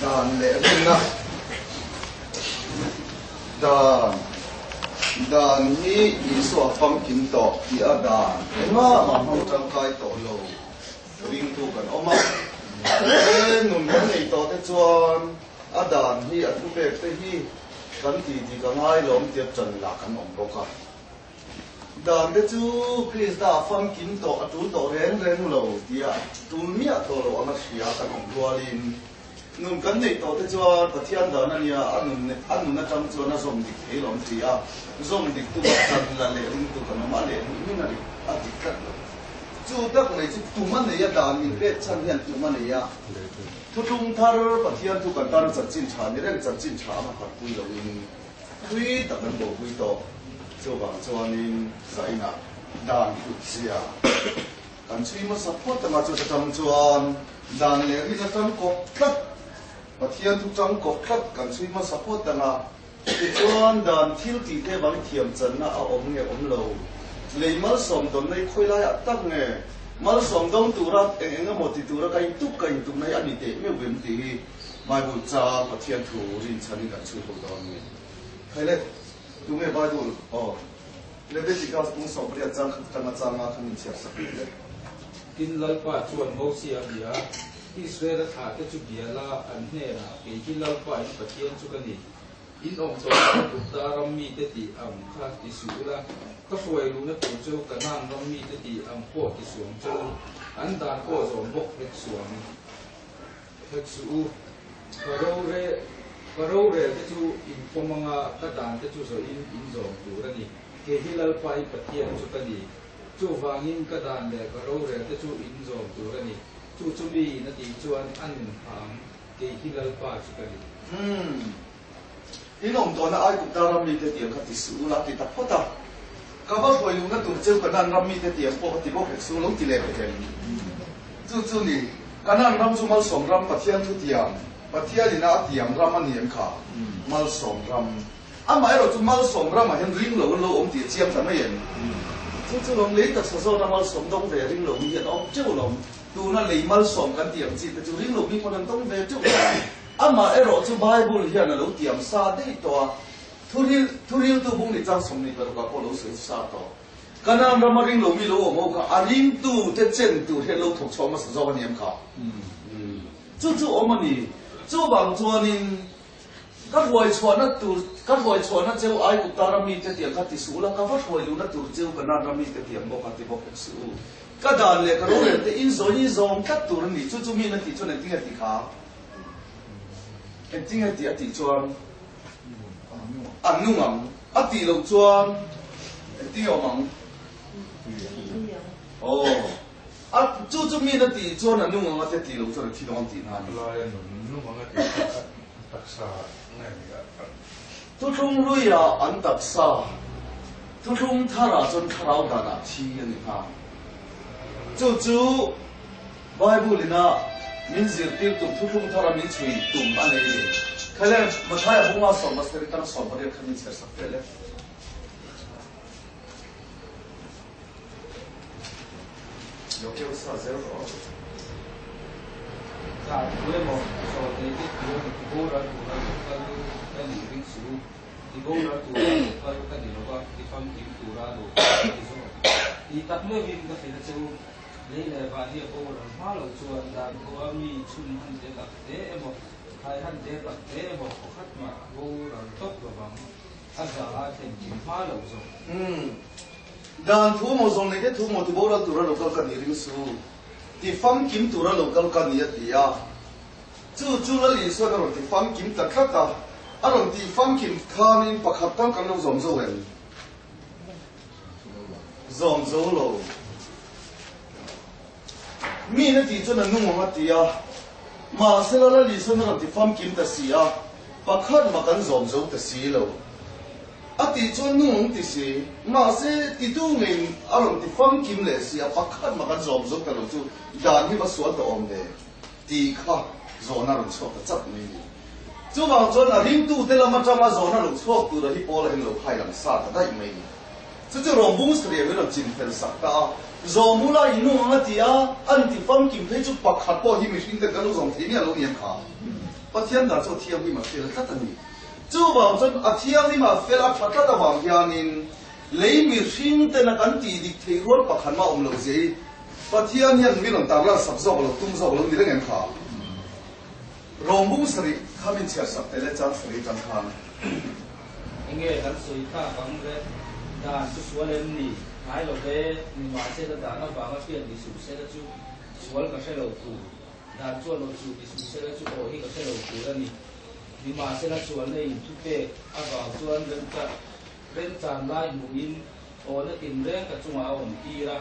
Dan leh rinna Dan Dan hi Isua famkim tawh tih a dan engah mah hmang tangkai tawh lo ringtu kan awm a. He nun kan nei tawh te chuan a dan hi a thupek te hi kan ti dik a ngai lawm tia tan lah kan awm bawk a. Dan te chu Krista famkim tawh a tul tawh reng reng lo tia tul miah tawh lo anga hria kan awm rualin nun kan neih tawh te chuan Pathian dan a nia a nun a nun atang chuan a zawm dik thei lo an ti a, zawm dik tu a tan la leh ringtu kan awm a leh hnih hmin a dik a dik tlat lo. Chu tak mai chu tum a nei a dan min pek chhan hian tum a nei a, thuthlung thar Pathian thu kan tana chanchin tha ni reng chanchin tha anga harpui loin Thui tak an bopui tawh. Chuvang chuanin zainah dan hlutzia kan chhui hmasa phawt anga chu atang chuan dan leh rin atang kawp tlat, Pathian thu tang kawp tlat kan chhui hmasa phawt anga tichuan dan thil tih te vang thiam channa a awm nge awm lo, lei malsawm dawn nei khawi laiah tak nge malsawm dawng tura eng eng emaw ti tura ka intup ka intup mai a ni teh meuh em tih hi Bible chang Pathian thu rinchhanin kan chhui ho dawn ni. Thai le, tunge Bible aw Leviticus bung 18 chang khat atanga changa khan min chhiar sak rih le. Tin, Lalpa chuan Mosia a bia a, Israela thlahte chu bia la, an hnenah, Kei hi Lalpa in Pathian chu ka ni. In awm tawh a, Gupta ram mite tih ang kha ti suh ula, ka hruai luhna tur chu Kanaan ram mite tih ang pawh ti suh ang che u, an dan pawh zawm bawk hek suh ang. Hek suh u, ka rore, ka rorel te chu in pawm anga ka dan te chu zawhin in zawm tur a ni. Kei hi Lalpa i Pathian chu ka ni. Chuvangin ka dan leh ka rorel te chu in zawm tur a ni. Chu chu mi in a tih chuan a nun phah ang, kei hi Lalpa chu ka ni. Umm. In awm tawhna Aigupta ram mite tiang kha ti suh ula a ti ta phawt a. Ka va hruai luhna tur cheu Kanan ram mite tiang pawh ka ti bawk hek suh lo ti leh pek em? Chu chu ni, Kanan ram chu malsawm ram Pathian thu tiang, Pathian ina a tiam ram a ni em kha? Malsawm ram. Amaherawh chu malsawm ramah hian ring lo an lo awm tih a chiang ta mai em? Chu chu lawm lei taksa zawna malsawm dawng ve ring lo mi hian a awm teuh lawm. Tuna lei malsawm kan tih ang chi te chu ring lo mi pawn an dawng ve teuh lawm. Amah erawh chu Bible hian a lo tiam sa daih tawh a, thuril thuriltu bung ni chang 26 ah pawh lo sawi sa tawh. Kanaan rama ring lomi lo awm ho kha a ringtu te chen tur hian lo thawk chhuak hmasa zawk a ni em kha? Chu chu awm a ni. Chuvang chuanin ka hruai chhuahna tur ka hruai chhuahna cheu Aigupta ram mite tiang kha ti suh ula, ka va hruai luhna tur cheu Kanaan ram mite tiang bawk a ti bawk hek suh u. Ka dan leh ka rorel te inzawi inzawm tlat tur a ni. Chu chu mi na tih chuan engtin nge ti kha? Engtin nge tih a tih chuan an nung ang, a tih loh chuan engtin nge awm ang? Aw, a chu chu min a tih chuan a nung ang a tia tih loh chuan a thi dawn tih na a ni. Laia nun nung ang a tih kha a taksa nge ni a? Thuthlung hluiah an taksa, thuthlung tharah chuan thlarau danah thi a ni nghal. Chu chu Bible ina min zirtir tum thuthlung thara min chhui tum a nei ni. Khaile Mathaia bunga 70 tang 18 kha min chhiar sak teh le. Lo keu sa zel rawh. Zah thu emaw sawi thei te thu emaw ti boral tura lo kal ka nih ring suh u. Ti boral tura lo kal ka ni lo va, ti famkim tura lo kal ka ni zawk. Tih tak meuhin ka hrilh a che u. Lei leh van hi a boral hma lo chuan dan thua mi chhun han te tak te emaw, thai han te tak te emaw pakhat mah boral tawp lovang a za a thlen kim hma lo zawk. Umm. Dan thu maw zawng nei te thu maw ti boral tura lo kal ka ni ring su. Ti famkim tura lo kal ka ni a ti a. Chu chu Lal Isuan a rawn ti famkim ta tlat a. A rawn tih famkim khanin pakhat tal kan lo zawm zo em? Zawm zo lo. Mi na tih chuan a nung ang a ti a, mahsela Lal Isuan a rawn ti famkim ta si a, pakhat mah kan zawm zo ta si lo. A tih chuan nung ang ti si, mahse titu ngeiin a rawn ti famkim leh si a, pakhat mah kan zawm zo ta lo chu dan hi va sual ta awm ve tih kha zawhna rawn chhuak ta chap mai a ni. Chuvang chuan a ringtute lam atanga zawhna lo chhuak tura hi Paula hian lo khai lang sa ta daih mai a ni. Chu chu rawngbung sarih min rawn chin fel sak ta a. Zawmula in nung ang a ti a, an ti famkim phei chu pakhat pawh hi mihring ten kan lo zawm thei miah lo ni ang kha. Pathian dan chu a thianghlim a fel tlat a ni. Chuvang chuan a thianghlim a fel a tha tlat avang hianin lei mihring tena kan tih dik theih rual pakhat mah awm lo zia hi Pathian hian min rawn tarlan sak zawk lo, tum zawk lo ni reng em kha? Rawngbung sarih kha min chhiar sak teh le chang sarih atang khan. Enge kan sawi tak ang le? Dan chu sual em ni? Ngai lo ve, nimahsela dan avanga hriat ni suh sela chu sual ka hre lo tur. Dan chuan aw chu ti suh sela chu aw hi ka hre lo tur a ni. Nimahsela sualna in thupek avang chuan remchan lai hmuhin awna tinreng ka chungah a awm tir a,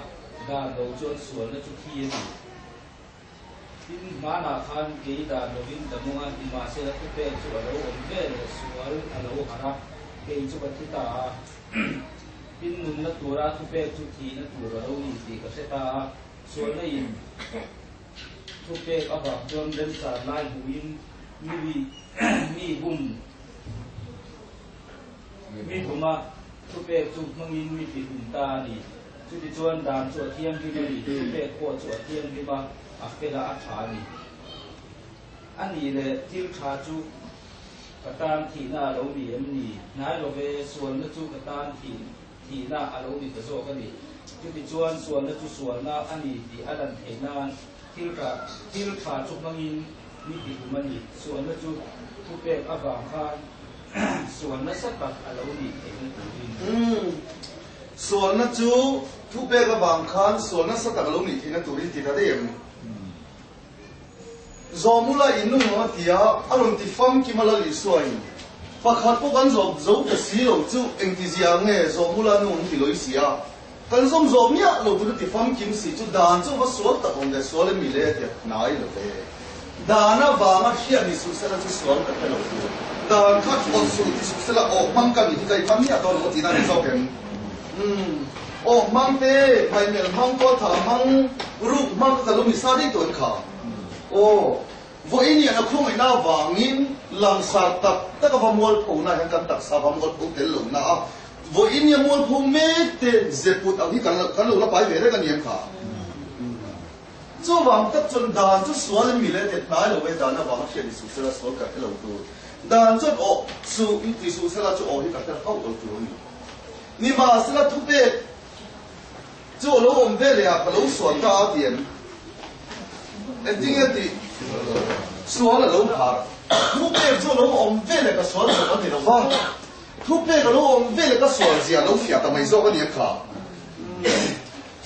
dan lo chuan sualna chu thi a ni. Tin, hmanah khan kei dan lovin ka nung a, nimahsela thupek chu a lo awm ve leh sual a lo harh a, kei chu ka thi ta a. Tin, nunna tura thupek chu thihna tur a lo ni tih ka hre ta a, sualna in thupek avang chuan remchan lai hmuhin mi bum Mi buma thupek chu hmangin mi ti hlum ta a ni. Chutichuan dan chu a thianghlim a ni, thupek pawh chu a thianghlim a, a fel a, a tha a ni. A nih leh thil tha chu ka tan thihna a lo ni em ni? Hnai lo ve, sualna chu ka tan thihna a lo ni ta zawk a ni. Chutichuan sualna chu sualna a ni tih a lan theih nan thil tha chu hmangin mi ti hlum a ni. Sualna chu thupek avang khan Sual nasa tak a lo nih theihna turin. Umm. Sualna chu thupek avang khan sual nasa tak a lo nih theihna turin ti ta daih em? Zawmula in nung ang a ti a, a rawn ti famkim a Lal Isua in. Pakhat pawh kan zawm zo ta si lo chu engtizia nge Zawmula nung ang ti lawih si a? Kan zawm zawh miah lo tur a ti famkim si chu dan chu va sual tak awm ve sual em mi le ti a hnai lo ve. Dan avanga hriat ni suh sela chu sual ka hre lo tur. Dan kha thawt suh ti suh sela awh hmang ka nih hi ka i hmang miah dawn lo tihna a ni zawk em? Umm awh hmang te, hmaihmel hmang, kawlthah hmang, ruk hmang ka lo ni sa daih tawh em kha? Aw, vawiin hian a khawngaihna avangin langsar tak tak a va mualphona hian kan taksa va mualpho tel lo na a, Vawiin nia mualpho mek te zeput ang hi kan kan lo la pai ve reng a ni em kha? Chuvang tak chuan dan chu sual in mile te hnai lo e dan avanga hriat ni suh sela sual ka hre lo tur. Dan chuan aw suh in ti suh sela chu aw hi ka hre hauh lo tur a ni. Nimahsela thupek chu a lo awm ve leh a ka lo sual ta a ti em? Engtinge tih? Sual a lo phar. Thupek chu a lo awm ve leh ka sual zawk a ni lo va. Thupek a lo awm ve leh ka sual zia lo fiah ta mai zawk a ni ang kha.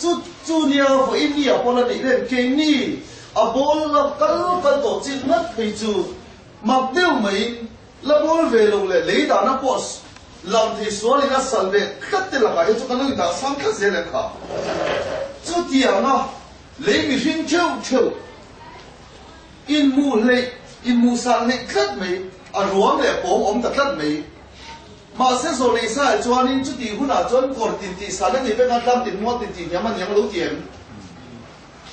Chu chu nia vawiin ni ah pawh la neih reng keini a ball la kal kal tawh chin ngat phei chu mak deuh maiin la ball ve lo leh lei dahna pawh lam thei sual in a sal ve tlat te lakah hian chu kan lo indah sang tlat zel ang kha. Chutianga lei mihring theuh theuh Inhmuh hleih, inhmuh san hleih tlat mai, a ruang leh a pawng awm ta tlat mai. Mahse zawh leh sa ah chuanin chutih hunah chuan kawr tin tih san a ni vek a, tlang tin mual tin tih hniam a niang lo ti em?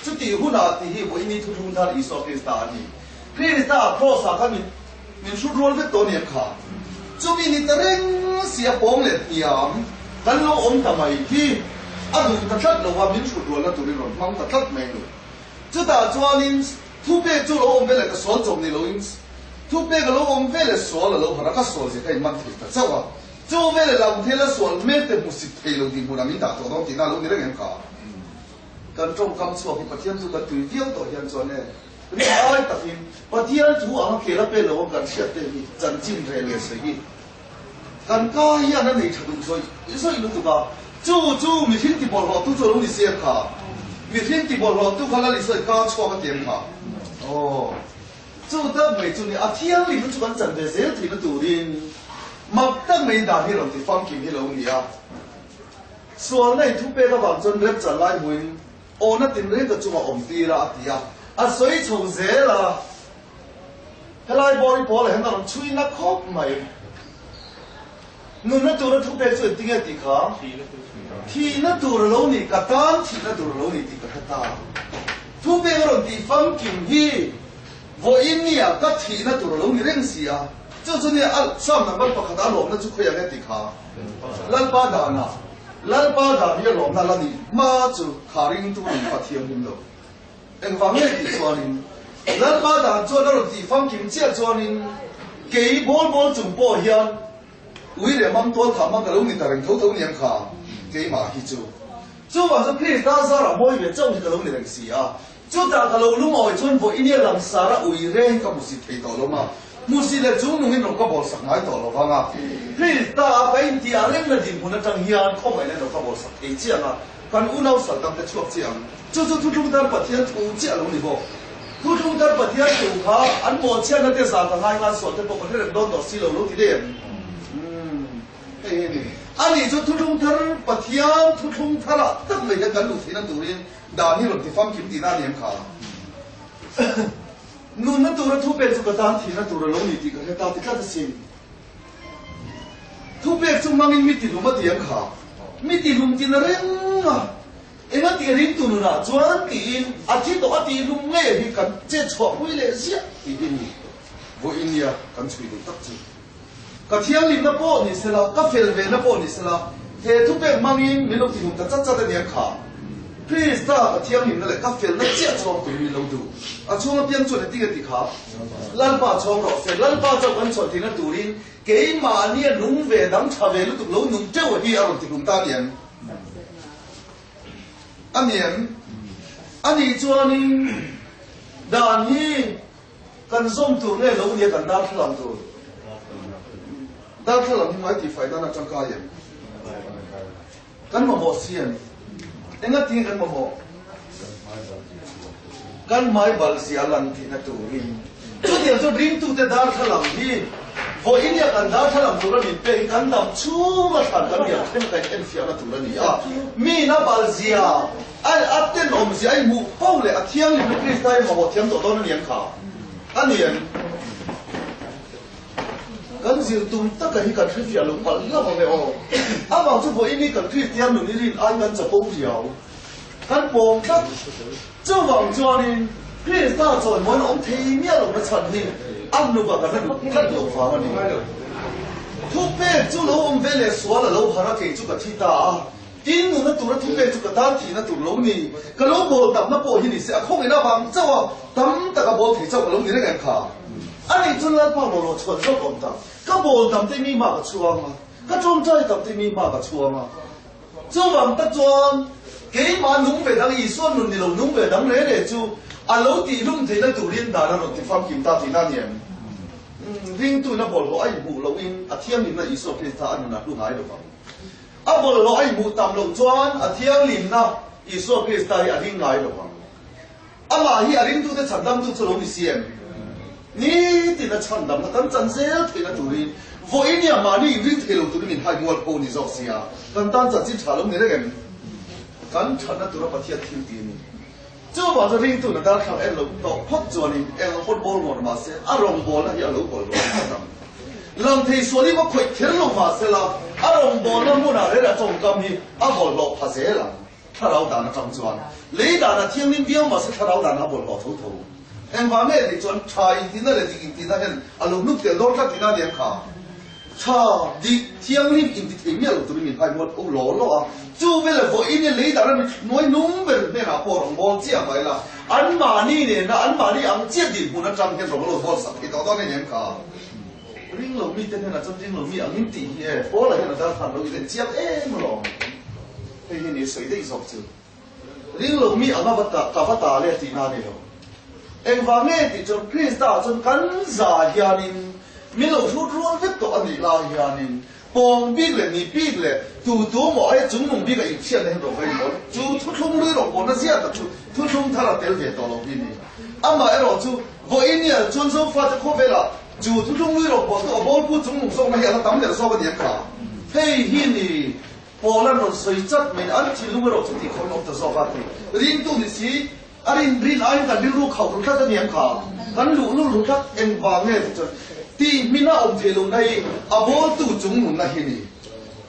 Chutih hunah tih hi vawiin thuthlung thar Isua Krista a ni. Krista Kraws ah khan min min hrut rual vek tawh a niang kha. Chumi ni ta reng si a pawng leh hniam kan lo awm ta mai hi a duh ta tlat lo a, min hrut rualna turin rawn hmang ta tlat mai a ni. Chutah chuanin thupek chu a lo awm ve leh ka sual chawp ni loin thupek a lo awm ve leh sual a lo harh a, ka sual zia ka inman thei ta chauh a. Chu ve leh lam thela sual mek te hmusit thei lo dinhmunah min dah tawh dawn tihna a lo ni reng em kha? Kan tawngkam chhuak hi Pathian chu kan tui viau tawh hian chuan e rin ai takin Pathian thu anga kel a pe lo ang kan hriat te hi chanchin reh leh sawi hi kan ka hian a nei tha duh zawih zawih lutuk a, chu chu mihring ti bawlhhlawh tu chu a lo ni si em kha? Mihring ti bawlhhlawh tu kha Lal Isua ka chhuak a ti em kha? Aw, chu tak mai chu ni, a thianghlim chu kan chan ve zel theihna turin mak tak mai dan hi rawn ti famkim hi lo ni a. Sualna in thupek avang chuan remchan lai hmuin awna tinreng ka chungah awm tir a a ti a, a sawi chho zel a. Helai bawr hi pawl ah hian a rawn chhui na khawp mai. Nunna tura thupek chu engtinge tih kha? Thihna tur a lo ni, ka tan thihna tur a lo ni tih ka hre ta. Thupek a rawn tih famkim hi vawiin nia ka thihna tur a lo ni reng si a. Chu chu nia a Psalm number pakhat a lawmna chu khawi ang e tih kha? Lalpa danah. Lalpa dan hi a lawmna la nih hma chu kha ringtu nun kha thianghlim lo. Engvang nge tih chuanin Lalpa dan chuan a rawn tih famkim chiah chuanin kei bawl bawl chung pawh hian ui leh mang tual thah mang ka lo ni ta reng tho tho niang kha keimah hi chu. Chuvang chu Krista zarah mawi ve chauh hi ka lo ni reng si a. Chutah ka lo lungawi chuan vawinia langsara ui reng ka hmusit thei tawh lo ma, hmusit leh chung nungin rawn ka bawlsak ngai tawh lo vang a. Krista a ka intiah rengna dinhmun atang hian khawngaihna lo ka bawlsak thei chiang a, kan unau sal dangte chhuak chiah ang. Chu chu Thuthlung Thar Pathian thu chiah lo ni bawk. Thuthlung Thar Pathian thu kha an mawhchhiatna te zah ka ngai ngan sual te pawh ka hre reng dawn tawh si lo lo ti daih em? Hei hi a ni. Ani chu Thuthlung Thar Pathian Thuthlung Tharah tak mai hian kan luh theihna turin Dan hi rawn ti famkim tihna a ni ang kha. Nunna tura thupek chu ka tan thihna tur a lo ni tih ka hre ta ti tlat asin. Thupek chu hmangin mi tihlum a ti ang kha. Mi tihlum tina reng a, enga tih ringtu nunah chuan tiin a thi tawh a tihlum ngei hi kan chet chhuah pui leh ziah tih hi ni vawiin nia kan chhui duh tak chu. Ka thianghlimna pawh ni sela, ka fel vena pawh ni sela, he thupek hmangin min lo tihlum ta chat chat a nia kha. Krista ka thianghlimna leh ka felna chiah chhawng turin min lo duh. A chhung apiang chuan engtin nge ti kha? Lalpa chhawng rawh se, Lalpa chauh kan chhuah theihna turin keimahnia nung ve dang tha ve lutuk lo nung teuh hi a rawn tihlum ta a ni em? A ni em? A nih chuanin dan hi Kan zawm tur nge lo nia kan darthlalang tur? Darthlalang hi mai tihfai nan a tangkai em? Kan mamawh si em? Enga tinge kan mamawh? Kan hmai bal zia lan tihna turin. Chutiang chu ringtute darthlalang hi vawiin nia kan darthlalang tura min pek hi kan dam chhunga thlan kan riak thleng kaih enfiahna tur a ni a. Mina bal zia A a tenawm zia a inhmuh fo leh a thianghlimna Krista hi mamawh thiam tawh dawn a ni ang kha? A ni em? Kan zir tum taka hi kan hrefiah lo palh hlauh ang e aw. Amah chu vawiin hi kan Kristian nun i rin ai kan chapo riau. Kan pawm tlat. Chuvang chuanin Krista chawimawiin awm thei miah lohna chhan hi a hnukah kan la duh tlat loh vang a ni. Thupek chu lo awm ve leh sual a lo har a, kei chu ka thi ta a. Tin, nunna tura thu pek chu ka tan thihna tur lo ni. Ka lo bawl tamna pawh hi ni se, a khawngin avang chauh a, tam taka bawl thei chauh ka lo ni reng em kha? A nih chuan Lalpa maw lo chhuan zawk awm tak? Ka bawl tam te mi hma ka chhuang a, ka tawngtai tam te mi hma ka chhuang a. Chuvang tak chuan keimah nung ve dang, Isua nun ni lo nung ve dang re re chu a lo tihlum theihna turin dan a rawn ti famkim ta tihna a ni em? Ringtuin a bawlhhlawh a inhmuh lohin a thianghlimna Isua Krista a nunah hlu ngai lo vang. A bawlhhlawh a inhmuh tam loh chuan a thianghlimna Isua Krista hi a ring ngai lo vang. Amah hi a ringtute chhandamtu chu lo ni si em? Nitin a chhandamna kan chan zel theihna turin vawiin hi mahni inring thei lo turin min hai mual pho ni zawk sia, kan tan chanchin tha lo ni reng em? Kan thatna tura Pathian thil ti a ni. Chuvang chu ringtuna darthlak en lo tawh phawt chuanin eng a phawt bawl ngawt mahse a rawngbawlna hi a lo bawl lo ang ang. Lang thei sual hi va khawih kher lo mahse la a rawngbawlna hmunah rel a tawngkam hi a bawlhhlawh pha zel ang. Thlarau dan atang chuan lei dan a thianghlim viau mahse thlarau dan a bawlhhlawh tho tho. Engvang nge tih chuan tha intihna leh dik intihna hian a lo hnuk tel dawn tlat tihna a ni ang kha. Tha, dik, thianghlim inti thei miah lo turin min hai mual pho law law a. Chu vela vawiin i lei dara mi hnuai nung ber hnenah pawh rawn bawl chiah mai la, anmahni nena anmahni ang chiah dinhmun atang hian rawn lo bawl sak thei tawh dawn a ni em kha? Ring lo mite hnenah chuan ring lo mi ang in tih hi e, Paula hian a dar khan lo ilen chiang em alawm. Hei hi ni sawi daih zawk chu. Ring lo mi anga va ta, ka va ta le tihna a ni lo. Engvang nge tih chuan Krista chuan kan za hianin min lo hrut rual vek tawh a nih lai hianin pawng bik leh ni bik leh tu tu maw ai chungnung bik a inhriatna hian rawh emaw chu thuthlung lui rawh pawhna zia tak chu thuthlung thar a tel ve tawh lo hi ni. Amaherawh chu vawiin chuan Zofate khawvelah chu thuthlung lui rawh pawh chu a bawlpu chungnung zawkna hi a la tam ber zawk a ni ang kha. Hei hi ni. Paul an rawn sawi chat mai an thinlung erawh chu tih khawm awm ta zawk a ti. Ringtu ni si, a rin rin aiin kan rilru khauh ru tlat a ni ang kha. Kan luhlul ru tlat engvang nge tih chuan tih hmina awm theih lohna hi a bawltu chung nunna hi ni.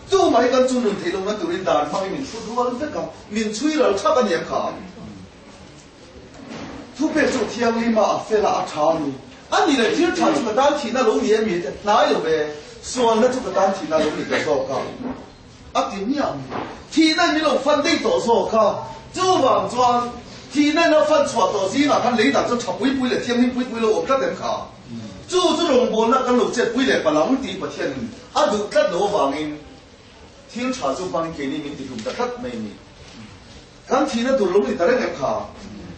Chumah hi kan chu nun theih lohna turin dan hmangin min hrut rual vek a, min chhui ral thak a ni ang kha. Thupek chu thianghlim a, a fel a, a tha a ni. A ni leh thil tha chu ka tan thihna lo ni em i? Hnai lo ve, sualna chu ka tan thihna lo ni ta zawk a. A ti hmiah. Thihna in min lo fan daih tawh zawk a, chuvang chuan thihna in a fan chhuah tawh zingah khan lei dan chu tha pui pui leh thianghlim pui pui lo awm tlat em kha? Chu chu rawngbawlna kan lo chet pui leh palang tih Pathianin a duh tlat lo avangin thil tha chu hmangin keini min tihlum ta tlat mai a ni. Kan thihna tur lung ni ta reng em kha?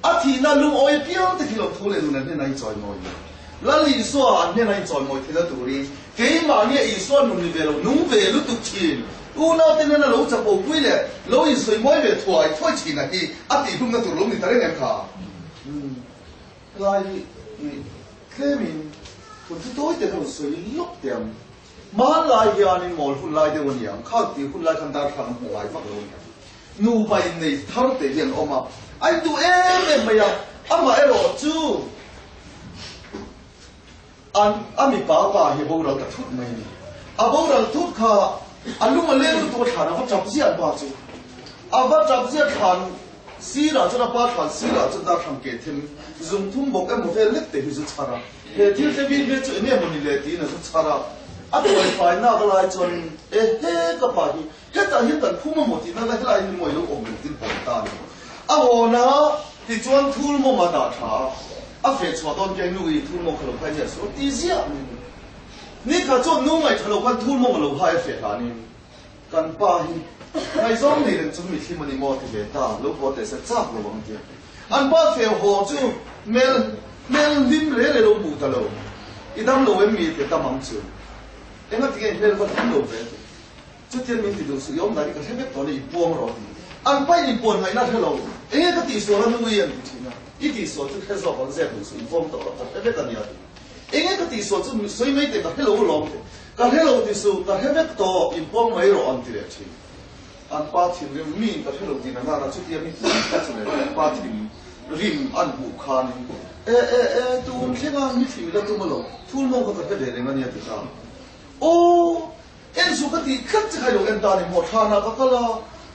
A thihna lungawi apiang te khi lo thu leh nun an hnenah inchawimawi. Lal Isua an hnenah inchawimawi theihna turin keimahnia Isua nun ni ve lo, nung ve lutuk thin, unaute hnena lo chapo pui leh lo insawimawi ve thuai thuai thin a hi a tihhlumna tur lung ni ta reng em kha? Helai hi tlemin hun chu tawi te ka rawn sawi lawk teh ang. Hmanlai hianin mawl hun lai deuh a ni ang, khal tih hun lai khan darthlang an hmu ngai vak lo a ni ang. Nupa innei thar te hi an awm a, a induh em em mai a, amaherawh chu an a mipa pa hi a boral ta thut mai a ni. A boral thut kha a lung a leng lutuk a thlan a va tap ziah an pa chu. A va tap ziah thlan sirah chuan a pa thlan sirah chuan darthlang ke them zung thum bawk emaw vel lek te hi zu chhar a. He thil te bik vel chu enge maw ni le tiin a zu chhar a, a tuai fai nak lai chuan e he ka pa hi hetah hian kan phum amaw tih nana helai hi mawi lo awm reng tin pawh ta a ni. A hawn a tichuan thul mawm a dah tha a, a feh chhuah dawn keng nu i thul mawm kha lo phai ziah suh ti ziah mai a ni. Ni kha chuan nu ngaih tha lo khan thul mawm a lo hai a feh hlanin kan pa hi ngaihzawng nei reng chung mi thlim a ni maw ti ve ta, lo haw teh se chak lo ang tia. An pa feu haw chu hmel hmel hlim re re lo hmuh ta lo. I dam lo em mi ti tam ang chu. Enga tinge hmel va hlim lo ve ti. Chutiang min ti duh suh i awm dan hi ka hre vek tawh a ni i puang rawh ti. An pa in inpuan ngaihna hre lo. Enge ka tihsual a nui an ti thin a. I tihsual chu hre zawk ang zep duh suh i puang tawh rawh ka hre vek a nia ti. Enge ka tihsual chu sawi mai teh ka hre lo alawm ti. Ka hre lo ti suh ka hre vek tawh i puang mai rawh an ti leh thin. An pa thinrim mi ka hre lo tih na nana chutia mi tih ka chu leh an pa thinrim an hmuh khanin e e e tun thlenga mi thlim ila tum alo thul mawng kha ka hre ve reng ania ti ta aw en suh ka tih tlat che kha ilo en ta ni maw thlanah ka kal a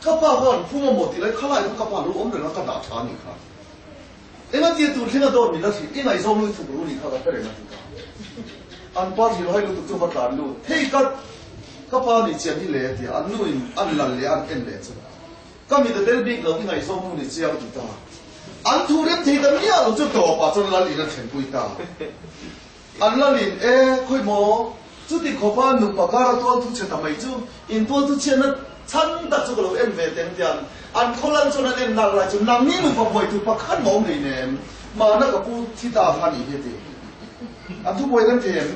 ka pa kha an phum amaw tih lai khalai kha ka pa lo awm reng a ka dah tha anih kha engatia tun thlenga dawt min la hrih i ngaihzawng lui thuk ru nih kha ka hre reng a ti ta An pa thil hai lutuk chu va tlan lut hei ka ka pa nih chian hi le a ti a, an nu in an lal leh a an en leh chu ka mit a tel bik lo i ngaihzawng nu ni chiang a ti ta. An thu rem thei ta miah lo chu tawp ah chuan lal in an thlen pui ta. An lal in e khawi maw chuti khawpa nupa kara tual thu chhe ta mai chu in tual thu chhiatna chhan tak chu ka lo en ve teng tiang an khaw lal chuan an en nak lai chu nangni nupa buai tur pakhat mah awm hleinem mahna ka pu thi ta kha nih hi a ti. An thubuai reng thei em?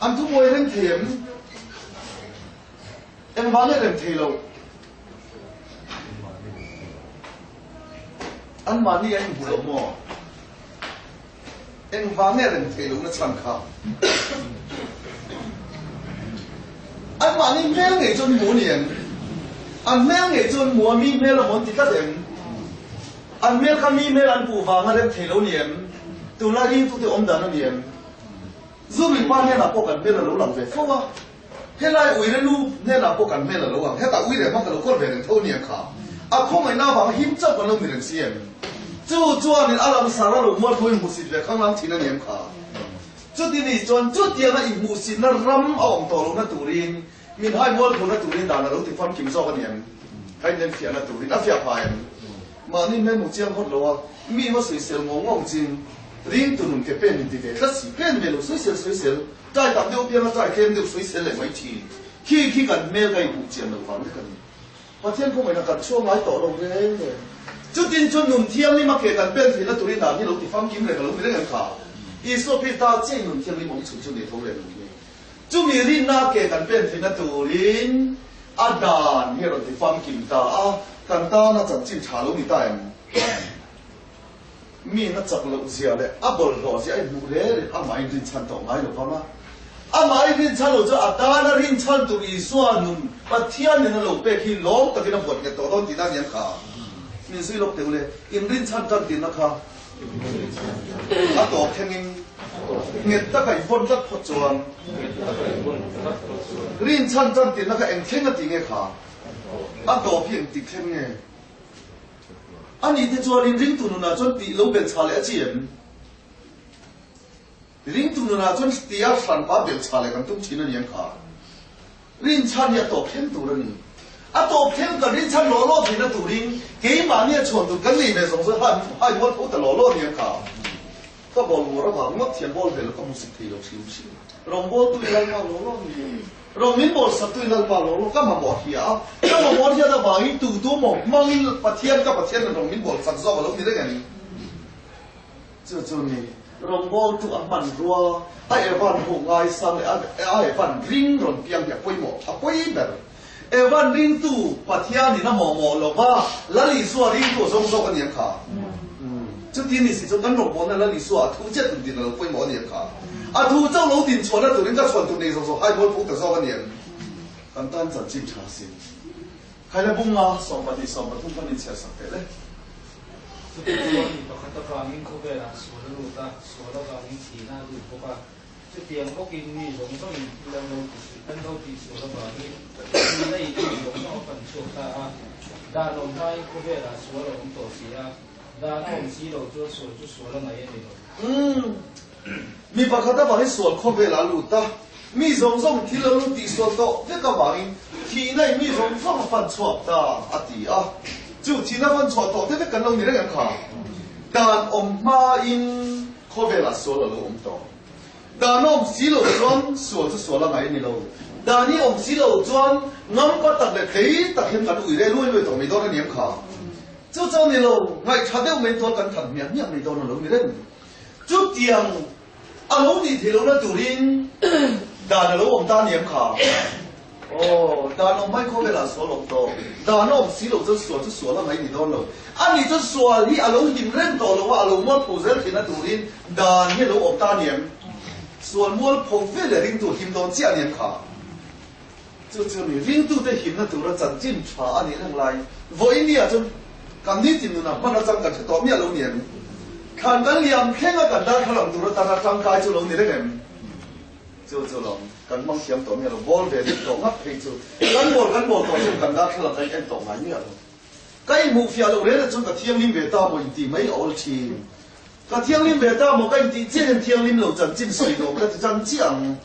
An thubuai reng thei em? Engvang nge reng thei lo? Anmahni an inhmu lo maw? Engvang nge reng thei lohna chhan kha? Anmahni hmel ngei chuan hmu a ni em? An hmel ngei chuan hmu a, mi hmel a maw an ti tlat em? An hmel kha mi hmel an puh vang a rem thei lo ni em? Tunlai ringtute awm dan a ni em? Zu mipa hnenah pawh kan hmel a lo lang ve fo a, helai uire nu hnenah pawh kan hmel a lo ang, hetah uire hma ka lo kawl ve reng tho nia kha. A khawngaihna avanga him chauh kan lo ni reng si em? Chu chuanin a lam sar a lo mual pawhin hmuhsit ve khang lang thin a ni em kha? Chuti ni chuan chutianga inhmuhsitna ram a awm tawh lohna turin Min hai mual phurna turin dan a lo ti famkim zawk a ni em? Ka inlen fiahna turin a fiah pha em? Mahni hmel hmu chiang hawt lo a, mi va sawisel ngawng ngawng chin, ring tu nun ke pen in ti ve tlat si, pen ve lo sawisel sawisel, tai tam deuh pianga tai tlem deuh sawisel leh mai thin, khi khi kan hmel ka inhmuh chian loh vang vek a ni. Pathian kawngin a kan chhuak ngai tawh lo reng reng. Chutin chu nun thianghlim a ke kan pen theihna turin dan hi lo ti famkim reng a lo ni reng em kha? Isua Krista chiah in nun thianghlim awm chhun chu nei tho reng lo ni. Chumi rinna ke kan pen theihna turin a dan hi a rawn ti famkim ta a, kan tana chanchin tha lo ni ta em? Miin a chak loh zia leh a bawlhhlawh zia a inhmuh hle reng, amah in rinchhan tawh ngai lo vang a. Amah in rinchhan lo chu a tana rinchhan tur Isua nun Pathian nen a lo pek hi lawm takin a buat nghet tawh dawn tihna a ni ang kha. Min zui lawk teh u le, in rinchhan tan tihna kha A tawp thlengin nghet taka i vawn tlat phawt chuan rinchhan tan tihna kha eng thleng a ti nge kha? A tawp hi engtik thleng nge? A nih te chuanin ringtu nunah chuan tih lo belhchhah leh a chi em? Ringtu nunah chuan tia hranpa belhchhah leh kan tum thin a ni ang kha. Rinchhan hi a tawp thleng tur a ni. A tawp thleng kan rinchhan law law theihna turin keimahni a chhuan tur kan nei ve zawng zawng khan hai mual tho ta law law nia kha. Ka bawl ngawr avang ngawt thiam bawl ve lo ka hmusik thei lo hrim hrim. Rawngbawltu i lalpa law law ni. Rawng min bawl saktu i lalpa law law ka mamawh hria a. Ka mamawh hriat avangin tu tu maw hmangin Pathian ka Pathian rawn rawng min bawl sak zawk a lo ni reng em? Chu chu ni, rawngbawltu a hmanrua, a Evan hmuh ngaisang leh a Evan ring rawn piang hi a pawimawh, a pawi ber. Evan ringtu Pathianin a mawhmawh lo va, Lal Isua ringtu a zawng zawk a ni ang kha. Chuti ni si chuan kan rawngbawlna Lal Isua a thu chiah tum din a lo pawimawh a ni ang kha. A thu chauh lo din chhuahna turin ka chhuan tur nei zawng zawng hai mual phu ta zawk a ni ang. Kan tan chanchin tha sin. Khaile bunga 12 13 khan inchhiar sak teh le. Chutichuan mi pakhat avangin khawvelah sual a lut a, sual avangin thihna a lut bawk a. Chutiang bawkin mi zawng zawngin thil an lo ti an lo tih sual avangin thihna in mi zawng zawng a pan chhuak ta a. Dan awm hmain khawvelah sual a awm tawh si a, dan a awm si lo chuan sual chu sual a ngaih a ni lo. Umm. Mi pakhat avangin sual khawvelah a lut a, mi zawng zawng thil a lo tih sual tawh vek avangin thihna in mi zawng zawng a fan chhuak ta a ti a. Chu thihna fan chhuah tawh te vek kan lo ni reng ang kha. Dan awm hmain khawvelah sual a lo awm tawh. Dan a awm si lo chuan sual chu sual a ngaih a ni lo. Dan hi awm si lo chuan ngampa tak leh tlei tak hian kan ui reh luai luai tawh mai dawn a ni ang kha. Chu chuan ni lo, ngaihṭha deuh mai chuan kan that hmiah hmiah mai dawn a lo ni reng. Chutiang a lo nih theih lohna turin dan a lo awm ta aniang kha. Aw, dan awm hmai khawvelah sual awm tawh. Dan a awm si loh chuan sual chu sual a ngaih ni dawn lo. Ani chuan sual hi a lo him reng tawh lo a, a lo mualpho zel theihna turin dan hi a lo awm ta aniang. Sual mualpho ve leh ringtu him dawn chiah aniang kha. Chu chu ni, ringtute himna tura chanchin tha a nih reng lai. Vawiin ni ah chuan kan nitin nunah hman atang kan hre tawh miah lo ni em? Thlan kan liam thleng a kan darthlalang tur atana tangkai chu lo ni reng em? Chu chu lo, kan hmang thiam tawh miah lo, bawl ve deuh tawh ngat phei chu kan bawl kan bawl tawh chuan kan darthlalang kan en tawh ngai miah lo. Ka inhmuh fiah loh reng ah chuan ka thianghlim ve ta maw intih mai a awl thin. Ka thianghlim ve ta maw ka intih chiah hian thianghlim lo chanchin sawi lo ka ti chan chiah ang.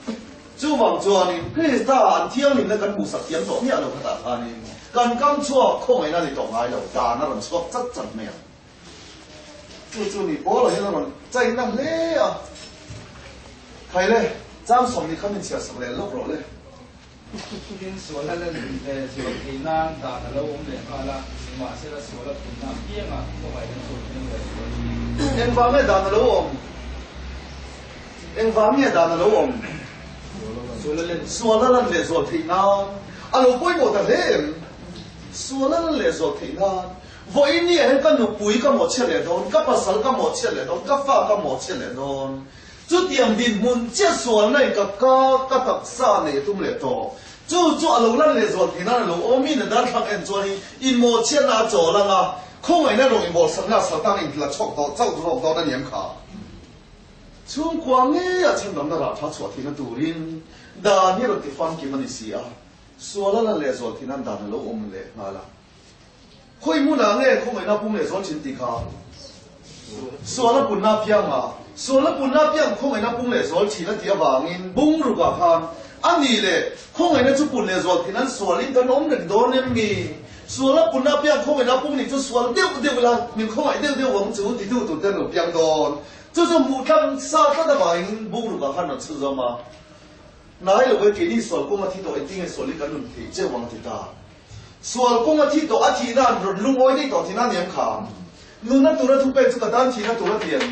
Chuvang chuanin Krista an thianghlimna kan hmuhsak thiam tawh miah lo khatah khanin kan kam chhuak khawngaihna ni tawh ngai lo dan a rawn chhuak chat chat mai ang. Chu chu ni Paula hian a rawn chaina hle a. Khai le, chang 20 kha min chhiarsak leh lawk rawh le. Tin, sual a la nih leh zual thei nan dan a lo awm leh nghal a, nimahsela sual a punna apiangah khawngaih an chuan hmel leh sual thin. Engvang nge dan a lo awm? Engvang nge dan a lo awm? Sual a lan leh zual theih nan a lo pawimawh ta hle em? Sual a lan leh zual theih nan vawiin ni ah hian ka nupui ka mawhchhiat leh dawn, ka pasal ka mawhchhiat leh dawn, ka fa ka mawhchhiat leh dawn. Chutiang dinhmun chiah sualna in ka ka ka taksa neih a tum leh tawh. Chu chu a lo lan leh zual thei nan a lo awm in a darthlak en chuan in inmawhchhiatna a chawl ang a, khawngaihna rawng inbawlsakna a saltang in la chhawk tawh chauh zawk dawn a ni ang kha. Chhungkua ngei a chhandamna rah tha chhuah theihna turin dan hi a rawn ti famkim a ni si a, sual a lan leh zual thei nan dan a lo awm leh nghal a. Khawi hmunah nge khawngaihna pung leh zual thin tih kha? Sual a punna apianga, sual a punna apiang khawngaihna pung leh zual thin a tih avangin bungrukah khan a ni leh khawngaihna chu pun leh zual thin an sualin kan awm reng dawn em mi? Sual a punna apiang khawngaihna pung nih chu sual deuh deuh ila min khawngaih deuh deuh ang chu titu tur te an lo piang dawn. Chu chu hmuh tlang sa tlat avangin bungrukah khan rawn chhunzawm a. Hnai lo e keini sual kawng a thi tawh engtin nge sualin kan nun theih cheu ang a ti ta. Sual kawng a thi tawh, a thihna an rawn lungawi daih tawh thihna aniang kha. Nunna tura thupek chu ka tan thihna tur a ti em?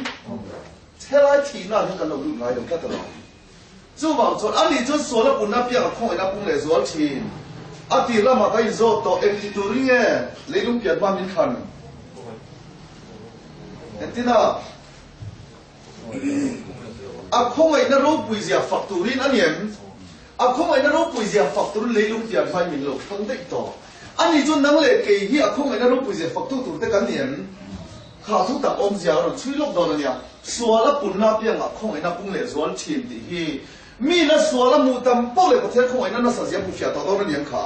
Helai thihna hian kan lo lut ngai lo tlat alawm. Chuvang chuan ani chuan sual a punna piang a khawngaihna pung leh zual thin. A tir lamah ka inzawt tawh, engti turin nge leilung pian hma min thlan? Engtina? A khawngaihna ropui zia fak turin a ni em? A khawngaihna ropui zia fak turin leilung pian hmain min lo thlang daih tawh. Ani chu nang leh kei hi a khawngaihna ropui zia faktu tur te kan ni em? Kha thu tak awmzia a rawn chhui lawk dawn a nia. Sual a punna apiangah khawngaihna pung leh zual thin tih hi mi na sual a hmuh tam pawh leh Pathian khawngaihna nasa zia hmu fiah tawh dawn a ni ang kha.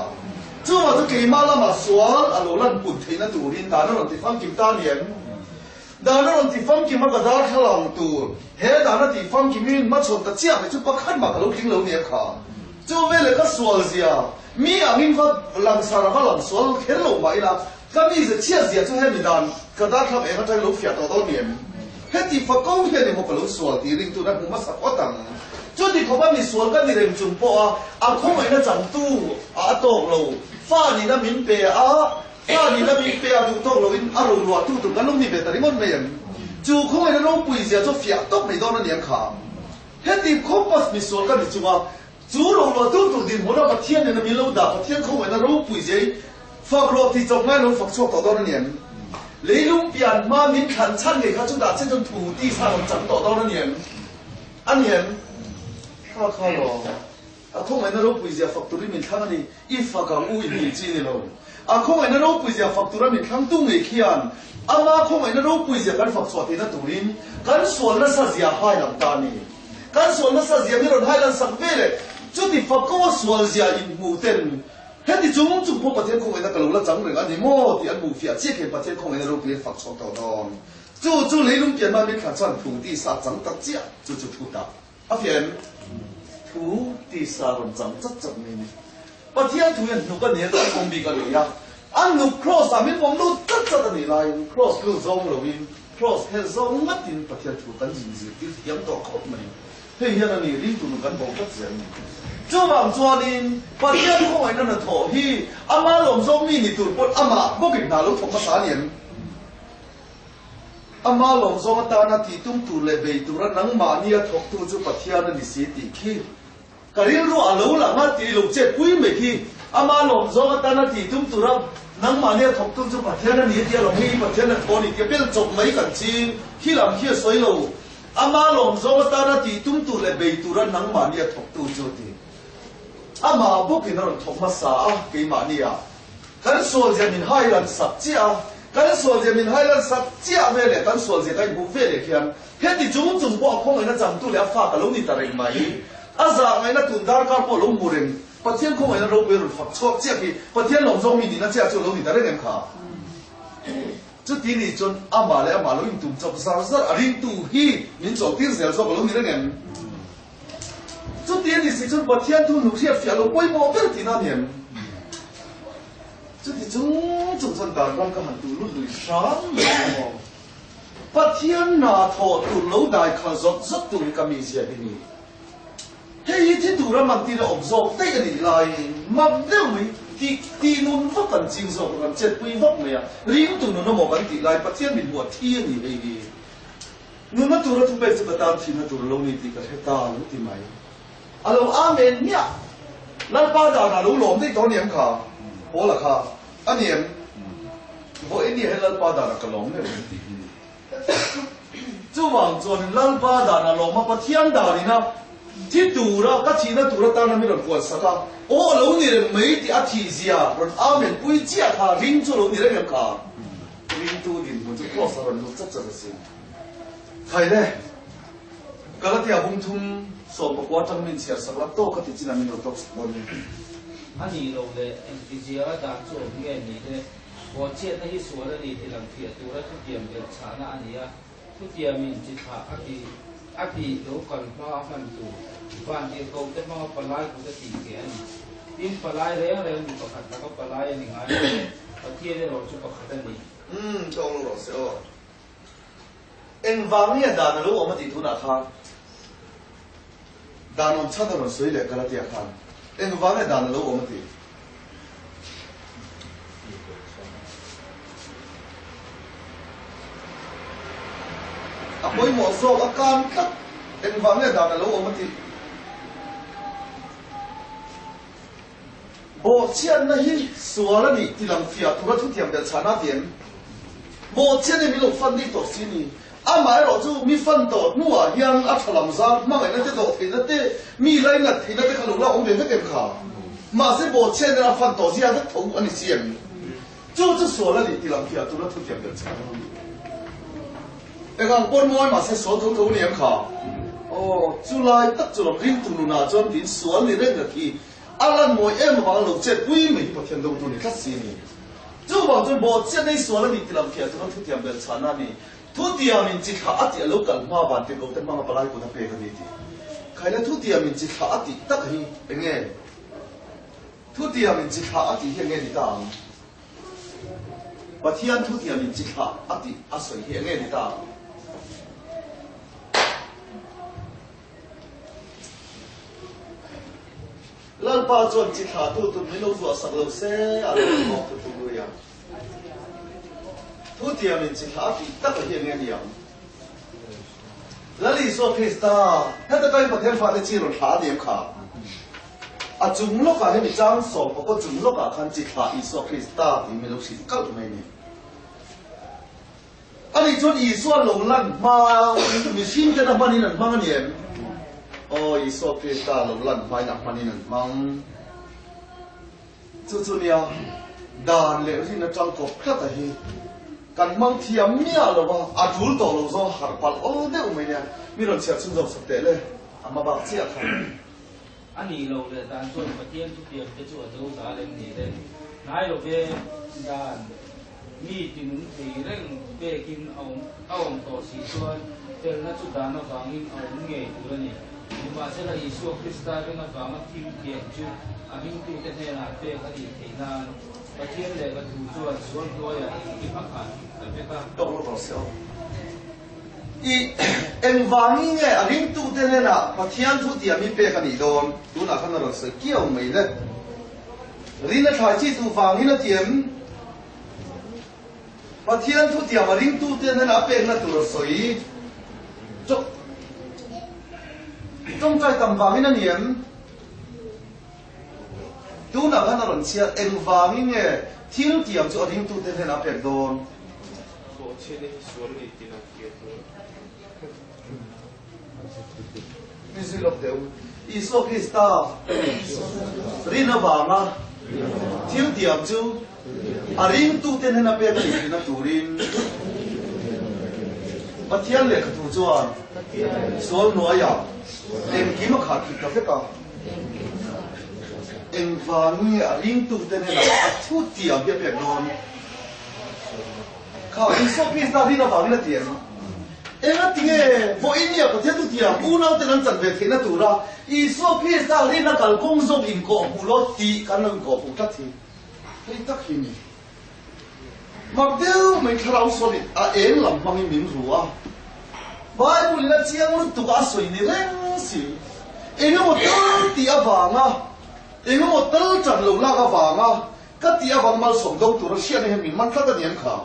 Chuvang chu keimah lamah sual a lo lan pun theihna turin dan a rawn ti famkim ta a ni em? Dan a rawn ti famkim a ka darthlalang tur he dan a tih famkim in hmachhawn ta chiah mai chu pakhat mah ka lo tling lo nia kha. Chu veleh ka sual zia, mi angin va langsar a va lang sual kher lo mah ila, ka mize chhiat zia chu hemi dan ka darthlak eng atangin lo fiah tawh dawn ni em? Heti fako hian emaw ka lo sual tih ringtu na hmu hmasa phawt ang. Chuti khawpa mi sual ka ni reng chung pawha a khawngaihna changtu a a tawk lo. Fa nihna min pe a, fa nihna min pe a duh tawk loin a roluahtu tur kan lo ni ve ta ringawt mai em? Chu khawngaihna ropui zia chu fiah tawp mai dawn a ni ang kha. Heti khawpa mi sual ka ni chunga chu roluahtu tur dinhmuna Pathian nena min lo dah Pathian khawngaihna ropui zia hi fak rawh tih chawp ngai lo fak chhuak tawh dawn a ni em? Leilung pian hma min thlan chhan ngei kha chutah che chuan thu tisa rawn chang tawh dawn a ni em? A ni em? Kha kha lo. A khawngaihna ropui zia fak turin min thlang a ni. I fak ang u in tih chi ni lo. A khawngaihna ropui zia fak tura min thlangtu ngei khian ama khawngaihna ropui zia kan fak chhuah theihna turin kan sual nasa zia hai lang ta a ni. Kan sual nasa zia mi rawn hai lan sak ve leh chuti fako a sual zia inhmuh ten heti chung chung pawh Pathian khawngaihna ka lo la chang reng a ni maw tih an hmuh fiah chiah khian Pathian khawngaihna ropui an fak chhuak tawh dawn. Chu chu leilung pian hma min thla chuan thu tisa chang tak chiah chu chu thu tak. A fiah em? Thu tisa rawn chang chat chat mai ni. Pathian thu hian hnuk a nia chu an awm bik a ni a. An hnuk Kraws ah min pawm lut chat chat a nih laiin Kraws lut zawng loin Kraws hel zawng ngatin Pathian thu kan zin zirtir thiam tawh khawp mai. Hei hian a ni ringtu nun kan bo tlat zel ni. Chuvang chuanin Pathian khawngaihna hnathawh hi ama lawm zawng mi ni tur pawn amah bawkin hna lo thawk hmasa a ni em? Ama lawm zawng atana tih tum tur leh bei tura nangmahnia thawktu chu Pathian a ni si tih khi ka rilru a lo lang a tih lo chet pui mai khi. Ama lawm zawng atana tih tum tura nangmahnia thawktu chu Pathian a ni a tia lawm hei hi Pathian a thaw a ni tia bel chawp mai kan ching khi lam khi a sawi lo. Ama lawm zawng atana tih tum tur leh bei tura nangmahnia thawktu chu a ti. Amah bawkin a rawn thawk hmasa a keimahnia. Kan sualzia min hailan sak chiah a, kan sualzia min hailan sak chiah ve leh kan sualzia ka inhmuh ve leh khian heti chung chung pawh a khawngaihna changtu leh a fa ka lo ni ta reng mai. A zah ngaihna tun darkar pawh lo hmu reng Pathian khawngaihna ropui a rawn fak chhuak chiah khi Pathian lawm zawng mi nihna chiah chu a lo ni ta reng em kha? Chuti nih chuan amah leh amah lo intum chawp zar zar a ringtu hi min chawlhtir zel zawk a lo ni reng em? Chuti a ni si chuan Pathian thu hnuk hriat fiah lo pawimawh ber tihna a ni em? Chuti chung chung chuan dan ram ka han tuh lut lui hram mai ang maw? Pathian hna thawh tur lo dai khal zawt zawt tur hi ka mizia hi ni. Hei hi thi tura man tir a awm zawk daih a nih laiin mak deuh mai tih tih nun vak kan ching zawk a, kan chetpui vak mai a, ringtu nun amaw kan tih lai Pathian min hmuh a thi a ni hei hi. Nunna tura thupek chu ka tan thihna tur a lo ni tih ka hre ta lo ti mai. A lo amen hmiah. Lalpa danah lo lawm daih tawh a ni em kha? Paula kha a ni em? Vawiin ni ah hian Lalpa danah ka lawm meuh em tih hi ni. Chuvang chuanin Lalpa danah lawm a Pathian danin a thi tura ka thihna tur atana mi rawn kuan sak a, aw a lo ni reng mai tih a thih zia rawn amen pui chiah kha ring chu a lo ni reng em kha? Ringtu dinhmun chu cross a rawn lut chat chat a sin. Thai le, Galatia bung thum 19 atang min chhiar sak la tawk a ti chin a min lo tawk sak dawn nia. A nih loh leh engtizia a dan chu awm nge ni le? Bawhchhiatna hi sual a ni ti lang fiah tura thutiam belh chhahna a ni a, thutiamin chi thlah a ti a tih lo kal hma a hman tur vantirhkohte hmanga palai kut a tih keh a ni. Tin, palai reng reng mi pakhat laka palai a ni ngai lo e, Pathian erawh chu pakhat a ni. Umm, tawng lo rawh se aw. Engvang nge dan a lo awm a tih tunah khan dan awm chhan a rawn sawi leh Galatia khan engvang nge dan a lo awm a tih? A pawimawh zawk a kan tlat engvang nge dan a lo awm a tih? Bawhchhiatna hi sual a nih ti lang fiah tura thutiam belh chhahna a ti em? Bawhchhiatna hi min lo fan dih tawh si ni. Amaherawh chu mi fan tawh hnuah hian a tha lam zar hmangaihna te dawh theihna te, mi lainat theihna te kha lo la awm ve vek em kha? Mahse bawhchhiatna a fan tawh zia vek tho a ni si em? Chu chu sual a nih ti lang fiah tura thutiam belh chhahna a ni. Engang pawn mawi mahse sual tho tho a ni em kha? Aw, chulai tak chu lam ringtu nunah chuan tiin sual ni reng a khi. A lan mawi em avanga lo chet pui mai hi Pathian do tu ni tlat si a ni. Chuvang chuan bawhchiat nei sual a nih ti lam khiah chuan thutiam belh chhahna a ni. Thutiamin chi thlah a tih a lo kal hma van tirhkohte hmanga palai kut a pek a ni tih. Khaila thutiam in chi thlah a tih tak hi enge? Thutiam in chi thlah a tih hi enge ni ta ang? Pathian thutiam in chi thlah a tih a sawi hi enge ni ta ang? Lalpa chuan chi thlahtu tur min lo zuah sak lo se a lo ti bawk thu thu lui a. Thutiam in chi thlah a tih tak a hi enge ni ang? Lal Isua Krista, heta tangin Pathian fate chi rawn thlah a ni em kha? A chung lawkah hemi chang sawm pawh chung lawkah khan chi thlah Isua Krista tih min lo hrilh kalh mai a ni. Ani chuan Isua lo lan hma mihring ten a hmanin an hmang a ni em? Aw, Isua Krista lo lan hmain a hmanin an hmang. Chu chu nia, dan leh rin atang kawp tlat a hi kan hmang thiam miah lo va, a tul tawh lo zawng harh palh awl deuh mai nia, mi rawn chhiar chhun zawk sak teh le, a hma bak chiah kha. A nih loh leh dan chuan Pathian thutiam te chu a do zal em ni le? Hnai lo ve, dan mi tinung thei reng pekin a awm a awm tawh si chuan felna chu dan avangin a awm ngei tur a ni. Nimahsela Isua Krista ring avanga thil thiam chu a ringtute hnenah pek a nih theih nan Pathian lehkha thu chuan sual hnuaiah engkim a khah thik ta vek a. Tawk lo rawh se aw. I engvangin nge a ringtute hnenah Pathian thu tiam hi pek a nih dawn? Tunah khan a rawn sawi kiau mai le. Rin a thlai chi tu vangin a ti em? Pathian thu tiam a ringtute hnenah a pekna tur a sawi tawngtai tam vangin a ni em? Tunah khan a rawn chhiar engvangin nge thil tiam chu a ringtute hnenah a pek dawn? Mi zui lawk teh u. Isua Krista rin avanga thil tiam chu a ringtute hnena pek a nih theihna turin Pathian lehkhathu chuan sual hnuaiah engkim a khah thih ta vek a. Engvang nge a ringtute hnenah a thu tiam hi a pek dawn? Kha Isua Krista rin avangin a ti em? Enga tinge vawiin nia Pathian thu thiam unauten an chan ve theihna tura Isua Krista rina kalkawng zawk inkawh hmuh lo tih kan lo inkawh hmuh tlat hi hei tak hi ni. Mak deuh mai thlarau sualin a eng lam hmangin min ru a, Bible in a chiang lutuk a sawi ni reng si. Engemaw tal tih avanga, engemaw tal chan lo lak avanga Ka tih avang malsawm do tura hriatna hian min man tlat a ni ang kha.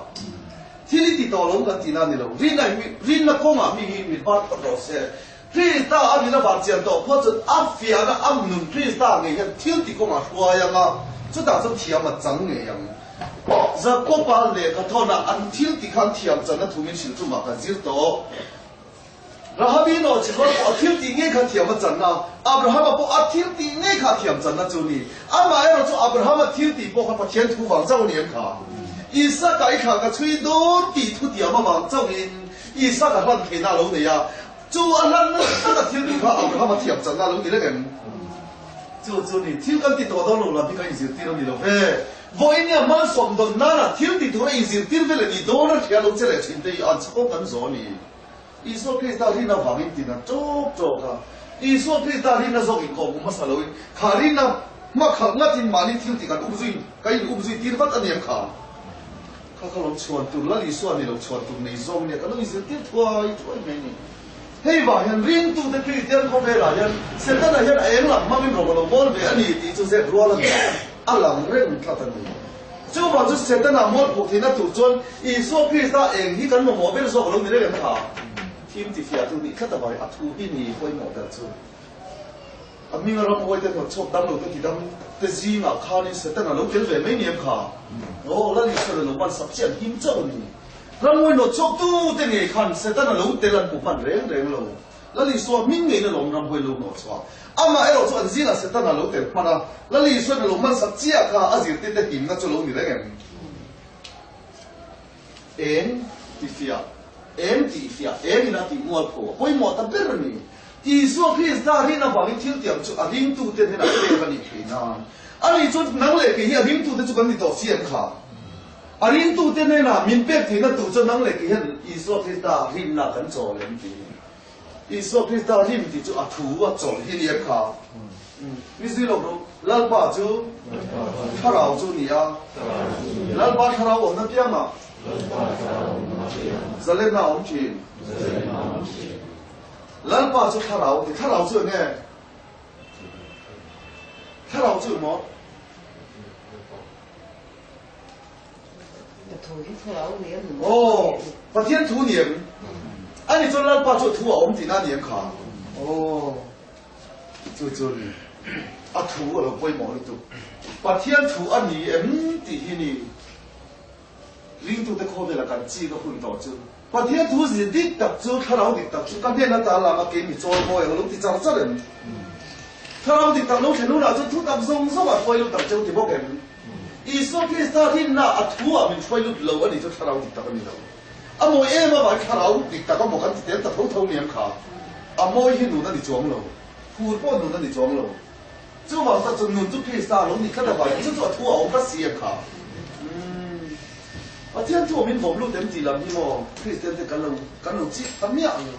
Thil i ti tawh lo kan tihna a ni lo. Rinna hi rinna kawngah mi hi min var phawt rawh se. Krista a min a var chian tawh phawt chuan a fiahna a nun Krista ngei hian thil ti kawngah hruai ang a, chutah chuan thiam a chang ngei ang. Jakoba lehkha thawnah an thil ti khan thiam channa thu min hrilh chungah kan zir tawh. Rahabi nawh chi rual pawh a thil tih ngei kha thiam a channa, Abrahama pawh a thil tih ngei kha a thiam channa chu ni. Amaherawh chu Abrahama thil tih pawh kha Pathian thu vang chauh a ni em kha? Isaka i thlah ka chhui dawn tih thu tiam avang chauhin Isaka hlan theihna a lo nei a, chu a hlan nasa taka thil tih kha Abrahama thiam channa a lo ni reng em? Chu chu ni, thil kan ti tawh dawn lo lam hi kan inzirtir a ni lo ve. Vawiin nia hmalsawm dawn nana thil ti tura inzirtir ve leh ni dawn a hria lo che leh thin te hi an chakawm kan zawh a ni. Isua Krista rinna vangin tin a tawk tawk a. Isua Krista rinna zawk inkawh hmu hmasa loin kha rinna hmakhalh ngatin mahni thil tih kan up zui, kan in up zui tir vat a ni ang kha. Kha kha lo chhuan tur Lal Isua ni lo chhuan tur nei zawng nia kan lo inzirtir thuai thuai mai a ni. Hei vang hian ringtute Kristian khawvelah hian Setana hian a eng lam hmangin rawng a lo bawl ve a ni tih chu zep rual a ni a lang reng tlat a ni. Chuvang chu Setana mualphuh theihna tur chuan Isua Krista eng hi kan mamawh ber zawk a lo ni reng em kha? Thim tifiah tu nih tlat avai a thu hi ni pawimawh ber chu. A hminga ramhuai te hnawtchhuak dam lo te ti dam te zingah khanin Setana lo tel ve mai ni em kha? Aw, Lal Isua lo man sak chiah an him chauh a ni. Ramhuai hnawtchhuak tu te ngei khan Setana lo tel an hmu hman reng reng lo. Lal Isua hming ngeiin a lawm ramhuai lo hnawh chhuah. Amah erawh chu an zingah Setana lo tel hman a, Lal Isuain a lo hmansak chiah kha a zirtirte himna chu lo ni reng em? Eng ti fiah, eng tih fiah, eng ina tih mualpho a pawimawh ta ber a ni. Isua Krista rin avangin thil tiang chu a ringtute hnenah pek a nih theih nan. Ani chu nang leh kei hi a ringtute chu kan ni tawh si em kha? A ringtute hnenah min pek theihna tur chu nang leh kei hian Isua Krista rinna kan chawl em ti? Isua Krista rin tih chu a thu a chawlh hi ni em kha? Mi zui lo rawh. Lalpa chu Thlarau chu ni a. Lalpa Thlarau awmna piangah zalenna a awm thin. Lalpa chu Thlarau ti. Thlarau chu eng nge? Thlarau chu maw? Aw, Pathian thu ni em? Ani chuan Lalpa chu thu a awm tihna a ni em kha? Aw, chu chu ni. A thu a lo pawimawh lutuk. Pathian thu a ni em tih hi ni. Ringtute khawvela kan chik a hun tawh chu. Pathian thu zir dik tak chu, thlarau dik tak chu ka hnen ata lama kei mi chawl mawi ang lo ti char char em? Thlarau dik tak lo thlen hunah chuan thu tak zawng zawng ah hruai lut ang cheu ti bawk em? Isua Krista rinna a thu ah min hruai lut lo a nih chu thlarau dik tak a ni lo. A mawi em avangin thlarau dik tak a maw kan ti tel ta tho tho niang kha. A mawi hi nun a ni chuang lo. Phur pawh nun a ni chuang lo. Chuvang tak chuan nun chu Krista lo ni tlat avangin chu chu a thu a awm tlat si em kha. Umm. Pathian thu awmin vawm lut em tih lam hi maw Kristian te kan lo kan lo chik ta miah lo.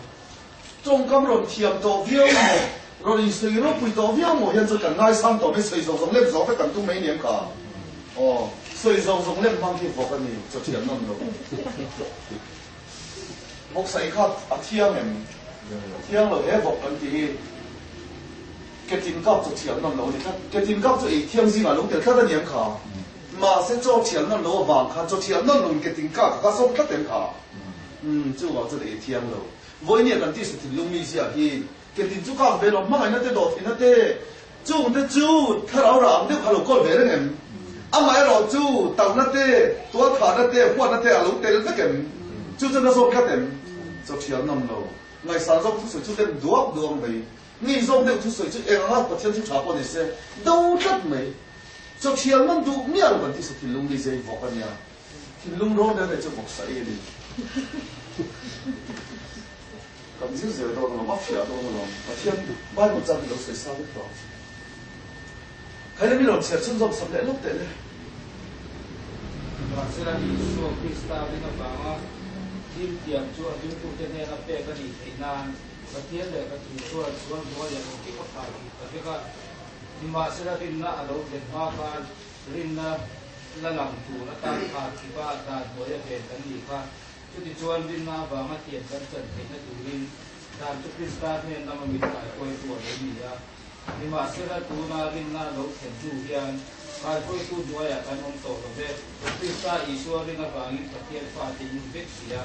Tawngkam rawn thiam tawh viau maw, rawn insawi ropui tawh viau maw hian chuan kan ngaisang tawh mai, sawi zawng zawng lem zawng vek kan tum mai ni em kha? Aw, sawi zawng zawng lem hmang khi vawk a ni, chaw thiam nawm lo. Vawk sawi kha a thiang em? A thiang lo he vawk kan tih hi. Ketin kap chaw thiam nawm lo a ni tlat. Ketin kap chu ei thiang zingah lo tel tlat a ni em kha? Mahse chaw thiam nawm lo avang khan chaw thiam nawm loin ketin kap kha sawm tlat em kha? Umm, chuvang chuan ei thiang lo. Vawinia kan tisa thinlung mi ziah hi ketin chu kak ve lo, hmangaihna te dawhtheihna te, chung te chu thlarau rah ang deuh kha lo kawl ve reng em? Amaherawh chu talhna te, tualthahna te, huatna te a lo tel vek em? Chu chuan a zawm tlat em? Chaw thiam nawm lo. Ngaihsan zawk thusawi chu lem duak duak mai. Ni zawk deuh thusawi chu eng anga Pathian thu tha pawh ni se, do tlat mai. Chaw thiam nawm duh miah lo kan tisa thinlung mi zai vawk a nia. Thinlung rawn reng reng chu vawk sa ei a ni. Kan zir zel dawn alawm, a fiah dawn alawm. Pathian Bible chang hi lo sawi sa vek tawh. Khaile mi rawn chhiar chhunzawm sak leh lawk teh le. Mahsela Isua Krista rin avanga thil tiam chu a ringtute hnena pek a nih theih nan Pathian lehkha thu chuan sual hnuaiah engkim a phah tih ta vek a. Nimahsela rinna a lo thlen hma khan Rinna la lang tur atan kha khipa dan hnuaia ven kan nih kha. Chutichuan rinna avanga tian kan chan theihna turin dan chu Krista hnen lama mit kaihruaitu a lo ni a. Nimahsela tuna rinna lo thlen hnu hian kaihruaitu hnuaiah kan awm tawh lo ve. Krista Isua rin avangin Pathian fate in vek si a.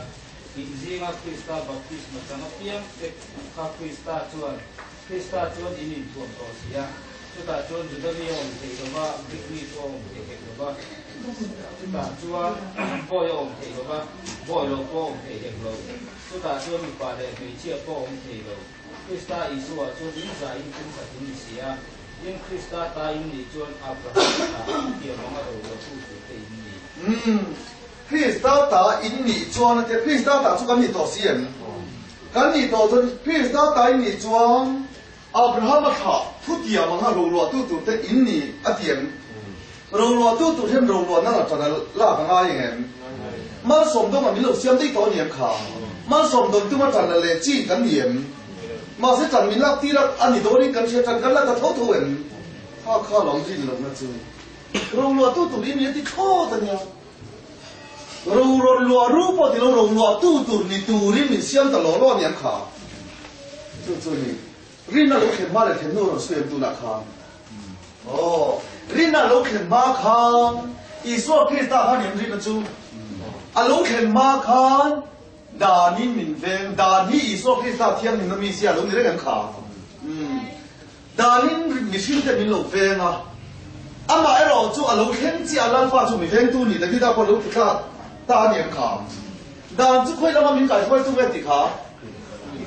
In zinga Krista baptisma chang apiang te kha Krista chuan Krista chuan in inthuam tawh si a. Chutah chuan Juda mi a awm theih lo va, Grik mi pawh a awm theih hek lo va. Chutah chuan bawi a awm theih lo va, bawi lo pawh a awm theih hek lo. Chutah chuan mipa leh hmeichhia pawh a awm thei lo. Krista Isua chuan in zaiin pumkhat in ni si a. Tin, Krista ta in nih chuan Abraham thlah thiam anga roluahtu turte in ni. Umm, Krista ta in nih chuan a tia. Krista ta chu kan nih tawh si em? Kan nih tawh chuan Krista ta in nih chuan Abraham a thlah thu tiam anga roluahtu turte in ni a ti em? Roluahtu tur hian roluahna la ṭan a lak a ngai eng em? Malsawm dawng a min lo siam daih tawh a ni em kha? Malsawm dawn tuma ṭan la leh chi kan ni em? Mahse ṭan min lak tir a a ni dawnin kan hria ṭan kan la ta tho tho em? Kha kha lo rin lohna chu roluahtu tur in ni a ti thlawt a nia. Ro rawn luah ru pawh ti lo, ro luahtu tur ni turin min siam ta law law a ni ang kha. Chu chu ni. Rinna lo thlen hma leh thlen hnu rawn sawi ang tunah khan. Aw, rinna lo thlen hma khan Isua Krista khan em rinna chu a lo thlen hma khan danin min veng, dan hi Isua Krista thianghlimna mi zia lo ni reng em kha. Umm. Danin mihringte min lo veng a, amah erawh chu a lo thleng chiah a, Lalpa chu mi vengtu ni Davida pawh lo ti thlak ta a ni ang kha. Dan chu khawi lama min kaihruaitu nge ti kha?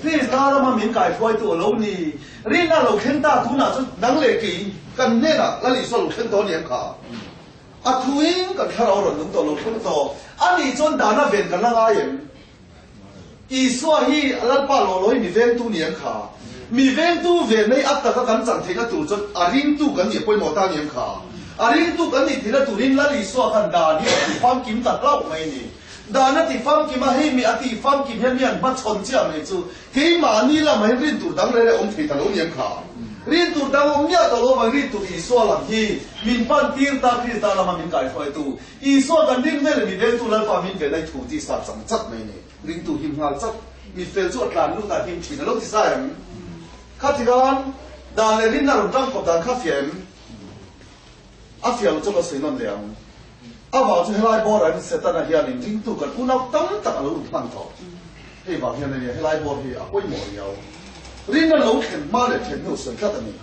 Krista lama min kaihruaitu a lo ni. Rinna lo thleng ta tunah chu nang leh kei kan hnenah Lal Isua lo thleng tawh a ni ang kha. A thuin kan thlarau rawn nung tawh lo thleng tawh a nih chuan dana ven kan la ngai em? Isua hi Lalpa lawlawi mi vengtu ni ang kha. Mi vengtu ve mai a taka kan chan theihna tur chuan a ringtu kan nih a pawimawh ta ni ang kha. A ringtu kan nih theihna turin Lal Isua khan dan hi a ti famkim ta hlauh mai a ni. Dan a ti famkim a, hei mi a tih famkim hian mi an hmachhawn chiah mai chu keimahni lamah hian rin tur dang reng reng awm thei ta lo niang kha. Rin tur dang awm miah tawh lo avangin rin tur Isua lam hi min pan tir ta, Krista lama min kaihruaitu Isua kan rin vel leh mi vengtu Lalpa min ven a i thu tih sa chang chat mai ni. Ringtu him nghal chat, mi fel chu a tlan lut a him thin a lo ti sa em? Kha tikhan dan leh rinna rawn tangkawp dan kha fiah em? A fiah lo chu ka sawi nawn leh ang. A vang chu helai bawrah hian Setana hianin ringtu kan unau tam tak a lo lut hman tawh. Hei vang hian ania helai bawr hi a pawimawh riau. Rinna lo thlen hma leh thlen hnu sawi tlat a ni.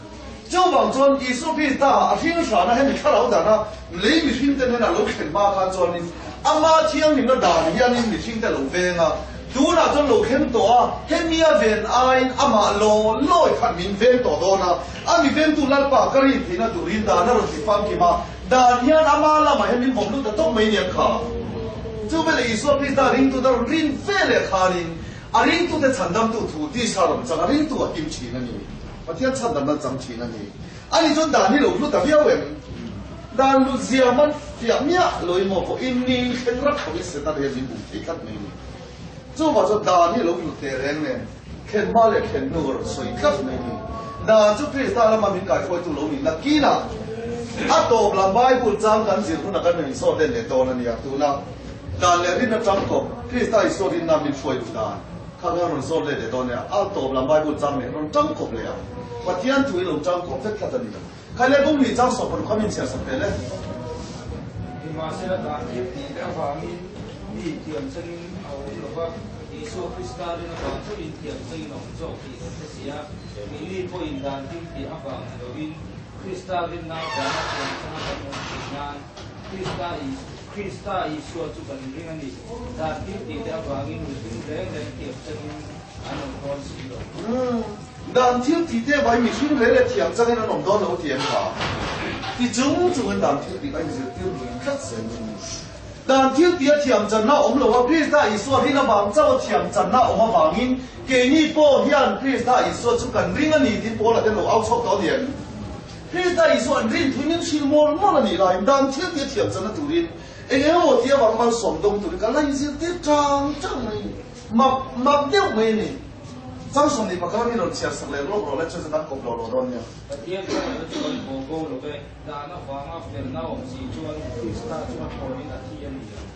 Chuvang chuan Isua Krista a hring hrana hemi thlarau dana lei mihringte hnena lo thlen hma khan chuanin ama thianghlimna dan hianin mihringte lo veng a, tunah chuan lo thleng tawh a, hemia ven aiin amah law lawi khan min veng tawh dawn a, a mi vengtu Lalpa ka rin theihna turin dan a rawn ti famkim a, dan hian ama lamah hian min vawm lut ta tawp mai nia kha. Chu veleh Isua Krista ringtute a rawn rin ve leh khanin a ringtute chhandamtu thu tisa rawn chang a ringtu a him thin a ni. Pathian chhandamna chang thin a ni. Ani chuan dan hi lo hlu ta viau em? Dan lut zia man fiah miah lo in maw pawhin ni thleng rak tho in Satan hian min bum thei tlat mai ni. Chuvang chuan dan hi lo hlu teh reng nen thlen hma leh thlen hnu a rawn sawi tlat mai ni. Dan chu Krista lama min kaihruaitu lo ni nakinah a tawp lam Bible chang kan zir hunah kan rawn insawt let leh dawn a nia. Tuna dan leh rinna changkawp Krista Isua rinna min hruai duh dan. Kha kha rawn zawt let leh dawn nia, a tawp lam Bible chang leh rawn tang kawp leh ang. Pathian thu hi lo tang kawp vek tlat a ni. Khai leh bung ni chang sawp paruk kha min chhiar sak tel e. Nimahsela dan thil tih te avangin mi thiam changin a awm lo va, Isua Krista rin avang chauhin thiam changin a awm zawk tih kan hre si a. Keini pawhin dan thil tih avang ni lovin Krista rinna avanga thiam changa kan awm theih nan Krista Krista Isua chu kan ring a ni. Dan thil tihte avangin mihring reng reng thiam changin an awm dawn si lo. Dan thil tihte avangin mihring reng reng thiam changin an awm dawn lo tih an hla. Ti chung chungin dan thil tih a inzirtir lui tlat zel a ni. Dan thil tih a thiam channa awm lo a, Krista Isua rin avang chauh a thiam channa awm avangin keini pawh hian Krista Isua chu kan ring a ni tiin Paula te lo au chhuak tawh a ni em? Krista Isua an rin thuin in hrilh mawl mawl a nih laiin dan thil tih a thiam channa turin eng eng emaw tih avang malsawm dawng turin kan la inzirtir chang chang mai a ni. Mak mak deuh mai a ni. Chang 21 mi rawn chhiar sak leh lawk rawh le chuan chu kan kawp lo lo dawn nia. Pathian khawngaihna chu kan haw bo lo ve. Dan avanga felna awm si chuan Krista chu a thawhin a thi a ni ang.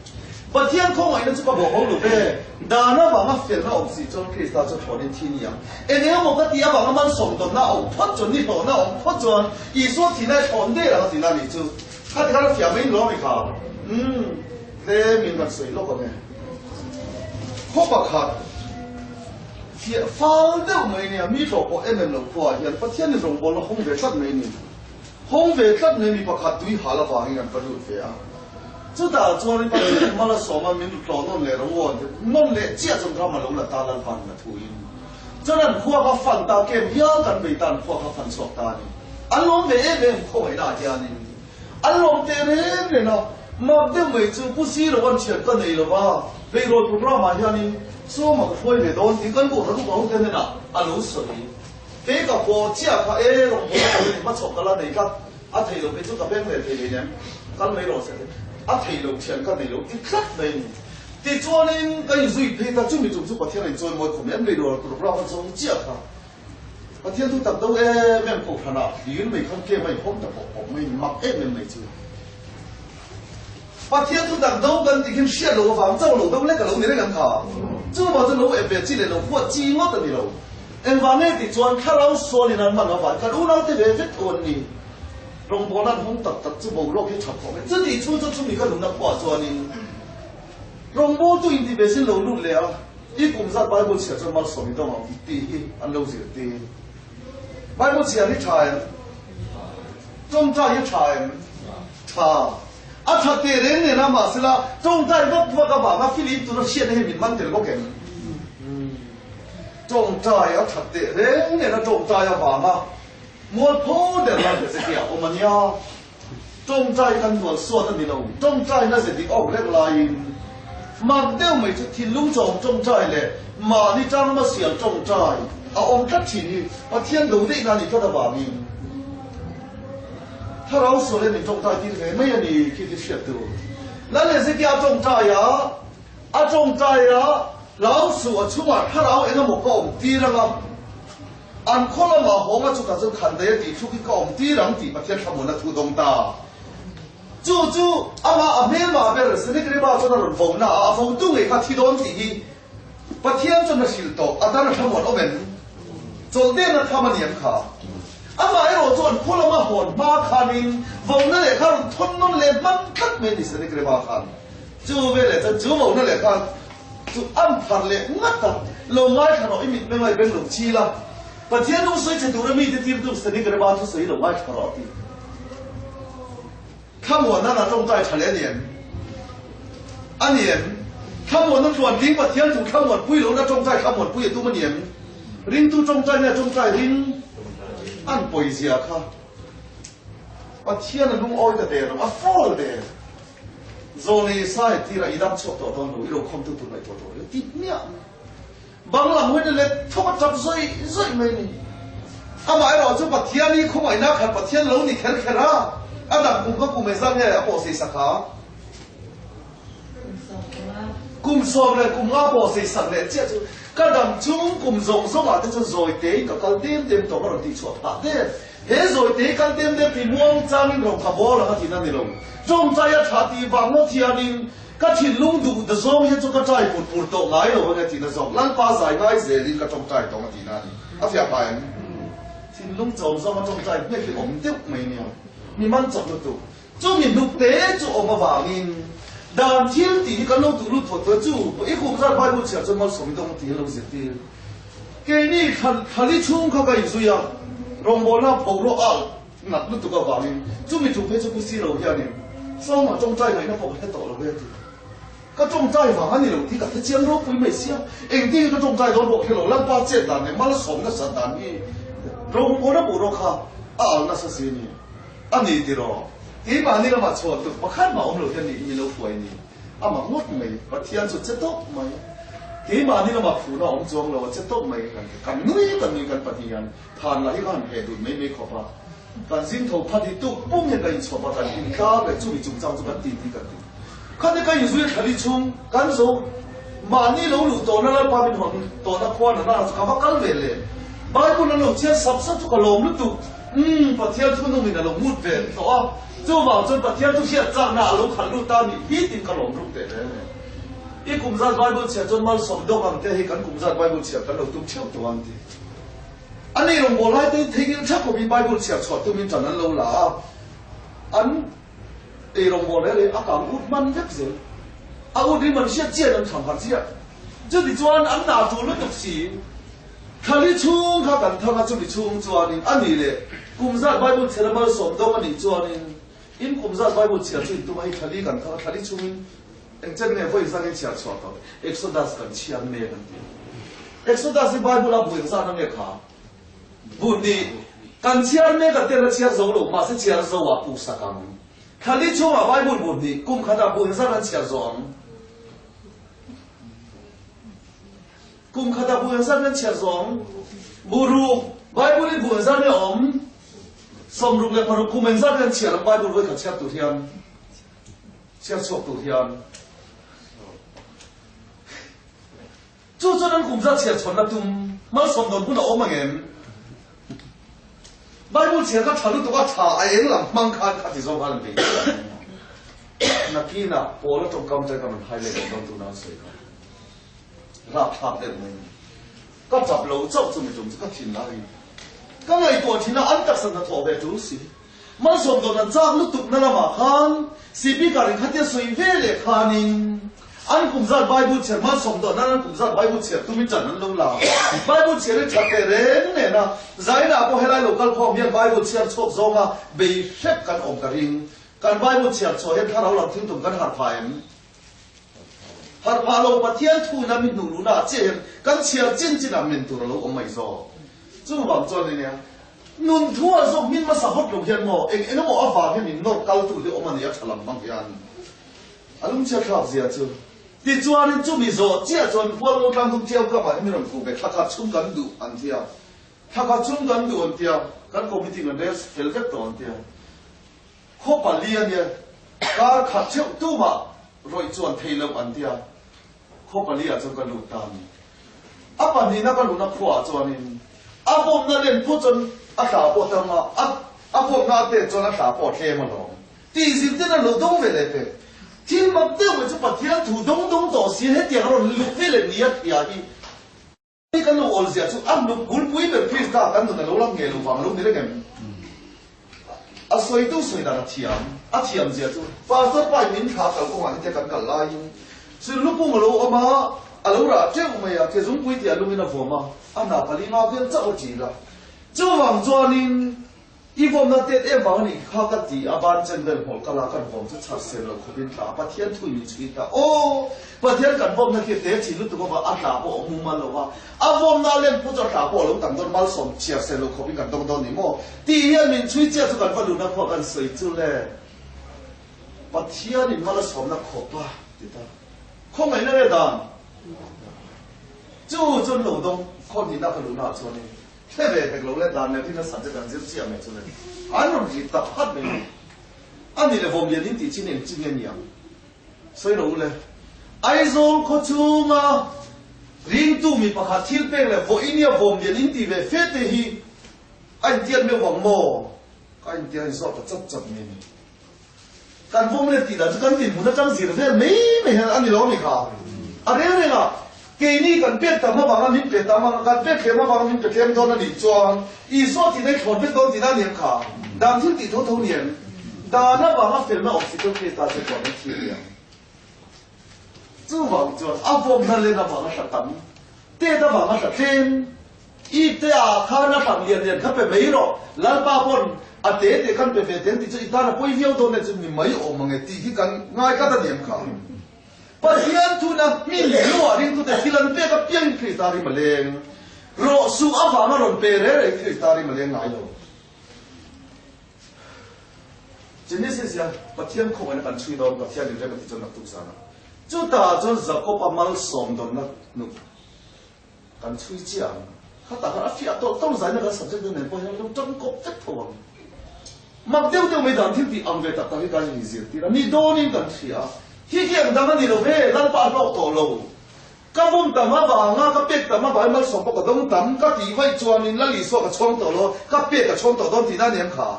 Pathian khawngaihna chu ka bawh bo lo ve. Dan avanga felna awm si chuan Krista chu thlawnin thi ni ang. Eng emaw ka tih avanga malsawm tawnna a awm phawt chuan, ni hlawhna a awm phawt chuan Isua thihna hi thlawn der ang a tihna a nih chu. Khati khan a fiah mai lawm i kha. Umm, tlem in kan sawi lawk ang e. Khaw pakhat fiah fal deuh mai nia, mi hlawh pawh em em lo khuaah hian Pathianin rawngbawlna hawng ve tlat mai ni. Hawng ve tlat mai mi pakhat tui hal avangin an va lut ve a. Chutah chuan Pathian mal a sawm a, min tlawh nawn leh rawh aw an ti. Nawn leh chiah chuan ram a lo la ta Lalpan na thuin. Chuan an khua kha fan ta kem hial kan bei ta an khua kha fan chhuak ta a ni. An lawm ve em em khawngaihna ah hianin an lawm teh reng reng a. Mak deuh mai chu Pu Silo an thian ka nei lova, Beirawl programme ah hianin Sawma ka hruai ve dawn tih kan buh ran upa ho te hnenah a lo sawi. Kei ka haw chiah kha e rawn haw ka ni hmachhawk ka la nei tlat, a thei lo kei chu ka beng leh thei hlei nem, kal mai rawh se a thei lo thian ka nei lo ti tlat mai a ni. Tichuanin ka inzui phei ta chumi tum chu Pathian a inchawi mawi khawm em lei lo program a zawng chiah kha Pathian thu tak do em em kohhranah hlir mai khan kem a inhawm ta pawh pawh mai a ni mak em em mai chu. Pathian thu tak do kan tih hian hriat loh avang chauh lo do lek a lo ni reng ang kha. Chuvang chuan lo ep ve chi leh lo huat chi ngawt a ni lo. Engvang nge tih chuan thlarau sualin an hman avang kan unaute ve vek tho an ni. Rawngbawlna an hawng tak tak chu boruak hi tha khawp e. Chutih chhung chu chumi ka nunna khuaah chuanin rawngbawltu inti ve sin lo lut leh a, i kum zat Bible chhiar chuan malsawm i dawng ang tih hi an lo zirtir. Bible chhiar hi tha em? Tawngtai hi tha em? Tha. A tha teh reng nen a, mahsela tawngtai vak vak avanga filim tura hriatna hi min man tel bawk em? Tawngtai a tha teh reng nen a tawngtai avanga mualpho der lai Hezekia awm a nia. Tawngtai kan hnual suat a ni lo, tawngtaina ze dik awk reng laiin mak deuh mai chu thinlung chawm tawngtai leh mahni tangma sial tawngtai a awm tlat thin hi Pathian do daihna a nih tlat avangin Thlarau sual hian min tawngtai tir ve mai a ni khi khi hriat tur. Lal Hezekia tawngtai a. A tawngtai a, Hlau suh, a chungah thlarau eng emaw ka awm tir ang a, an khaw lamah hawng a chutah chuan khan daih a tih thluk hi ka awm tir ang tih Pathian thlamuanna thu dawng ta. Chu chu amah a hmelmah ber Senakeriba chuan a rawn vo na a, a votu ngei kha thi dawn tih hi Pathian chuan a hrilh tawh, a tan a thlamuan awm em? Chawlhdenna tham a ni ang kha. Amah erawh chuan khaw lama hawn hma khanin vona lehkha a rawn thawn nawn leh hman tlat mai a ni Senakeriba khan. Chu veleh chuan chu vona lehkha chu an phar leh ngat a, lo ngaithla rawh i mit mengai beng lo chil a, Pathian nung sawi che tura mite tirtu Senakeriba thusawi lo ngaithla rawh a ti. Thlamuanna na tawngtai tha leh a ni em? A ni em? Thlamuanna tluan ding Pathian thu thlamuan pui lohna tawngtai thlamuan pui a tum a ni em? Ringtu tawngtai nge tawngtai ring an pawizia kha Pathian a lungawi ta der lo, a fall der. Zawlei sai tirah i dam chhuak tawh dawn lo, i lo khawmtu tur ngaihtuah tawh lo ti hmiah mai. Bang lam hawi na let thawk a tap zawih zawih mai a ni. Amaherawh chu Pathian hi khawngaihna khat Pathian lo ni kher kher a, a dang kum kha kum engzat nge a pawhsei sak a? Kum 15 pawhsei sak leh chiah chu ka dam chung kum zawng zawngah te chuan zawi tein ka kal dem dem tawh ka rawn tihchhuah phah der. He zawi tei kal dem dem ti muang changin rawng ka bawl ang a tihna ni lo. Tawngtai a tha tih vang ngawt hianin Ka thinlung duh da zawng hian chu ka trai pur pur tawh ngai lo ang e tihna zawk Lalpa zai ngai zelin ka tawngtai tawng a tihna a ni. A fiah pah em? Thinlung chawm zawng a tawngtai hmek hi awm deuh mai nia. Mi man chak lutuk. Chu mi hnuk te chu awm avangin dan thil tih hi kan lo duh lut thawt thawt chu i kum zat Bible chhiar chuan malsawm i dawng tih hi lo zirtir. Keini thlali chhung kha ka inzui a, rawngbawlna boruak a alh Nat lutuk avangin chumi tum phei chu Pu Silo hianin Sawma tawngtai ngaihna pawh ka hre tawh lo ve a ti. Ka tawngtai vang a ni lo tih ka hre chiang ropui mai sia. Engtin nge ka tawngtai dawn pawh ka hre lo. Lalpa chet dan leh malsawm nasat dan hi Rohungawna buh rawk kha a al nasa si a ni. A ni tiraw? Keimahni lamah chhuah tuk pakhat mah awm lo hian niin min lo hruai ni. A mak ngawt mai. Pathian chu che tawp mai. Keimahni lamah phuhna a awm chuang lo, a che tawp mai. Kan nui kan nui kan pahnih hian. Than lah hi ka han heh dut mai mai khawp a, kan zing tho phat hi tuk pum hian ka inchhawp a, kan intlar leh chumi chungchang chu kan titi kan ti. Khati ka inzui thlali chhung kan zo mahni lo luh tawhna Lalpa min hawn tawhna khua na na chu ka va kal ve le. Bible an lo chhiar sap sap chu ka lawm lutuk. Umm Pathian thu nungin a lo mut ve tawh a, chuvang chuan Pathian thu hriat chakna a lo khalh lut ta nih hi tiin ka lawm ruk teh reng e. I kum zat Bible chhiar chuan malsawm dawk ang te hi kan kum zat Bible chhiar kan lo tum theuh tawh ang ti. A nei rawngbâwl lai te theihnghilh thak khawpin Bible chhiar chhuah tumin ṭan an lo la a, an ei rawngbâwl reng reng a kang ut hman vek zel. A ut rim an hriat chian an tham harh chiah. Chutichuan an nâ ṭul lutuk si. Thlali chhung kha kan thang a, chumi chhung chuanin a nih leh kum zat Bible chhiar a malsawm dawng a nih chuanin in kum zat Bible chhiar chu in tum a, hei thlali kan thang a, thlali chhungin Engchen nge vawi zangin chhiar chhuah tawh? Exodus kan chhiar mek an ti. Exodus hi Bible a bu engzat ange kha? Bu hnih. Kan chhiar mek a tel a chhiar zo lo, mahse chhiar zo ah puhsak ang. Thla li chhungah Bible bu hnih, kum khatah bu engzat an chhiar zo ang? Kum khatah bu engzat an chhiar zo ang? Bu ruk. Bible in bu engzat nge awm? 66 kum engzat nge an chhiar ang Bible vawi khat chhiar tur hian? Chhiar chhuak tur hian chu chuan an kum zat chhiar chhawnna tum malsawm dawn hun a awm ang em? Bible chhiar kha tha lutuk a, tha a eng lam hmang khan kha ti zawng khan an bei chiah ang emaw? Nakinah Paula tawngkam te kan rawn highlight leh dawn tuna an sawi kha rapthlak deuh mai a ni. Ka tap lo chauh chumi tum chu ka thin lai ka ngaihtuah thin a, an taksa hnathawh ve tul si. Malsawm dawn an chak lutuk na lamah khan Sipikar in khatia sawi ve leh khanin an kum zat Bible chhiar malsawm dawn nan an kum zat Bible chhiar tumin ṭan an lo la. Bible chhiar hi ṭhat teh reng nen a, Zainah pawh helai local khawm hian Bible chhiar chhuak zawnga bei hrep kan awm ka ring. Kan Bible chhiar chhuah hian thlarau lam thil tum kan harh phah em? Harh phah lo Pathian thu ina mi hnuh luhna ah chiah hian kan chhiar chin chin ah men tur a lo awm mai zawk. Chuvang chuan ania Nun thu a zawk hmin hmasa hawt lo hian maw eng eng emaw avang hian min nawr kal tu hi awm a ni a tha lam hmang hian a lungchhiat thlak zia chu. Tichuanin chumi zawh chiah chuan Hualngo tlangthum chiau kamah hian min rawn fuh ve thla khat chhung kan duh an tia, thla khat chhung kan duh an tia, kan committee kan rel fel vek tawh an tia. Khaw pali a nia, kar khat theuh tumah rawih chuan thei loh an tia. Khaw paliah chuan ka lut ta a ni. A pahnihna ka luhna khuaah chuanin a vawmna len phut chuan a thla pawh tam a, a vawmna a pek chuan a thla pawh a tlem alawm. Tih zirtir a lo dawng ve leh pek. Thil mak deuh mai chu Pathian thu dawng dawng tawh si hetiang a rawn luh ve leh nia thia hi. Hei kan lo awl zia chu a hnuk bulpui ber Krista kan nun a lo lang nge lo vang lo ni reng em? A sawitu sawi dan a thiam, a thiam zia chu Pastor pa in min thla kal kawngah hi te kan kal laiin Sunlupung a lo awm a, a lo rah teuh mai a, kezungpui tih a lungin a vawm a, a hna pali nga vel chauh a ṭil a. Chuvang chuanin I vawmna tet em vang a nih kha ka ti a, ban chen vel hmawlh kala kan vawm chu chhar ser lo khawpin tla a, Pathian thu in min chhui ta. Aw! Pathian kan vawmna khi a te chin lutuk ava, a tla pawh a hmu mal lo va, a vawmna a lem phu chu a tla pawh a lo tam dawn, malsawm chhiar ser lo khawpin kan dawng dawn ni maw? Tih hian min chhui chiah chu kan va luhna khua kan sawi chu le. Pathian in mal a sawmna khawp a ti ta. Khawngaihna nge dan? Chu chuan lo dawng khawnhihna ka luhna ah chuanin Hre ve hek lo le, dan leh rin a subject an zir chiah mai chu le. An rawn ri tak hat mai ni. A ni le vawm lian in tih chin eng chin nge niang? Sawi lo u le. Aizawl khaw chhunga ringtu mi pakhat thil pek leh vaw inia vawm lian in tih ve fe te hi a intiat meuh vang maw? Ka intiat in zawh ta chat chat mai ni. Kan vawm let tih dan chu kan dinhmun atang zir vel mai mai hian a ni lo a ni kha. A reng reng a, keini kan pek tam avanga min pe tam ang, kan pek tlem avanga min pe tlem dawn a nih chuan Isua tihna i thlawn vek dawn tihna a ni ang kha. Dan thil tih tho tho ni em? Dan avanga felna awm si chu Krista chu chuan an thil ni ang. Chuvang chuan a vawmna len avanga hla tam, tet avanga hla tlem, I te ah khan a hlang lian lian kha pe mai rawh, Lalpa pawn a te te khan pe ve teng tih chu i tan a pawi viau dawn e chu ni mai awm ang e tih hi kan ngai tlat a ni em kha. Pathian thuna hmin hnuah ringtute thil an pek apiangin Krista rim a leng. Rawh suh avanga rawn pe reng reng Krista rim a leng ngai lo. Genesis hian Pathian khawngaihna kan chhui dawn Pathian in rem a ti chuan naktuk zan a. Chutah chuan Jakob-a malsawm dawnna hnuk. Kan chhui chiah ang. Khatah khan a fiah tawlh tawlh zaina kan subject deuh nen pawh hian lo tang kawp vek tho ang. Mak deuh deuh mai dan thil tih ang ve tak tak hi kan in zirtir a, ni dawnin kan hria a. Hi khi ang dang a ni lo ve, Lalpa a hlawk tawh lo. Ka vum tam avanga, ka pek tam avangin malsawm pawh ka dawng tam, ka tih vaih chuanin Lal Isua ka chhawm tawh lo, ka pek ka chhawm tawh dawn tihna a ni ang kha.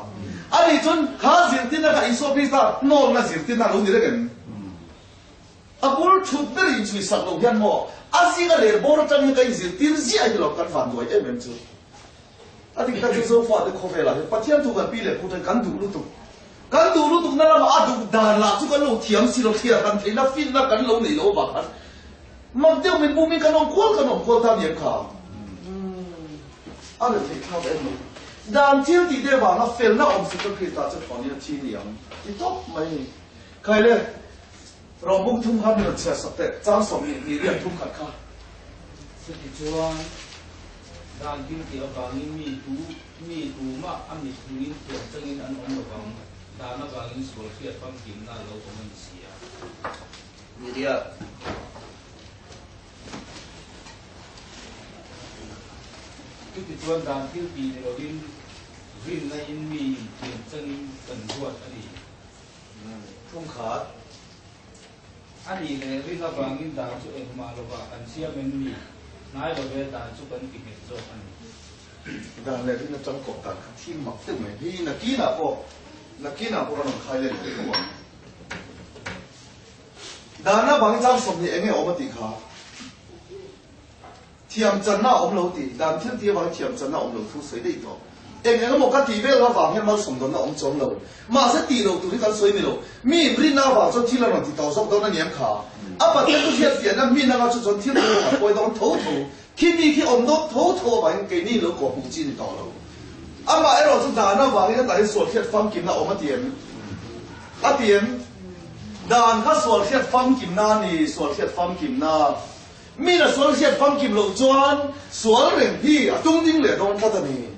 Ani chuan kha zirtirna kha Isua Krista hnawlna zirtirna a lo ni reng em? A bul thut ber inchhui sak lo hian maw a zinga rel bawr atang hian ka inzirtir ziah hi lo kan van duai em em chu. A dik tak chu Zofate khawvelah hian Pathian thu kan pi leh pu ten kan duh lutuk. Kan duh lutuk na lamah a duh dan lah chu kan lo thiam si lo, thliar han theihna finna kan lo nei lo avang khan mak deuh min bumin kan awm kual kan awm kual ta niang kha. A rel theih thlak em mai. Dan thil tih te vanga felna awm si chuan Krista chu thlawnin a thi niang ti tawp mai ni. Khai le. Rawhbuk thum kha min rawn chhiar sak teh, chang 20 riat thum khat kha. Chutichuan, dan thil tih avangin mi tu mi tumah a mit hmuhin thiam changin an awm lovang, dan avangin sual hriat famkimna a lo awm a ni si a. Ni riat. Chutichuan, dan thil tih ni lovin rinna in mi thiam changin kan ruat a ni. Thungkhat. A nih leh rin avangin dan chu engmah lovah kan siam em ni? Hnai love dan chu kan ti nghet zawk a ni. Dan leh rin atang kawp dan kha thim mak deuh mai. Hi nakinah pawh, nakinah pawh ka rawn khai let leh tho ang. Dan avangin chang 20 enge awm a tih kha? Thiam channa a awm lo tih, dan thil tih avangin thiam channa a awm lo thu sawi daih tawh. Eng eng emaw ka tih vel avang hian malsawm dawnna a awm chuang lo. Mahse tih loh tur hi kan sawi ni lo. Mi inrinna avang chuan thil a rawn ti tawh zawk dawn a ni em kha? A Pathian chu hriat fiahna hmin anga chu chuan thil pawh a pawi dawn tho tho. Khi mi khi awm dawn tho tho avangin keini lo kawh hmuh chi ni tawh lo. Amah erawh chu dan avangin hetah hian sual hriat famkimna a awm a ti em? A ti em? Dan kha sual hriat famkimna a ni, sual hriat famkimna. Mi na sual hriat famkim loh chuan sual reng hi a tum ding leh dawn tlat a ni.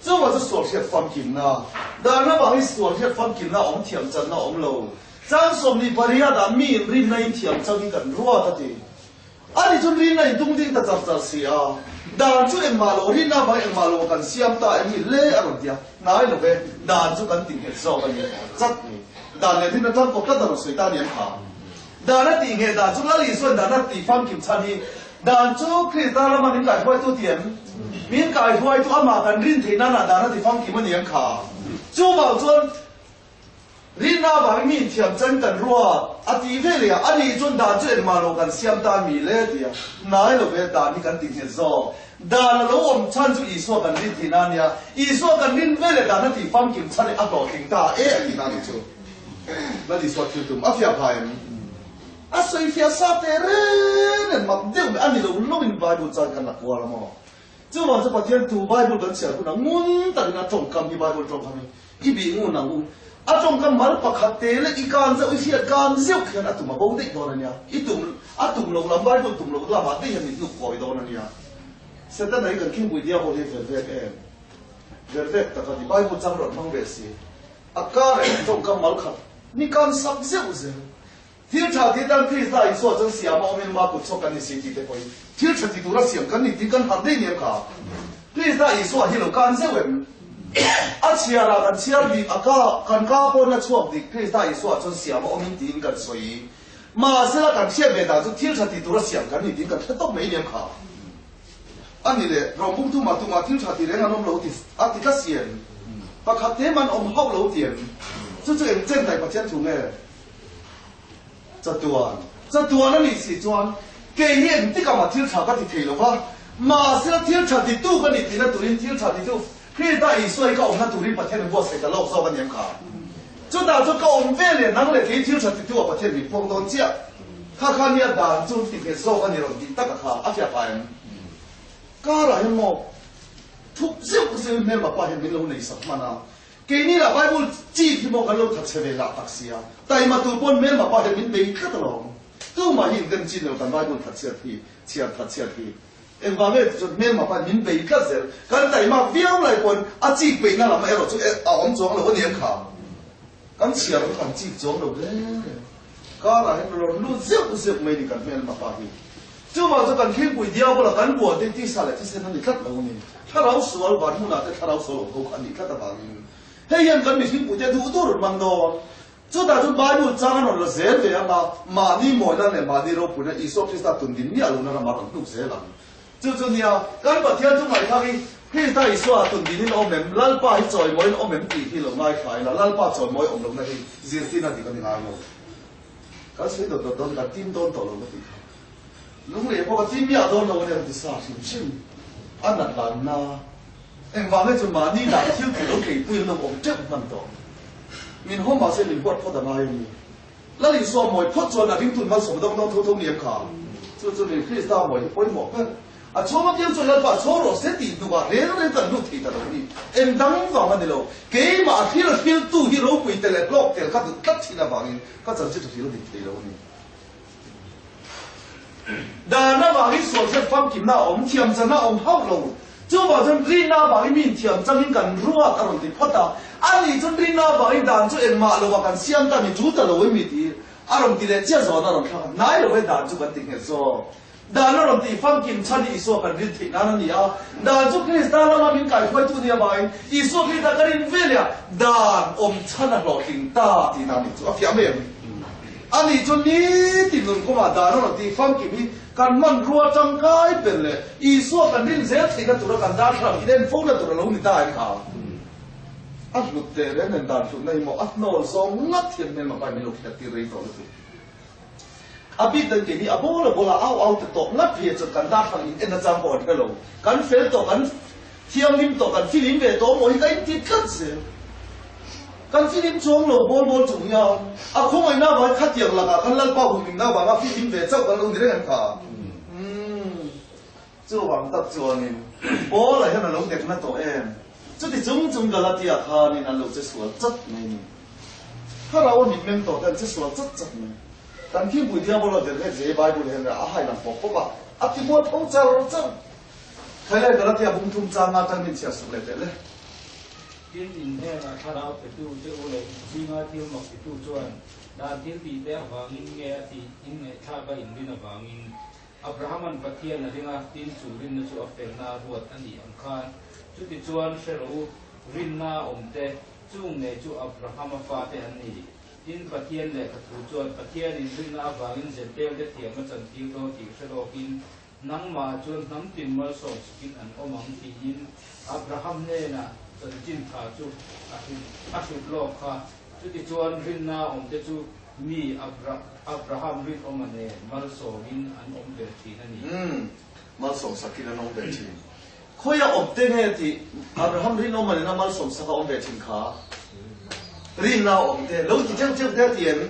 Chuvang chu sual hriat famkimna, dan avangin sual hriat famkimna a awm thiam channa a awm lo. Chang 28 ah mi in rinna in thiam changin kan ruat a ti. Ani chuan rinna in tum ding ta char char si a, dan chu engmah lo, rinna avangin engmah lo kan siam ta em ni le a rawn ti a, hnai lo ve, dan chu kan ti nghet zawk a ni chat ni. Dan leh rinna tangkawp tlat a rawn sawi ta a ni ang kha. Dan a tih ngheh dan chu Lal Isua'n dan a tih famkim chhan hi dan chu Krista lama min kaihruaitu ti em? Min kaihruaitu amah kan rin theih nana dan a ti famkim a ni ang kha. Chuvang chuan Rinna avangin mi inthiam chan kan ruat a tih ve leh a, a nih chuan dan chu engmah lo kan siam ta mi le ti a, hnai lo ve dan hi kan ti nghet zawk. Dan a lo awm chhan chu Isua kan rin thihna a nia, Isua kan rin ve leh dan a tih famkim chhan hi a hlawhtling ta e a tihna a nih chu. Lal Isua thil tum a fiah phah em? A sawi fiah sa teh reng reng mak deuh mai a ni lo lawngin Bible chan kan la kual a maw? Chuvang chu Pathian thu Bible kan chhiar hunah ngun takin a tawngkam hi Bible tawngkam hi I bih ngun ang u. A tawngkam mal pakhat te leh i kan zeuh, i hriat kan zeuh khian a tum a bo daih dawn a nia. I tum, a tum lo lam, Bible tum lo lamah daih hian min hnuk kawi dawn a nia. Setana hi kan khingpui diak aw hi ver vek em? Ver vek tak a ni. Bible chang rawn hmang ve si. A kar em tawngkam mal khat ni kan sak zeuh zel. Thil tha ti tan Krista Isua chuan siam a awmin ma kut chhuak kan ni si tih te pawhin thil tha ti tura siam kan ni tih kan harh daih nia kha. Krista Isua hi lo kan zeuh em? A chhiarah kan chhiar dik a ka kan ka pawn a chhuak dik Krista Isua chuan siam a awmin tiin kan sawi. Mahsela kan hriat ve dan chu thil tha ti tura siam kan ni tiin kan hre tawp mai nia kha. A ni le, rawng bung tuma tuma thil tha ti reng an awm lo ti a ti tlat si em? Pakhat te man awm hauh lo ti em? Chu chu eng chen dai Pathian thu nge? Chatuan, chatuan a nih si chuan kei hi engtikah mah thil tha ka ti thei lo va, mahse thil tha titu ka nih tihna turin thil tha titu Krista Isua hi ka awmna turin Pathian min buatsaih ta lawk zawk a ni ang kha. Chutah chuan ka awm ve leh nang leh kei thil tha titu ah Pathian min pawng dawn chiah. Kha kha nia dan chu ti nghet zawk a ni rawn tih taka kha a fiah pah em? Karah hian maw thup zeuh zeuhin hmelma pa hian min lo nei sak hman a, Keini lah Bible chi hi maw kan lo thatchhe ve lah tak sia, taima tur pawn hmelma pa hian min bei tlat alawm. Tumah hi indem chin lo kan Bible thatchhiat hi, chhiar thatchhiat hi. Engvang nge ti chuan hmelma pa hian min bei tlat zel. Kan taima viau lai pawn a chik peihna lam erawh chu a awm chuang lo a ni ang kha. Kan chhiar chu kan chik chuang lo reng reng. Karah hian rawn lut zeuh zeuh mai ni kan hmelma pa hi. Chuvang chu kan khingpui diabola kan buan te tisa leh thisen a ni tlat lo a ni. Thlarau sual van hmunah te thlarau sual awm ho kha a nih tlat avangin hei hian kan mihringpui te duh duh rawn man dawn. Chutah chuan Bible chang an rawn la zel ve ang a, mahni mawina leh mahni ropuina Isua Krista tun din miah lohna ramah rawn hnuk zel ang. Chu chu nia, kan Pathian chu ngaihthlak hi Krista Isua tun dinin a awm em, Lalpa hi chawimawiin a awm em tih hi lo ngaithla ila, Lalpa chawimawi awm lohna hi zirtirna dik a ni ngai lo. Kan sawi dawt dawt dawn, kan tim dawn tawh lo ka tih kha. Lunglei pawh ka tim miah dawn lo a nia ka ti sa hrim hrim. A nat lanna engvang nge chu mahni lah thil tih lo keipui an lo awm teuh hman tawh. Min haw mahse min huat phawt a ngai a ni. Lal Isua mawi phawt chuan a ringtun malsawm dawng dawng tho tho ni em kha? Chu chu ni Krista mawi hi pawimawh ber. A chhawm apiang chuan Lalpa chhaw rawh se tih hnuah reng reng kan lut thei ta lo ni. Eng dang vang a ni lo. Keimah a hril hriltu hi ropui tel leh hlawk tel ka duh tlat thin avangin ka chanchin tha hril dik thei lo a ni. Dan avangin sual hriat famkimna a awm, thiam chana a awm hauh lo. Chuvang chuan rinna avangin mi inthiam changin kan ruat a rawn ti phawt a. Ani chuan rinna avangin dan chu engmah lovah kan siam ta mi tul ta lo em mi tih a rawn ti leh chiah zawn a rawn thlak a. Hnai lo e dan chu kan ti nghet zawk. Dan a rawn tih famkim chhan hi Isua kan rin theih nan a ni a. Dan chu Krista lama min kaihruaitu nia vangin Isua Krista ka rin ve leh a, dan awm chhan a hlawhtling ta tih dan nih chu a fiah mai em? Ani chu nitin nun kawngah dan a rawn tih famkim hi kan hmanrua tangkai ber leh Isua kan rin zel theihna tura kan darthlalang inen fona tur a lo ni ta em kha? A hlut teh reng nen dan hlutna hi maw a hnawl zawng ngat hian hmelma pai min lo hriat tir rei tawh lutuk. A bik dan keini a bawl a bawla au au te tawh ngat phei chuan kan darthlang in en achang pawh an hre lo. Kan fel tawh, kan thianghlim tawh, kan filim ve tawh maw hi ka inti tlat zel. Kan filim chuang lo bawl bawl chung hian a khawngaihna avangin khatiang lakah khan Lalpa humhimna avanga filim ve chauh kan lo ni reng an kha. Umm chuvang tak chuanin Paul-a hian a lo dekna tawh em? Chuti chung chung Galatia khanin an lo che sual chat mai ni. Thlarau a mitmeng tawh te an che sual chat chat mai. Kan thingpui diabolo der hlek zia hi Bible hian a hai lang pawp pawp a, a ti mual tho char char. Thailai Galatia bung thum chang nga tang min chhiar suk leh teh le. Tin, in hnenah thlarau petu che u leh in zinga thil mak titu chuan dan thil tih te avangin nge a tih in ngaihthlak a inrin avangin Abrahaman Pathian a ring a, tin chu rinna chu a felna a ruat a nih ang khan chutichuan hre rawh u, rinna a awm te, chung ngei chu Abrahama fate an ni. Tin, Pathian lehkha thu chuan Pathianin rinna avangin Jentail-te thiam a chantir dawn tih hre lawkin, Nangmah chuan hnam tin malsawm sakin an awm ang tiin Abraham hnenah chanchin tha chu a hrilh a hrilh lawk kha. Chutichuan rinna awmte chu mi Abraham rinawma nen malsawmin an awm ve thin a ni. Umm, malsawm sakin an awm ve thin. Khawia awmte nge tih Abraham rinawma nena malsawm saka awm ve thin kha? Rinna awmte, lo ti teuh teuh te a ti em?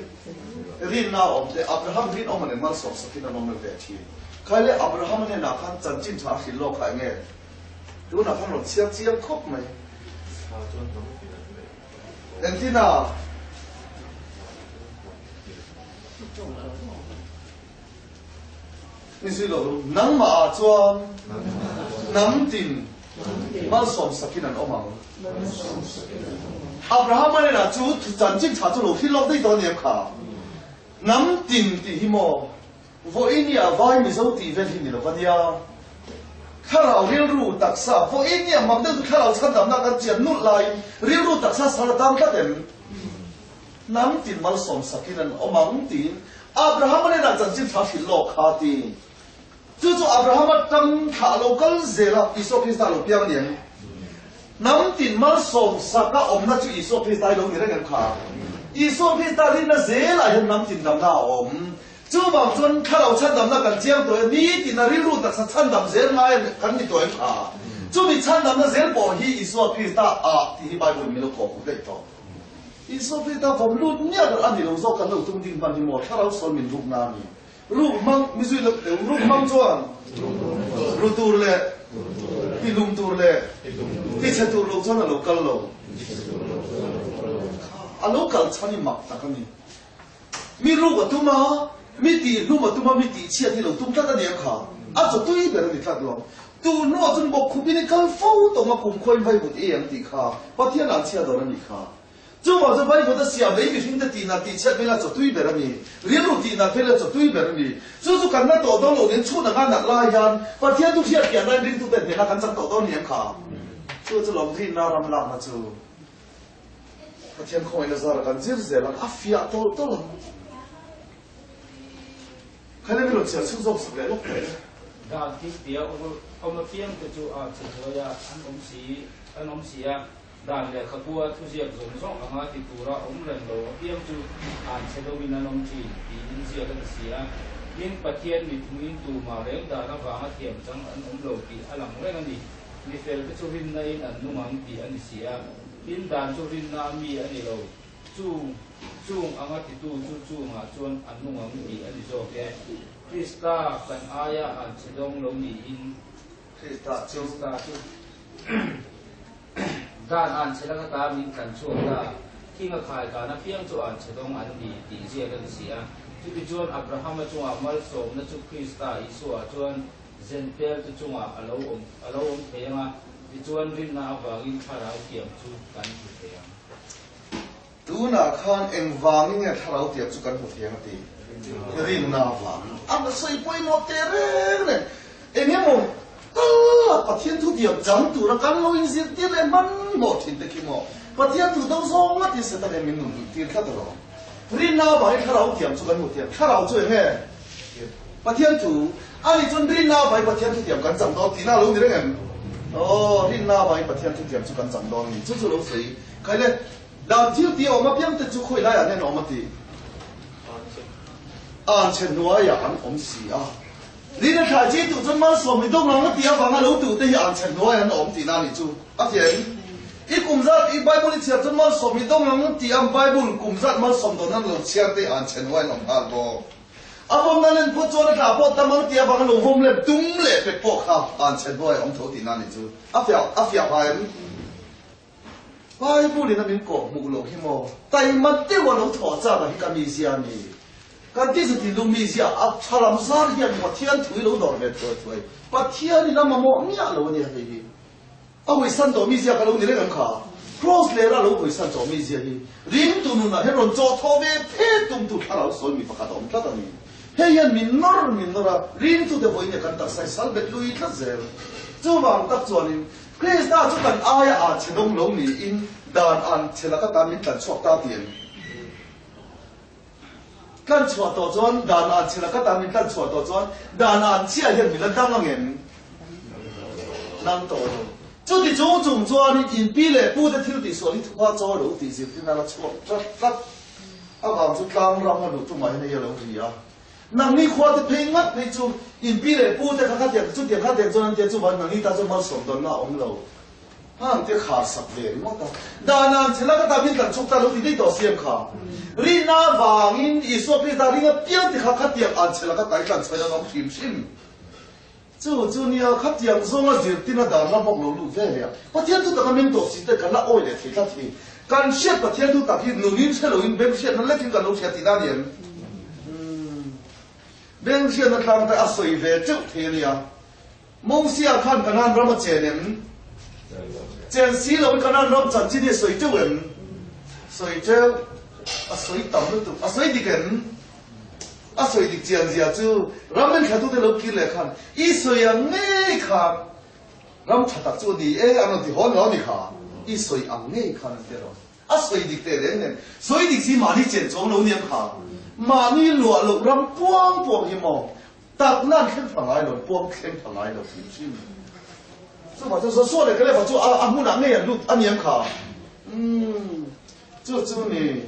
Rinna awmte, Abraham rinawma nen malsawm sakin an awm ve thin. Khai le Abraham hnenah khan chanchin tha a hrilh lawk kha enge? Tunah khan rawn chhiar chiang khawp mai. Engtin a? Ni zui lo, nangmah ah chuan hnam tin malsawm sakin an awm ang. Abraham hnenah chu chanchin tha chu lo hrilh lawk daih tawh a ni em kha? Hnam tin tih hi maw? Vawinia vai Mizo tih vel hi ni lo va nia. Thlarau rilru taksa, vawinia mak deuh chu thlarau chhandamna kan chian nulh laiin rilru taksa sal a tang tlat em? Hnam tin malsawm sakin an awm ang tiin Abrahama hnenah chanchin tha hrilh lawk kha ti. Chu chu Abrahama tang thlah lo kal zel a, Isua Krista lo piang a ni em? Hnam tin malsawm saka awmna chu Isua Krista hi lo ni reng em kha? Isua Krista rinna zelah hian hnam tin damna a awm. Chuvang chuan thlarau chhandamna kan chiang tawh e, nitin a rilru taksa chhandam zel ngai kan ni tawh em kha? Chumi chhandamna zel pawh hi Isua Krista ah tih hi Bible in min lo kawhpui daih tawh. Isua Krista vawm lut miah loh a ni lo zawk kan lo tum ding hman hi maw thlarau sawn min ruk na a ni. Ruk hmang, mi zui loh teu, ruk hmang chuan ru tur leh tihlum tur leh tichhe tur lo chuan a lo kal lo. Kha a lo kal chhan hi mak tak a ni. Mi ruk a tum a, mi tihhlum a tum a, mi tihchhiat hi lo tum tlat a ni ang kha. A chaw tui ber a ni tlat lo. Tun hnuah chuan bawkkhupin i kal fo tawng a kum khuain vaivut i ang tih kha Pathian an chhiat dawn a nih kha. Chuvang chuan vaivut a siam lei mihringte tihna tihchhiat phei la chaw tui ber a ni. Rilru tihna phei la chaw tui ber a ni. Chu chu kan na tawh dawn lo nen chhun anga nat lai hian Pathian chu hriatfiah nain ringtute hnena kan chang tawh dawn ni ang kha. Chu chu lawm rinna ram lakna chu. Pathian khawngaihna zara kan zir zel ang, a fiah tawlh tawlh ang. Khaile mi rawn chhiar chhun zawk sak leh lawk teh. Dan thil tia awm apiang te chu a che hnuai a, an awm si, an awm si a. Dan lehkhabua thuziak zawng zawng anga ti tura awm reng lo apiang chu an che deuhin an awm thin tiin ziak a ni si a. Tin, Pathian mithmuhin tumah reng dan avanga thiam chang an awm lo tih a lang reng a ni. Mi fel te chu rinna in an nung ang tih a ni si a. Tin dan chu rinna a mi a ni lo. Chung, chung anga titu chu chungah chuan an nung ang tih a ni zawk e. Krista kan aia an chhe dawng lo niin. Krista chu. Krista chu dan an chhe lak ata min tlan chhuak ta. Thing a khai dan apiang chu an chhe dawng an ni tih ziak a ni si a. Chutichuan Abrahama chungah malsawmna chu Krista Isua chuan Zentel te chungah a lo awm a lo awm thei ang a, tichuan rinna avangin thlarau tiam chu kan hmu thei ang. Tunah khan engvangin nge thlarau tiam chu kan hmu thei ang a ti? Rinna avangin. A sawi pawimawh teh reng reng. Eng emaw tal a Pathian thu tiam chang tura kan lo inzirtir leh hmanhmawh thin te khi maw? Pathian thu do zawng ngatin Satan hian min nun duh tir tlat alawm. Rinna avangin thlarau tiam chu kan hmu thei ang. Thlarau chu eng nge? Pathian thu a nih chuan rinna avangin Pathian thutiam kan chang dawn tihna a lo ni reng em? Aw, rinna avangin Pathian thutiam chu kan chang dawn a ni. Chu chu lo sawi khai le. Dan thil tih a awm apiang te chu khawi laiah hian a awm a ti. An chhe hnuaiah an awm si a. Rinna thlai chi tuh chuan malsawm mi dawng ang a tih avanga lo tuh te hi an chhe hnuaiah an awm tihna a nih chu. A fiah em? I kum zat i Bible i chhiar chuan malsawm mi dawng ang tih a Bible kum zat malsawm dawn an lo chhiar te hi an chhe hnuaiah an awm nghal bawk. A vawm nan en phawt chuan a tla pawh tam ang tih avanga lo vawm leh dum leh pek pawh kha an chhe hnuai a awm tho tihna a nih chu. A fiah a fiah hma em? Bible in a min kawh hmuh loh hi maw? Taima deuh a lo thawh chak a hi ka mizia a ni. Kan tisa thinlung mizia a tha lam zar hian Pathian thu i lo dawr ve thuai thuai. Pathian in a mamawh miah lo a nia hei hi. A hawisan tawh mizia ka lo ni reng ang kha. Cross lera lo hawisan tawh mizia hi ringtu nunah hian rawn chawh thawh ve phet tumtu thlarau sawi mi pakhat a awm tlat a ni. Hei hian min nawr min nawr a, ringtute vawiin kan taksa hi sal bet lui tlat zel. Chuvang tak chuanin Krista chu kan aia ah chhe dawng lo niin dan an chhe laka tan min tlan chhuak ta tih em? Tlan chhuah tawh chuan dan an chhela ka tan min tlan chhuah tawh chuan dan an chhia hian min la dang ang em? Dang tawh lo. Chuti chung chung chuan in pi leh pu te thil tih sual hi thupa chawi lo tih zirtir na la chhuak tlat tlat avang chu tlang ram a luh tumah hian hei a lo ri a. Nangni khua te phei ngat phei chu in pi leh pu te kha khatiang chutiang khatiang chuan an tia chuvang nangni ta chuan malsawm dawnna a awm lo. Hang te khar sak ve ringawt a. Dan ang che laka ta min tlan chhuk ta lo ti daih tawh siam kha. Rinna vangin Isua Krista ring apiang ti kha khatiang an che laka tai tlan chhuain an awm hrim hrim. Chu chu nia khatiang zawnga zirtin a dan ram bawk lo lut ve leh a. Pathian thu taka meng tawh si te kan la awi leh thei tlat hi. Kan hriat Pathian thu tak hi nunin hre loin beng hriatna lekin kan lo hria tihna a ni em? Beng hriatna tlang te a sawi ve teuh thei a nia. Mosia khan Kanaan ram a chen em? Chen si lo in Kanaan ram chanchin hi a sawi teuh em? Sawi teuh. A sawi tam lutuk. A sawi dik em? A sawi dik chian zia chu ram en thlatute lo kir leh khan i sawi ang ngei khan ram tha tak chu a ni e an rawn ti hawn lo a ni kha. I sawi ang ngei khan an ti alawm. A sawi dik teh reng nen sawi dik si mahni chen chuang lo nia kha. Mahni luah loh ram puang puang hi maw Tak nan thleng pha ngai lo, puang thleng pha ngai lo hrim hrim. Chuvang chuan Joshua leh Caleb-a chu a hmunah ngei an lut a niang kha. Umm, chu chu ni.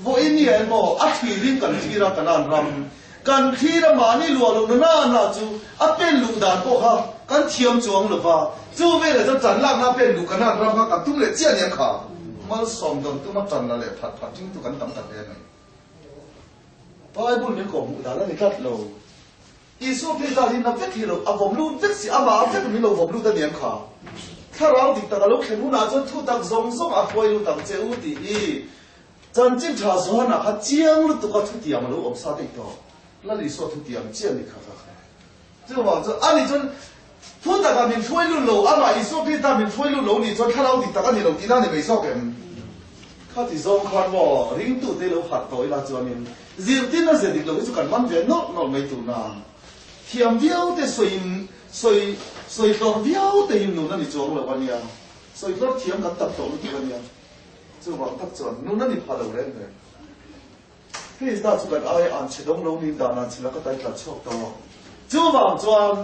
Vawiin ni ah emaw a thlirin kan thlir a Kanaan ram. Kan thlir a mahni luah loh na na na chu a pen luh dan pawh kha kan thiam chuang lo va. Chu velah chuan chan lakna a pen luh Kanaan ram kha kan tum leh chiah aniang kha. Malsawm dawn tuma tan la leh phat phat tingtu kan tam ta hle mai. Bible min kawh hmuh dan a ni tlat lo. Isua Krista hi na vek hi lo a vawm lut vek si, amah a vek min lo vawm lut a niang kha. Thlarau dik tak a lo thlen hunah chuan thu tak zawng zawng a hruai lut ang che u tih hi Chanchin Tha Johana kha chiang lutuk a thutiam a lo awm sa daih tawh. Lal Isua thutiam chiah a ni kha kha kha. Chuvang chuan ani chuan thu takah min hruai lut lo, amah Isua Krista min hruai lut lo nih chuan thlarau dik tak a ni lo tihna a ni mai zawk em? Khati zawng khan maw ringtute lo harh tawh ila chuanin zirtirna zia dik lo hi chu kan man ve nawlh nawlh mai tur na. Thiam viau te sawiin sawi sawi tlawrh viau te hi nun a ni chuang lo a nia. Sawi tlawrh thiam kan tam tawh lutuk a nia. Chuvang tak chuan nun a ni pha lo reng reng. Krista chu kan aia an chhe dawng lo niin dan an chhe laka tai tlan chhuak tawh. Chuvang chuan,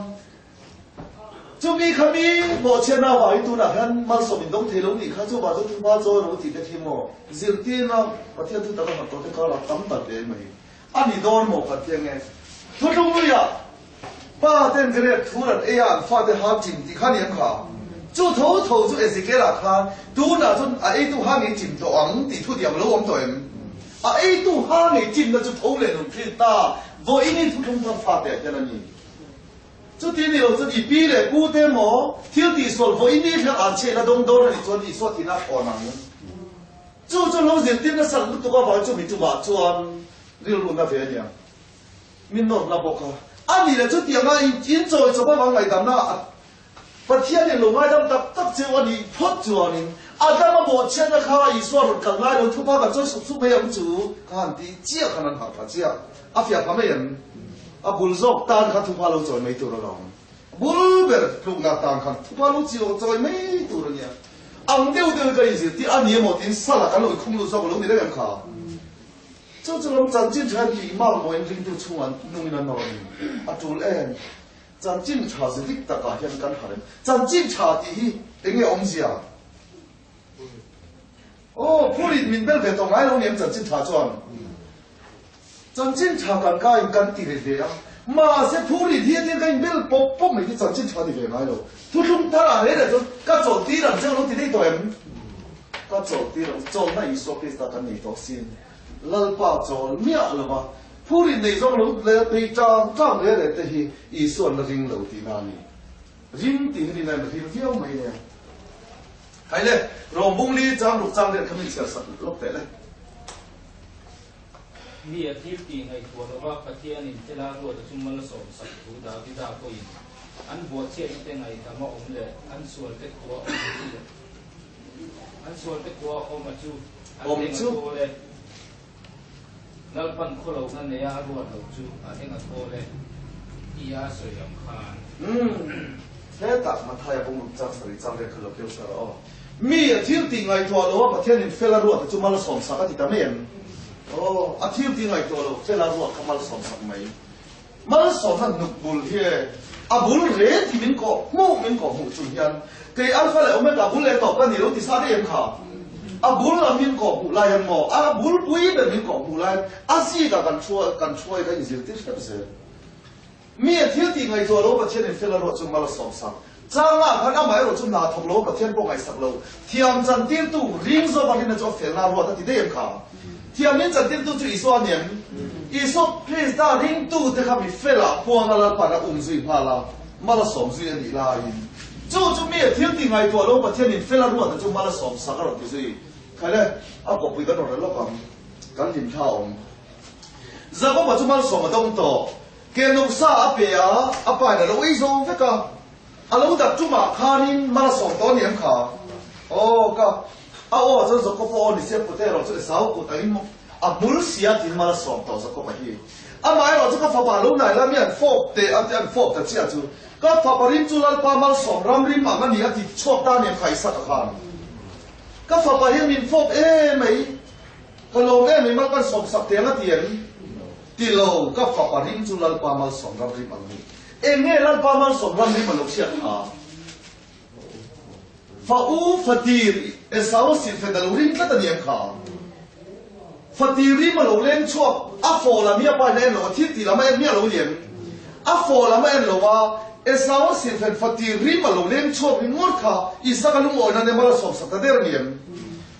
chumi kha mi bawhchhiatna avangin tunah hian malsawm in dawng thei lo nih kha, chuvang chu thuhma chawi ro tih te khi maw zirtirna Pathian thu taka hnathawh te karah tam tak hle mai a ni dawn maw kan ti ange. Thuthlung luiah pa ten grep thur an ei a an fate ha chim tih kha ni ang kha. Chu tho tho chu Ezekiel-ah khan tunah chuan a eitu ha ngei chim tawh ang tih thu diam lo awm tawh em? A eitu ha ngei chimna chu tho leh nung thin ta vawiin i thuthlung thar fate ah hian a ni. Chuti ni lo chuan i pi leh pu te maw thil tihsual vawiin i thleng an chhe la dawng dawn a nih chuan Isua thihna a thawn ang. Chu chu lo zirtir nasa lutuk avangin chu mi chungah chuan rilru na ve a niang. Min nawr na bawk a. A nih leh chutianga in chawi chawp avang ngaihdamna a Pathian in lo ngaidam tak tak cheu a nih phawt chuanin Adama bawhchhiatna kha Isua rawn kal ngai lo thupa kan chawi sup sup mai ang chu ka han tih chiah khan an harh pha chiah. A fiah pha mai em? A bul zawk tan khan thupa lo chawi mai tur alawm. Bul ber tlukna tan khan thupa lo chawi mai tur a nia. Ang deuh deuhin ka inzirtir a ni emaw tiin sala kan lo inkhum lut zawk a lo ni reng em kha? Chu chu lam chanchin tha tih mak mawiin ringtu chhungah nungin a nawr a tul em? Chanchin tha ze dik takah hian kan harh em? Chanchin tha tih hi eng nge awmzia? Aw, phurit min bel ve tawh ngai lo ni em chanchin tha chuan? Chanchin tha kan ka in kan ti ve ve a, mahse phurit hi atir ka in bel pawp pawp mai hi chanchin tha ni ve ngai lo. Thuthlung thar ah reng reng chuan ka chawlh tir ang che lo ti daih tawh em? Ka chawlh tir ang, chawlhna Isua Krista kan nei tawh sin. Lalpa chawl miah lo va, phurit nei zawng lo leh phei tang tang reng reng te hi Isuan la ring lo tihna a ni. Ring tih hi rin a inril viau mai nia. Hai le, Rawng li chang ruk chang riat kha min chhiar sak lawk teh le. Mi a thil tih ngaihtuah lova Pathianin thila ruata chu malsawm sak thu Davida pawhin an buahchhiatna te ngaihdama awm leh an sualte khua awm chu an sualte khua awm a chu an eng a thawl e. Lalpan khawlohna neia a ruat loh chu a eng a thawl e tia a sawi ang khan. Umm, hetah Mathaia bung ruk chang sarih chang vel kha lo keu sar aw. Mi a thil tih ngaihtuah loha Pathianin fel a ruat a chu malsawm sak a ti ta mai em? Aw, a thil ti ngaihtuah lo, Fela ruah kha malsawmsak mai. Malsawmna hnuk bul hi e, a bul reng hi min kawh hmuh min kawh hmuh chung hian kei Alpha leh Omega bul leh tawp ka ni lo ti sa daih em kha? A bul lam min kawh hmuh lai hian maw, a bul pui ber min kawh hmuh lai hian a zikah kan thu kan thuai kan inzirtir hrep zel. Mi a thil tih ngaihtuah lo Pathianin fel a ruah chu mal a sawmsak. Changah khan amaherawh chu hna thawk lo Pathian pawh ngaihsak lo. Thiam chantirtu ring zawk a rinna chu a felna a ruat a ti daih em kha? Thiam in chantirtu chu Isua a ni em? Isua Krista ringtute kha mi felah puanga Lalpa'n a um zui nghal a, mal a sawm zui a nih laiin chu chu mi a thil tih ngaihtuah lo Pathianin fel a ruat a chu mal a sawm sak a rawn ti zui. Khai le, a kawppui kan rawn rel lawk ang, kan hlim thla awm. Jakoba chu malsawm a dawng tawh. Ke no sa a pe a, a pa in a lo ei zo vek a. A lo dak tumah khanin mal a sawm tawh a ni em kha? Aw ka, a aw chuan Jakob aw ni sia pute erawh chu Esau kut angin a hmul sia tiin mal a sawm tawh Jakob a hi. Amah erawh chu ka fapa lo nai la mi an fawp teh a ti an fawp ta chiah chu ka fapa rim chu Lalpa malsawm ram rim ang a ni a ti chhuak ta a ni em kha Isaka khan. Ka fapa hian min fawp emai, ka lawm emai mal kan sawm sak teh ang a ti em? Ti lo, ka fapa rim chu Lalpa malsawm ram rim ang ni. Eng nge Lalpa malsawm ram rim a lo hriat kha? Fa u fatir Esau silhfen a lo ring tlat a ni em kha? Fatir rim a lo leng chhuak, a fawh lam hi a pa in a en lo a, thil tih lam a en miah lo ni em? A fawh lam a en lo a, Esau silhfen fatir rim a lo leng chhuak ringawt kha Isaka lungawina nen malsawm sak ta der a ni em?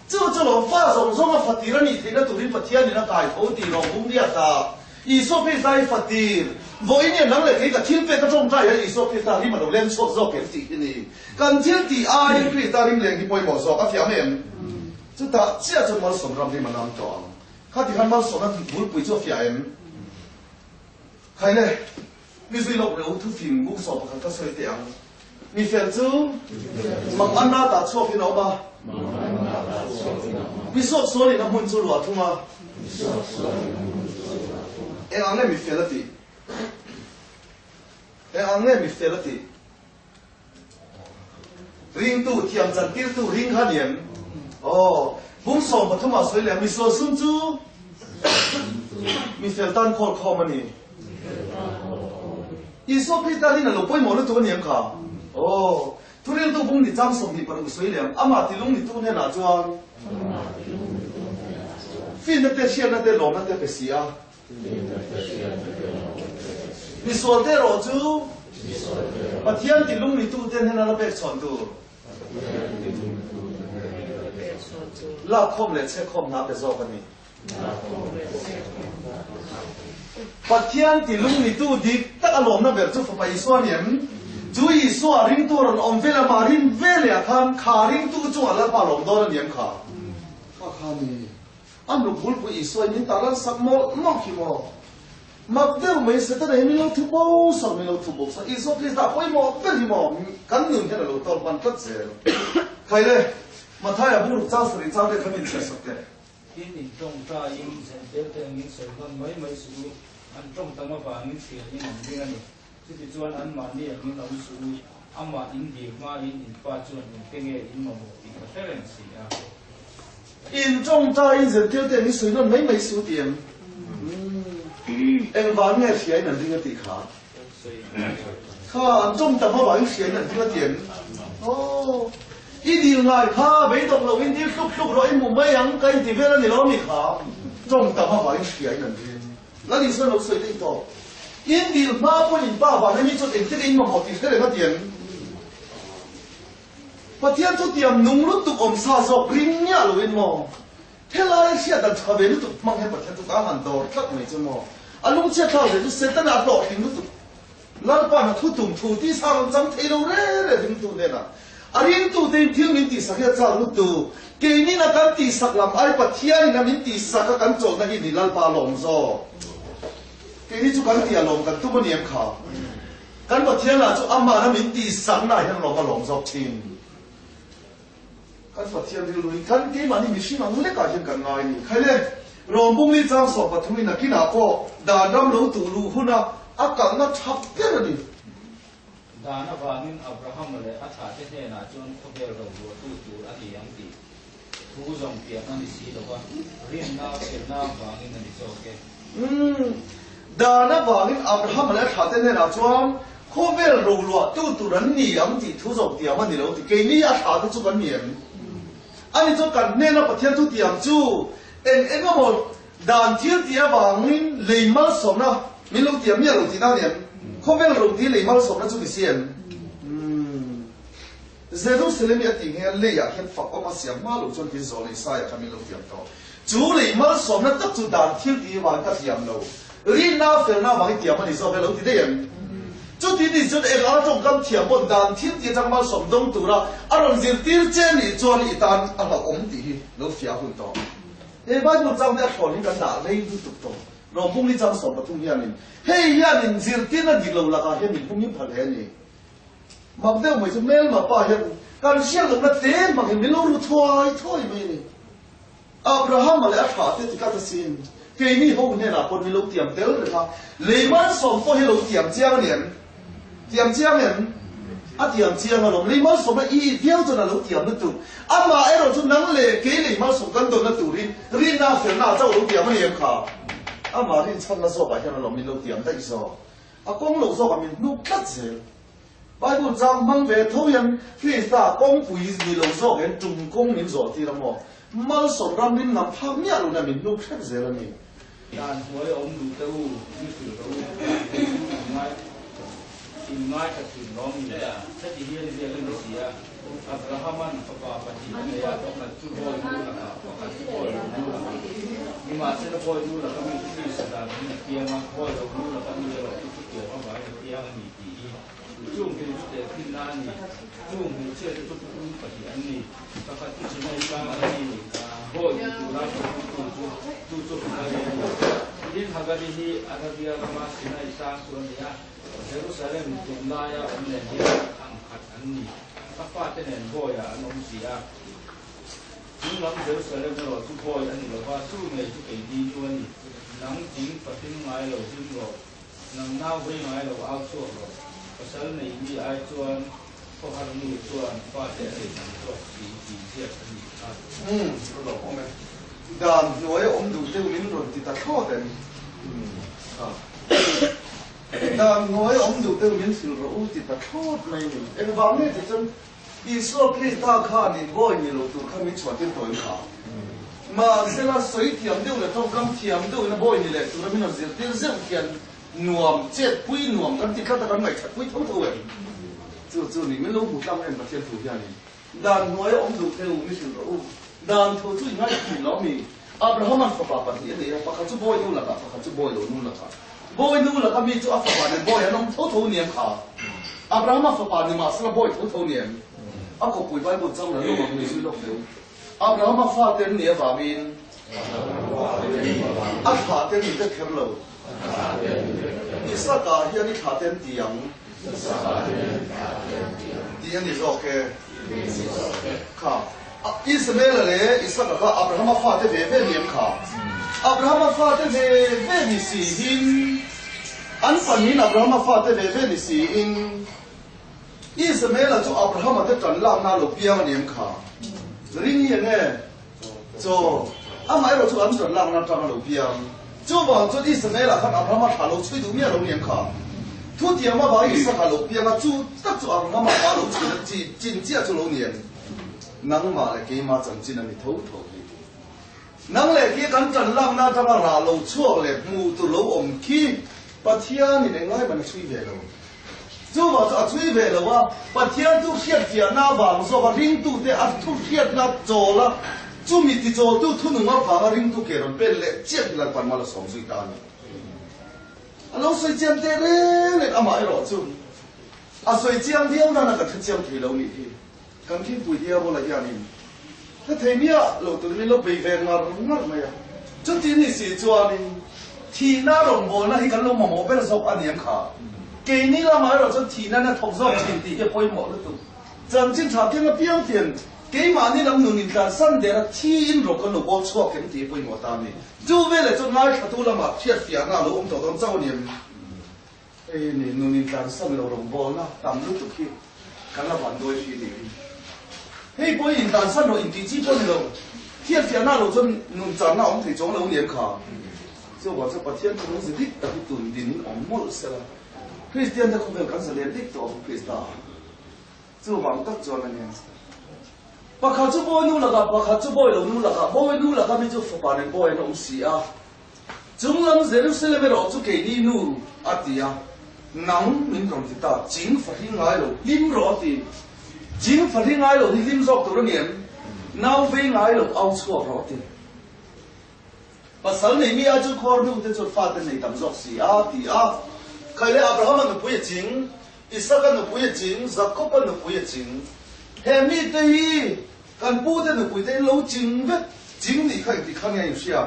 Chu chu lo fa zawng zawng a fatir a nih theihna turin Pathianin a kai tho tih rawh bung nia ta. Isua Krista hi fatir. Vawiin hian nang leh kei ka thil pek a tawngtai hian Isua Krista rim a lo leng chhuak zawk em tih hi ni. Kan thil tih aiin Krista rim leng hi pawimawh zawk a fiah em? Chutah chiah chuan malsawm ram rim a nam tawh ang. Khati khan malsawmna bulpui chu a fiah em? Khai le, mi zui lawk reuh thufing bung sawh pakhat ka sawi teh ang. Mi fel chu mang anna tah chhuakin a awm a, mi suaksualin a hmun chu luah thung a. Eng ang nge mi fel a tih? Eng ang nge mi fel a tih? Ringtu, thiam chantirtu ring kha ni em? Aw, bung 13 ah sawi leh mi sual sum chu mi fel tan khawl khawm a ni. Isua Krista rin a lo pawimawh lutuk a ni em kha? Aw, thuriltu bung ni chang 26 sawi leh ang, amah tilung nitu hnenah chuan finna te, hriatna te, lawmna te pe si a. Misual te erawh chu Pathian tilung nitu te hnena la pek chhawn tur lakkhawm leh chhekkhawm hna pe zawk a ni. Pathian tilung nitu dik tak a lawmna ber chu Fapa Isua a ni em? Chu Isua ringtu a rawn awm vel a, mah rin veleh ah khan kha ringtu chungah Lalpa a lawm dawn a ni em kha? Kha kha ni. A nu bulpui Isua in min tarlan sak mawlh mawlh khi maw? Mak deuh mai Setana hi min lo thu bo sak, min lo thu bo sak. Isua Krista pawimawh ber hi maw kan nun hian a lo tawl hman tlat zel. Khai le, Mathaia bungruk chang sarih chang te kha min chhiar sak teh. Tin, in tawngtaiin zentel te angin sawi hman mai mai suh u, an tawng tam avangin hriain an ring a ni. Chutichuan anmahni angin awm suh u, amah in dil hmain in pa chuan engte nge in mamawh tih ka hre reng si a. In tawngtaiin zentir te angin sawi nawn mai mai suh ti em? Engvang nge hriain an ring a tih kha? Kha an tawng tam avangin hriain an ring a ti em? Aw, i dil ngai kha beidawk loin dil hluk hluk rawh i hmu mai ang ka inti vel a ni lo mi kha? Tawng tam avangin hriain an ring. Lal Isua lo sawi daih tawh. In dil hma pawhin in pa vang emi chuan engtin in mamawh tih hre reng a ti em? Pathian chu tiam nung lutuk awm sa zawk ring miah loin maw? Helai hriat dan tha ve lutuk hmang hian Pathian chu ka han dawr tlat mai chu maw? A lungchhiat thlak ve chu Setana a hlawhtling lutuk. Lalpa hna thu tum thu tih sa rawn chang thei lo re re ringtu hnenah a ringtu te in thil min tihsak hi a chak lutuk. Keinin a kan tihsak lam ai Pathianin a min tihsak a kan chawlhna hi ni Lalpa lawm zawk. Keini chu kan tih a lawm kan tum a ni em kha? Kan Pathian lah chu amahna min tihsakna ah hian lawm a lawm zawk thin. Kan Pathian rilru hi kan keimahni mihring ang lekah hian kan ngai a ni. Khai le, Rawmbungli chang 13 in a kinah pawh dan ram lo tuh luh huna a kalhna tha ber a ni. Dan avangin Abraham leh a thlahte hnenah chuan khawvel ro luahtu tur a ni ang tih. Thu zawng pian a ni si lo va, rinna felna avangin a ni zawk e. Umm, dan avangin Abrahama leh a thlahte hnenah chuan khawvel roluah tu tur an ni ang tih thu zawng tiam a ni lo ti. Keini a thlahte chu kan ni em? Ani chuan kan hnena Pathian thu tiam chu eng eng emaw dan thil tih avangin lei malsawmna min lo tiam miah lo tihna a ni em? Khawvel ro tih lei malsawmna chu ni si em? Umm. Jerusalem i a tih nghe leiah hian fak awm a siam hma lo chuan tin zawl Isaiah kha min lo tiam tawh. Chu lei malsawmna tak chu dan thil tih vang ka tiam lo. Rinna felna vang i tiam a ni zawk e lo ti daih em? Chuti ni chuan eng anga tawngkam thiam pawh dan thil tih atang malsawm dawng tura a rawn zirtir che nih chuan i tan a hlauhawm tih hi lo fiah hun tawh. He Bible chang hi a thlawn hi kan dah rei lutuk tawh. Rawngpung ni chang 13 hianin hei hianin zirtirna dik lo lakah hian min hum him phal hle a ni. Mak deuh mai chu hmelma pa hian kan hriat lohna te mak in min lo ru thuai thuai mai a ni. Abrahama leh a thlah te ti tlat asin. Keini ho hnenah pawh min lo tiam tel reng a, lei malsawm pawh hi lo tiam chiang a ni em? Tiam chiang em? A tiam chiang alawm. Lei malsawmna i it viau chuan a lo tiam lutuk. Amah erawh chu nang leh kei lei malsawm kan dawnna turin rinna felna chauh lo tiam a ni em kha? Amah rinchhanna zawkah hian alawm min lo tiam daih zawk. A kawng lo zawkah min hnuk tlat zel. Bible chang hmang ve tho hian Krista kawngpui ni lo zawk hian tum kawng min zawh tir a maw? Malsawm ram min ngam phak miah lo na min hnuk hrep zel a ni. Dan hnuai a awm duh te u, mi hrilh rawh u, dan hi chu in ngai in ngaithla thin lawm ni? Heti hian ziak a ni si a, Abrahaman fapa pahnih a nei a, pakhat chu bawi nu lakah, pakhat chu bawi lo nu lakah. Nimahsela bawi nu laka mi chu tisa dan in a piang a, bawi lo nu laka mi erawh chu chutiang avangin a piang a ni tih hi. Chung hmeichhe tehkhinna a ni. Chung hmeichhiate chu putum pahnih an ni. Pakhat chu Sinai tlang a ni, bawi ti tura putumtu chu chu chu Hagari a ni. Tin, Hagari hi Arabia rama Sinai tlang chu a ni a, Jerusalem tunlaia awm nen hian ang khat an ni. A fate nen bawiah an awm si a. Chung lam Jerusalem erawh chu bawi a ni lo va, chu ngei chu keini nu a ni. Nang ching pathim ngai lo hlim rawh. Nang nau vei ngai lo au chhuak rawh. Pasal nei mi ai chuan khawhar nu chuan fate a nei tam zawk si tih ziak a ni kha. Umm, ka lawm awm e. Dan hnuai a awm duh deuh min rawn ti ta thlawt em? Kha. Dan hnuai a awm duh deuh min hrilh rawh u ti ta thlawt mai ni. Engvang nge tih chuan Isua Krista khan in bawi ni lo tur kha min chhuahtir tawh in kha. Mahsela sawi thiam deuh leh tawngkam thiam deuh in a bawi ni leh tura min rawn zirtir zeuh hian nuam, chetpui nuam kan ti tlat a kan ngaihṭhatpui tho tho em? Chu chu ni min lo hmu tlang em Pathian thu hianin dan hnuai a awm duh thei u mi hrilh rawh u. Dan thu chu i ngaihthei lo mi? Abrahaman fapa pahnih a nei a, pakhat chu bawi nu lakah, pakhat chu bawi lo nu lakah. Bawi nu laka mi chu a fapa nen bawi an awm tho tho niang kha. Abrahama fapa ni mahsela bawi tho tho niang. A kawppui Bible chang la lawm ang ni zui lawk deuh. Abrahama fate an nih avangin a thlahte an ni vek kher lo. Isaka hian i thlahte an ti ang tih a ni zawk e. Kha. Ismaela leh Isaka kha Abrahama fate ve ve ni em kha? Abrahama fate ve ve ni siin, an pahnihin Abrahama fate ve ve ni siin, Ismaela chu Abrahama te ṭan lakna a lo piang a ni em kha? Ring hi enge? Chaw. Amaherawh chu an ṭan lakna aṭang a lo piang. Chuvang chuan Ismaela khan Abrahama thla lo chhui duh miah lo ni em kha? Thutiam avangin Isaka a lo piang a, chu tak chu Abrahama thla lo chhuina chi chin chiah chu lo ni em? Nangmah leh keimah chanchin a ni tho tho hi. Nang leh khi kan ṭan lakna aṭanga rah lo chhuak leh hmuh tur lo awm khi Pathianin englai man a chhui ve lo. Chuvang chu a chhui ve lo a, Pathian chu hriatfiahna avang zawka ringtute a thu hriatna chawl a, chumi tichawltu thunung avanga ringtu ke rawn pen leh chiah hi Lalpan mal a sawm zui ta a ni. A lo sawi chiang teh reng reng amah erawh chu a sawi chiang viau nana kan hre chiang thei lo nih hi. Kan thingpui diabola hianin ka thei miah lo turin min lo bei ve ngar ngar mai a. Chuti ni si chuanin thihna rawngbawlna hi kan lo mamawh ber zawk a ni ang kha. Keini lamah erawh chuan thihna na thawk zawk thin tih hi a pawimawh lutuk. Chanchin tha keng apiang hian keimahni lam nun intlansan dera thiin rawng kan lo bawl chhuak em tih hi pawimawh ta a ni. Chu veleh chuan ngaithlatu lamah hriatfiahna a lo awm tawh dawn chauh a ni em? Hei ni nun intlansan lo rawngbawlna tam lutuk hi kan la van dawi hrih nih hi. Hei pawh hi intlansan rawh intih chi pawh ni lo. Thianfiahna lo chuan nunchanna a awm thei chuang lo ni em kha? Chuvang chuan Pathian chu lungzi dik tak hi tun dinin awm mawlh sela, Kristian te khawvel kan zalen dik tawh ang Krista ah. Chuvang tak chuan a nia. Pakhat chu bawi nu lakah, pakhat chu bawi lo nu lakah, bawi nu laka mi chu fapa nen bawi an awm si a. Chunglam Jerusalem erawh chu keini nu a ti a, nang min rawn ti ta, ching fahri ngai lo, hlim rawh a ti. Ching fahri ngai lo hi hlim zawk tur a ni em? Nau vei ngai lo, au chhuak rawh a ti. Pasal nei mi a chu khuar nu te chuan fate nei tam zawk si a ti a. Khai le Abrahama nupui a ching, Isaka nupui a ching, Jakoba nupui a ching. He mi te hi kan pu te nupui te in lo ching vek, ching nih kha engti kha nge a inhria?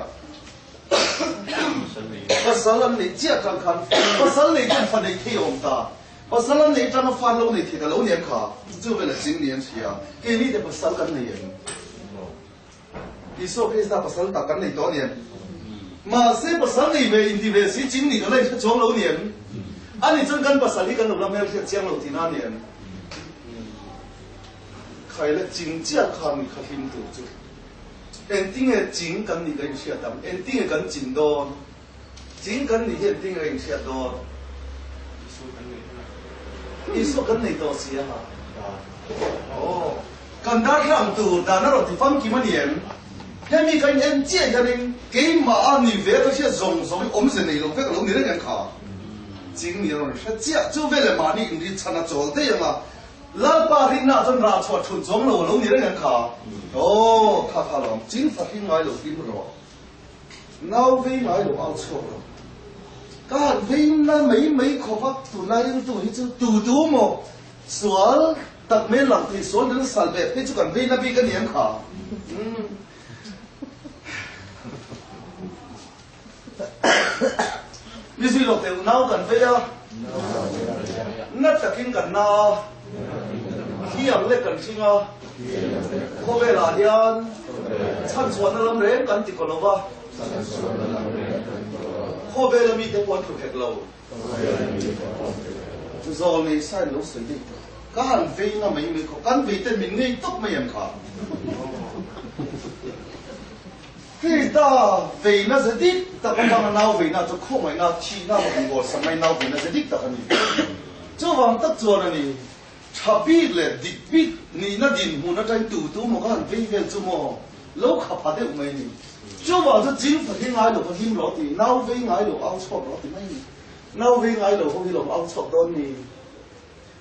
Pasal an neih chiah tang khan pasal nei ten fa neih thei a awm ta. Pasal an neih tanga fa an lo nei thei ta lo ni em kha? Chu vel a ching ni an hria. Keini te pasal kan nei em? Isua Krista pasal tak kan nei tawh a ni em? Mahse pasal nei ve inti ve si ching nih kan la inhre chuang lo a ni em? Ani chuan kan pasal hi kan lo la hmelhriat chiang lo tihna a ni em? Khai le ching chiah kha mi kha hlim tur chu engtinge ching kan nih ka inhriat ang? Engtinge kan chin dawn? Ching kan nih hi engtinge ka inhriat dawn? Isua kan nei tawh si a ha. Aw, kan darthlang tur dan a rawn ti famkim a ni em? Hemi ka in en chiah hianin keimah a ni ve ka hriat zawng zawng hi awmze nei lo vek a lo ni reng em kha? Ching ni a rawn hre chiah, chu veleh mahni inri chhan a chawl daih ang a, Lalpa rinna chuan rah chhuah thun chuang lo a lo ni reng em kha? Aw, kha kha lawm, ching fahring ngai lo hlim rawh. Nau vei ngai lo au chhuak lo. Ka han vei na mai mai khawp a, tunlai ringtu hi chu tu tu maw sual tak mai lang thei sual nen sal ve phei chu kan vei na bik a ni ang kha. Umm. Ni zui lo teh nau kan vei a, na takin kan na a, hliam lek kan hring a, khawvelah hian chhanchhuahna lam reng kan ti kaw lo va, khawvela mite pawh an tlu hek lo. Zawl nei sa in lo sawi daih tawh. Ka han vei na mai mai khaw, kan vei ten min ngei tawp mai ang kha. Krista veina ze dik tak atanga nau veina chu khawngaihna, thihna rawn inbuatsak mai nau veina ze dik tak a ni. Chuvang tak chuan a ni, tha bik leh dik bik nihna dinhmun atangin tu tu maw ka han vei vel chu maw lo kha pha deuh mai a ni. Chuvang chu ching fahli ngai lo va hlim rawh ti, nau vei ngai lo au chhuak rawh ti mai a ni. Nau vei ngai lo ho hi lawm au chhuak dawn ni.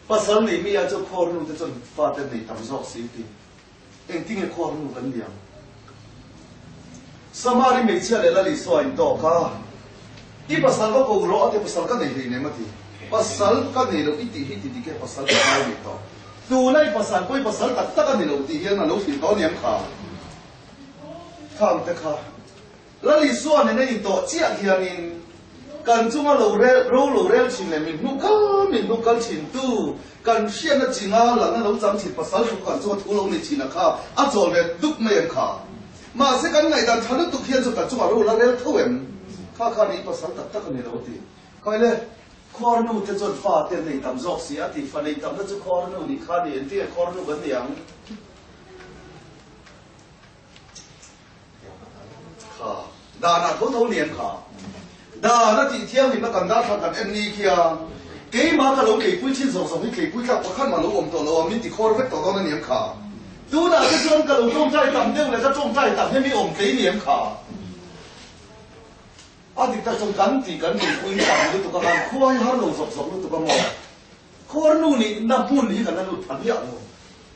Pasal nei mi ah chu khuar nu te chuan fate nei tam zawk si ti. Engtinge khuar nu kan ni ang? Samari hmeichhia leh Lal Isua in tawk a, I pasal va ko rawh a ti, pasal ka nei hlei nem a ti. Pasal ka nei loh i tih hi ti dik e, pasal ka ngai nei tawh. Tuna i pasal pawh i pasal tak tak a ni lo tih hian a lo hrilh tawh aniang kha. Khang te kha. Lal Isua nena intawh chiah hianin kan chunga lo rel ro lo rel thin leh min hnu kal min hnu kal thin tu kan hriatna chinga lalna lo chang thin pasal hruk kan chunga thu lo nei thin a kha a chawl ve dup mai em kha. Mahse kan ngaihdan tha lutuk hian chu kan chunga ro la rel tho em? Kha khan i pasal tak tak a ni lo a ti. Khawi le, khuarnu te chuan fa te an nei tam zawk si a ti, fa nei tamna chu khuarnu nih kha a ni, engtinge khuarnu kan ni ang? Kha dan ah tho tho ni em kha? Dan a tih thianghlimna kan dar thla kan en ni khian keimah ka lo tleipui thin zawk zawk hi tleipui tlak pakhat mah lo awm tawh lo a, min ti khawr vek tawh dawn a ni em kha? Tunah te chuan ka lo tawngtai tam deuh leh ka tawngtai tam hi mi awm tlei ni em kha? A dik tak chuan kan tih kan tleipui tam lutuk a, kan khua hi har lo zawk zawk lutuk a maw? Khawrnu nih na hmun hi kan la lut pha miah lo.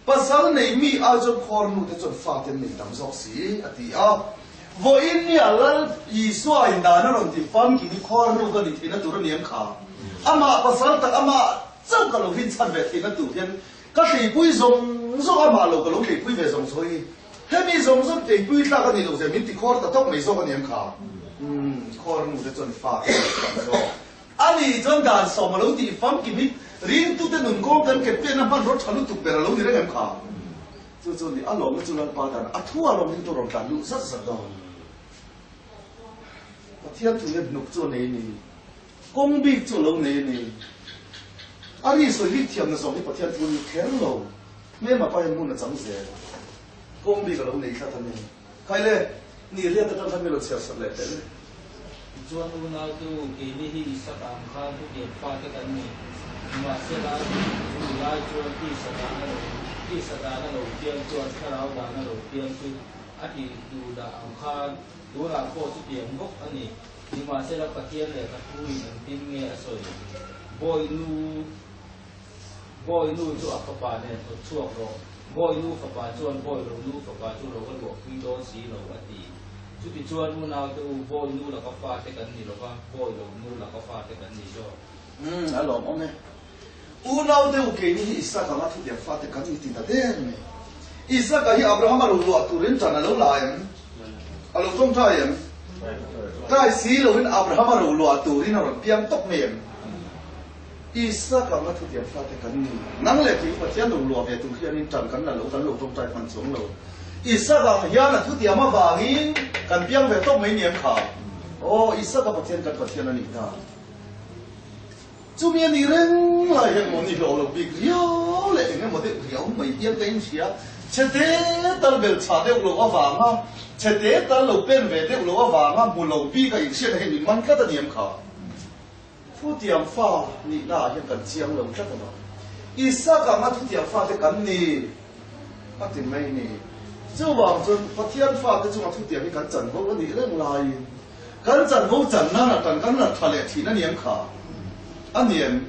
Pasal nei mi ai chuan khawrnu te chuan fate an nei tam zawk si, a ti a. Vawiin nia Lal Isua in dan a rawn ti famkim hi khawrnu ka nih theihna tur a ni ang kha. Amah pasal tak amah chauh ka lo rinchhan ve theihna tur hian ka tleipui zawng zawng amah lo ka lo tleipui ve zawng zawng hi. Hemi zawng zawng tleipui tlak a nih loh zia min ti khawr ta tawk mai zawk a ni ang kha. Umm, khawrnu te chuan fate an nei tam zawk. A nih chuan dan sawm a lo tih famkim hi ringtute nun kawng kan kep piahna hmanraw tha lutuk ber a lo ni reng em kha? Chu chu ni a lawmna chu Lalpa dan a thu a lawm hi chu rawn tlan luh zat zat dawn. Pathian thu hian hnuk chu a nei a ni, kawng bik chu a lo nei a ni. A ri sawi rik thiamna zawng hi Pathian thu a ni kher lo. Hmelma pa hian hmun a chang zel. Kawng bik a lo nei tlat a ni. Khai le, ni riat atang khan min rawn chhiar sak leh teh le. Tichuan unaute u, keini hi Isaka ang khan thutiam fate kan ni. Nimahsela, chumi lai chuan tisa dan a lo tisa dan a lo piang chuan thlarau dan a lo piang chu a ti duh dah ang khan tunah pawh chutiang bawk a ni. Nimahsela Pathian lehkha thuin engtin nge a sawi? Bawi nu Bawi nu chu a fapa nen hnawt chhuak rawh. Bawi nu fapa chuan bawi lo nu fapa chu ro a luahpui dawn si lo, a ti. Chutichuan unaute u, bawi nu laka fate kan ni lova, bawi lo nu laka fate kan ni zawk. Umm, a lawmawm e. Unaute u, keini hi Isaka anga thutiang fate kan ni ti ta der mai. Isaka hi Abrahama ro luah turin ṭan a lo la em? A lo ṭawngṭai em? Kai si loin Abrahama ro luah turin a rawn piang tawp mai em? Isaka anga thutiang fate kan ni. Nang leh kei Pathian lo luah ve tur hianin ṭan kan la lo, kan lo ṭawngṭai hman chuang lo. Isaka ang hian a thutiam avangin kan piang ve tawp mai ni em kha? Aw, Isaka Pathian kan Pathian a nih ta. Chumi a nih reng lai hian maw ni hlawh lo bik riau leh eng emaw deuh riau mai hian ka inhria. Chhete tal bel chhah deuh loh avanga, chhete tal lo pen ve deuh loh avanga hmu lo bik a inhriatna hi min man tlat a ni em kha? Thutiam fa nihna ah hian kan chiang lo tlat a lo. Isaka anga thutiam fate kan ni a ti mai ni. Chuvang chuan Pathian fate chunga thutiam hi kan chanvo a nih reng laiin kan chanvo chan nan a tan kan la tha leh thin a ni em kha? A ni em?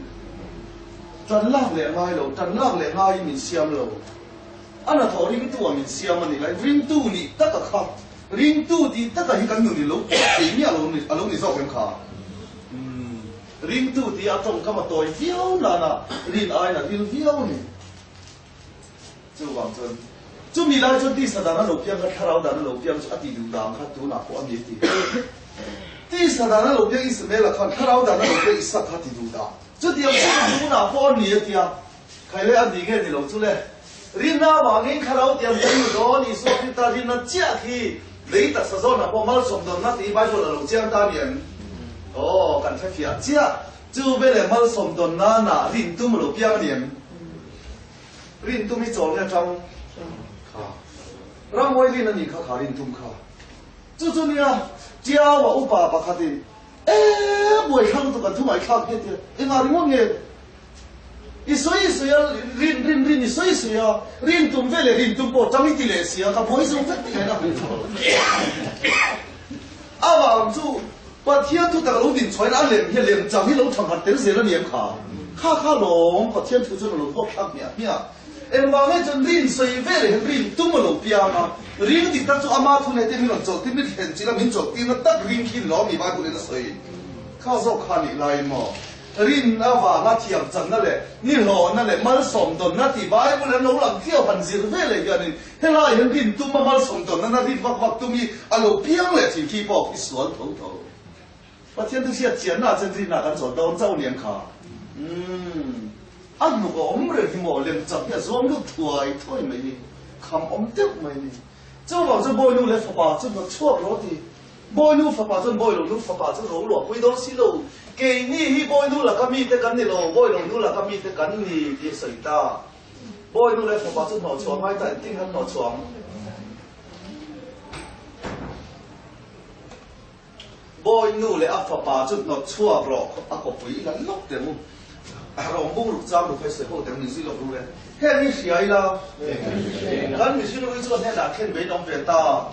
Tan lak leh ngai lo, tan lak leh ngaiin min siam lo. A hnathawh ringtu ah min siam a nih laiin ringtu nih taka kha Ringtu tih taka hi kan nun i lo puah thei miah lo a lo ni zawk em kha? Umm, ringtu tih a tawngkam a tawi viau nana rin aiin a ril viau a ni. Chuvang chuan chumi lai chuan tisa dan a lo piang kha thlarau dan a lo piang chu a tih duh dan kha tunah pawh a ni a ti. Tisa dan a lo piang Ismaela khan thlarau dan a lo piang Isaka kha ti duh dan. Chutiang chu tunah pawh a ni a ti a. Khaile a ni nge ni lo chu le. Rinna avangin thlarau tiang kan hmu dawn, Isua Krista rinna chiah khi lei taksa zawnah pawh malsawmdawnna tih Bible a lo chiang ta ni em? Aw, kan hrefiah chiah. Chu veleh malsawmdawnna nah rin tum a lo piang a ni em? Rin tum hi chawl nge atang? Kha. Ramhuai rin a nih kha kha rin tum kha. Chu chu nia, Tiaua upa pakhatin, E, buai hrang lutuk an thumai thlak hi a ti a, engah ringawt nge? I sawi i sawi a, rin rin rin i sawi i sawi a, rin tum ve leh rin tum pawh tang i ti leh si a, ka buai zo vek tih a Avang chu Pathian thu tak a lo din chhuahin a lem hi a lem chang hi lo tha nghat tel zel a ni em kha? Kha kha lawm Pathian thu chuan a lo huap thlak hmiah hmiah. Engvang nge chuan rin sawi ve leh hian rin tum a lo piang a, ring dik tak chu ama thu nei te min rawn chawlh tir, min thlen chilh a, min chawlh tirna tak ring khi lawm i Bible in a sawi. Kha zawk kha nih laiin maw? Rin avanga thiam channa leh nihlawhna leh malsawmdawnna tih Bible an lo lang tliau han zir ve leh hianin helai hian rin tuma malsawmdawnna na rin vak vak tum hi a lo piang leh thin khi pawh khi sual tho tho. Pathian chu hriat chianna ah chuan rinna kan chawl dawn chauh aniang kha. Umm a hnuk a awm reng hi maw lemchang hi a zuam lut thuai thuai mai hi kham awm deuh mai ni. Chuvang chuan Bawinu leh fapa chu hnawt chhuak rawh ti. Bawinu fapa chuan Bawilo nu fapa chu ro luahpui dawn si lo. Keini hi Bawinu laka mite kan ni lo, Bawilo nu laka mite kan ni tih a sawi ta. Bawinu leh fapa chu hnawhchhuah ngai ta engtin kan hnawhchhuah ang? Bawinu leh a fapa chu hnawtchhuak rawh a kawpui i la lawk teh u. Rawng bung ruk chang ruk hei sawi ho teh min zui lawk ru le. Heng hi hria ila, kan mihring hlui chu a hnenah khen vein awm ve ta.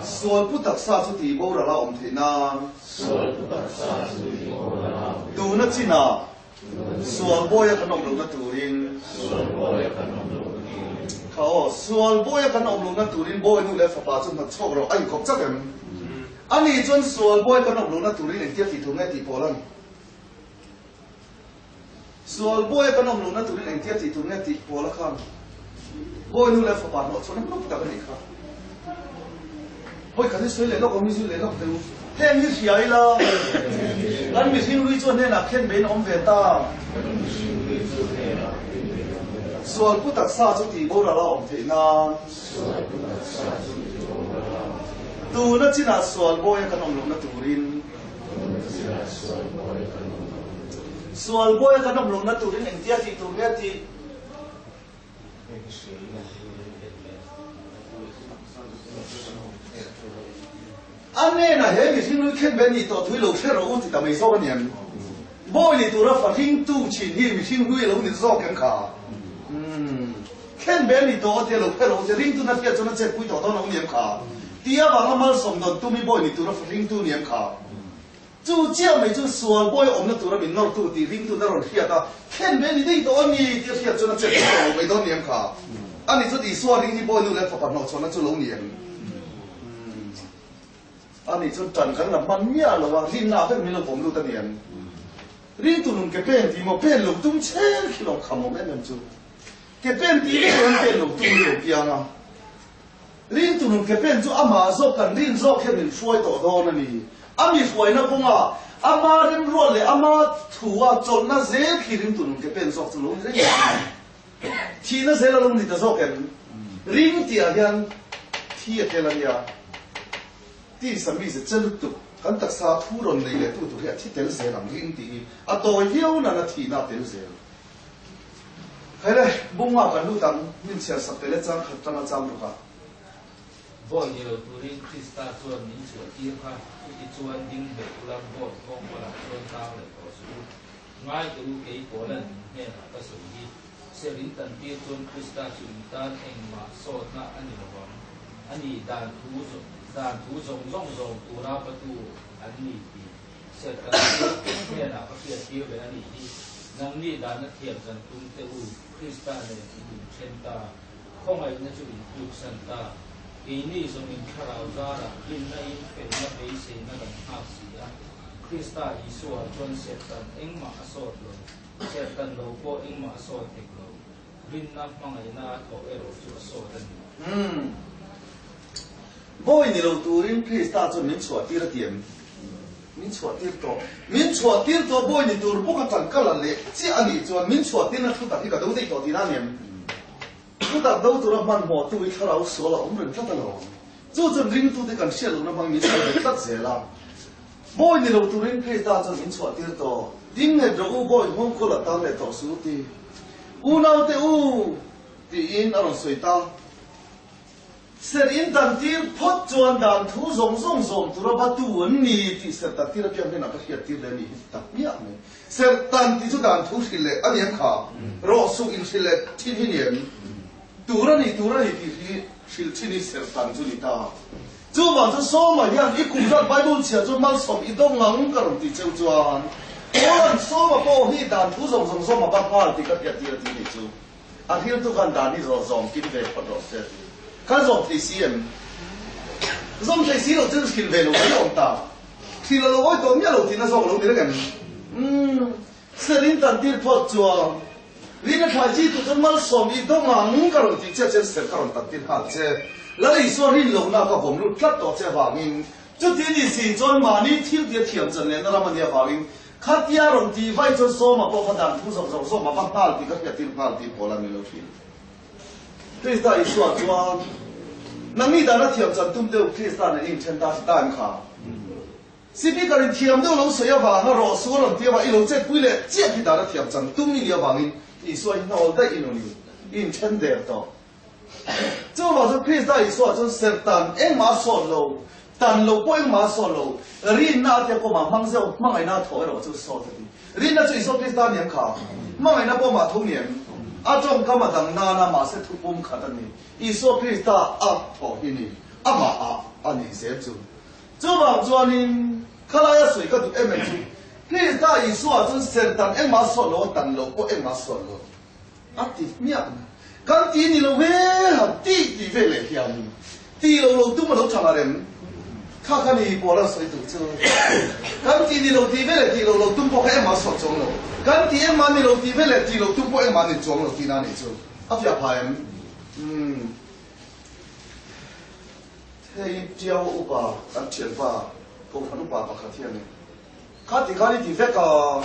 Sual pu taksa chu tih boral a awm theih nan. Tuna chinah sual bawia kan awm lohna turin. Kha aw, sual bawia kan awm lohna turin bawi nu leh fapa chu hnawt chhuak rawh a inkawp chak em? Ani chuan sual bawi kan awm lohna turin engtia tih tur nge tih pawh lan. Sual bawi kan awm lohna turin engtia tih tur nge tih pawl a khan bawi nu leh fapa hnawh chhuahna hlawk tak a nih kha. Hawi khat hi sawi leh lawk awm hi zui leh lawk teh u. Heng hi hria ila kan mihring lui chu a hnenah khen bein a awm ve ta. Sual pu taksa chu tih boral a awm theih nan. Tuna chinah sual bawi a kan awm lohna turin. Sual bawi a kan awm lohna turin engtia tih tur nge tih? A hnenah he mihring lui khen ve nih tawh thu i lo hre rawh u ti ta mai zawk a ni em? Bawi ni tura fa hringtu thin hi mihring hlui a lo ni zawk em kha? Umm. Khen ve nih tawh atia lo hre rawh u tia ringtu na hriat chuan a chetpui tawh dawn lo ni em kha? Ti avanga malsawm dawn tum hi bawi ni tura fa hringtu ni em kha? Chu chiah mai chu sual bawi awmna tura min nawrtu tih ringtu na rawn hriat a, khen ve ni daih tawh a ni tih a hriat chuan a chetpui tawh lo mai dawn ni em kha? Ani chuan Isua ring hi bawi nu leh fapa hnawhchhuahna chu lo ni em? Ani chuan tan kan la hman miah lo a, rinna ah vek min lo vawm lut a ni em? Ringtu nun ke pen tih maw pen lo tum chel khi lo kham awm em em chu. Ke pen tih vek lo an pen lo tum hi lo piang a. Ringtu nun ke pen chu amah zawk kan rin zawk hian min hruai tawh dawn a ni. A mi hruaina kawnga ama remruat leh ama thu a chawlhna zel khi ringtu nun ke pen zawk chu lo ni reng a ni. Thihna zel a lo ni ta zawk em? Ring tih ah hian thi a tel a nia. Tisa mi ze che lutuk kan taksa thu rawn nei leh tu tur hi a thi tel zel ang ring tih hi a tawi viau nan a thihna a tel zel. Khaile, bunga kan lut ang, min chhiar sak tel e chang khat tanga chang ruk ah. Bawi ni lo turin Krista chuan min chhuah tir kha, chuti chuan ding nghet ula bawi nghawng pawlah chuan tang leh tawh suh u. Ngai teh u, kei Paulan in hnenah ka sawi hi, ser in tan tir chuan Krista chu in tan engmah sawtna a ni lo vang. A ni, dan thu dan thu zawng zawng zawm tura patu an ni tih ser tan tir hnenah ka hriat tir ve a nih hi. Nangni dana thiam zan tum teh u, Krista nen in inthen ta, khawngaihna chu in tluksan ta. Keini zawng in thlarau zarah rinna in felna beiseina kan nghak si a. Krista Isua chuan serhtan engmah a sawt lo, serhtan lo pawh engmah a sawt hek lo. Rinna hmangaihna a thawh erawh chu a sawt a ni. Umm. Bawi ni lo turin Krista chuan min chhuahtir a ti em? Min chhuahtir tawh. Min chhuahtir tawh bawi ni tur bawk atang ka la leh chiah a nih chuan min chhuahtirna thu tak hi ka do daih tawh tihna a ni em? Thu tak do tura hmanhmawhtu hi thlarau sual a awm reng tlat alawm. Chu chuan ringtute kan hriat lohna hmangin min sawi ve tlat zel a. Bawi ni lo turin Krista chuan min chhuahtir tawh. Ding nghet rawh u, bawi nghawng kawl a tan leh tawh su ti. Unaute u! tiin a rawn sawi ta. Ser in dan tir phawt chuan dan thu zawng zawng zawm tura va tu an ni tih ser tan tir apiang hnenah ka hriat tir leh a nih hi ti tak miah mai. Ser tan tih chu dan thu hrilh leh a ni em kha? Rawh suh in hrilh leh thin hi ni em? Tur a ni, tur a ni tih hi hrilh thin hi ser tan chu ni ta. Chuvang chu Sawma hian i kum zat Bible chhia chu malsawm i dawng ang ka rawn ti cheu chuan Paula'n Sawma pawh hi dan thu zawng zawng zawm a va nghal tih ka hriat tir a ti nih chu. A hriltu khan dan hi zawh zawm kim ve phawt rawh se a ti. Kan zawm thei si em? Zawm thei si loh chuan hrilh ve lo mai awm ta. Hrilh a lo awi tawh miah lo tihna zawk a lo ni reng em? Umm. Serin tan tir phawt chuan Rina thlai chi tu chuan malsawm i dawng ang ka rawn tih chiah chuan ser ka rawn tan tir nghal che. Lal Isua rin lohna ka vawm lut tlat tawh che avangin chuti ni si chuan mahni thil tia thiam chan lehna ram a nih avangin khatia rawn tih vaih chuan Sawma pawh kha dan thu zawk zawk zawk mah va nghal tih ka hriat tir nghal tih pawl a ni lo thin. Krista Isua chuan nangni dana thiam chan tum deuh Krista nen i inthen ta ta em kha? Speaker in thiam deuh lo sawi avanga rawh su a rawn ti avang i lo chet pui leh chiah khi dan a thiam chang tum i nih avangin Isua hi hnawl daih i nun in i inthen der tawh. Chuvang chuan Krista Isua chuan serhtan engmah a sawt lo, tan lo pawh engmah a sawt lo, rinna a tia kawmah hmang zeuh hmangaihna a thawh erawh chu sawt a ti. Rinna chu Isua Krista a ni em kha? Hmangaihna pawh mah tho ni em? A tawngkam a dang nana mahse thupum khat a ni. Isua Krista a thawh hi ni, amah ah a nih zel chu. Chuvang chuanin khalaia sawi ka duh em em chu Krista Isua chuan serhtan engmah a sawt lo a, tan lo pawh engmah a sawt lo a ti hmiah mai. Kan ti ni lo ve han tih tih ve leh hianin ti lo lo tum a lo tha ngar em? Kha kha ni pawl an sawi duh chu. Kan ti ni lo tih ve leh tih lo lo tum pawh kha engmah a sawt chuang lo. Kan ti engmah ni lo tih ve leh tih lo tum pawh engmah a ni chuang lo tihna a nih chu. A fiah phah em? Umm. Hei Tiau upa kan thianpa Kohhran upa pakhat hian kha ti khan i ti vek a,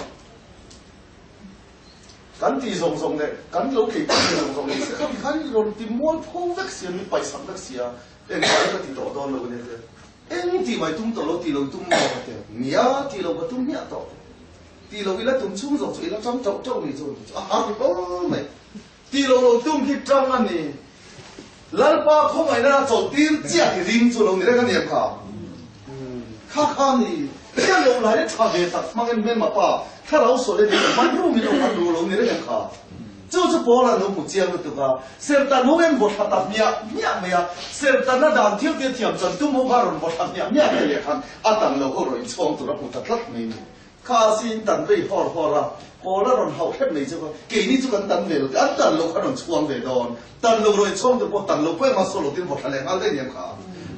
kan ti zawng zawng leh kan lo tlei tak zawng zawng ni se kha ti khan i rawn ti mual pho vek sia, min paihsak vek sia, engmah hi ka ti tawh dawn lo ania te, eng tih mai tum tawh lo ti lo tum maw ka ti a, nia ti lo ka tum hmiah tawh te, ti lo ila tum chhung zawk chu ila tang tauh tauh ni chu a har hlawl mai. Ti lo lo tum hi tang a ni. Lalpa khawngaihna a chawlh tir chiah hi ring chu lo ni reng a ni em kha? Kha kha ni, Hriat loh lai le tha ve tak hmangin hmelma pa thlarau sual e ding hman rum in awm an duh lo ni reng em kha. Chu chu Paul an lo hmu chiang lutuk a, Serhtan ho en vaw thla ta hmiah hmiah mai a, Serhtan a dan thil te thiam chan tum ho kha rawn vaw thla hmiah hmiah mai leh khan a tan lo ho rawn inchhawng tur a hmu ta tlat mai ni. Kha sin tan vei hawr hawr a, Paul a rawn hauh hrep mai chu kha keini chu kan tan ve lo te, an tan lo kha rawn chhuang ve dawn. Tan lo rawn inchhawng tur pawh tan lo pawh engmah saw lo tin vaw thla leh nghal daih aniang kha.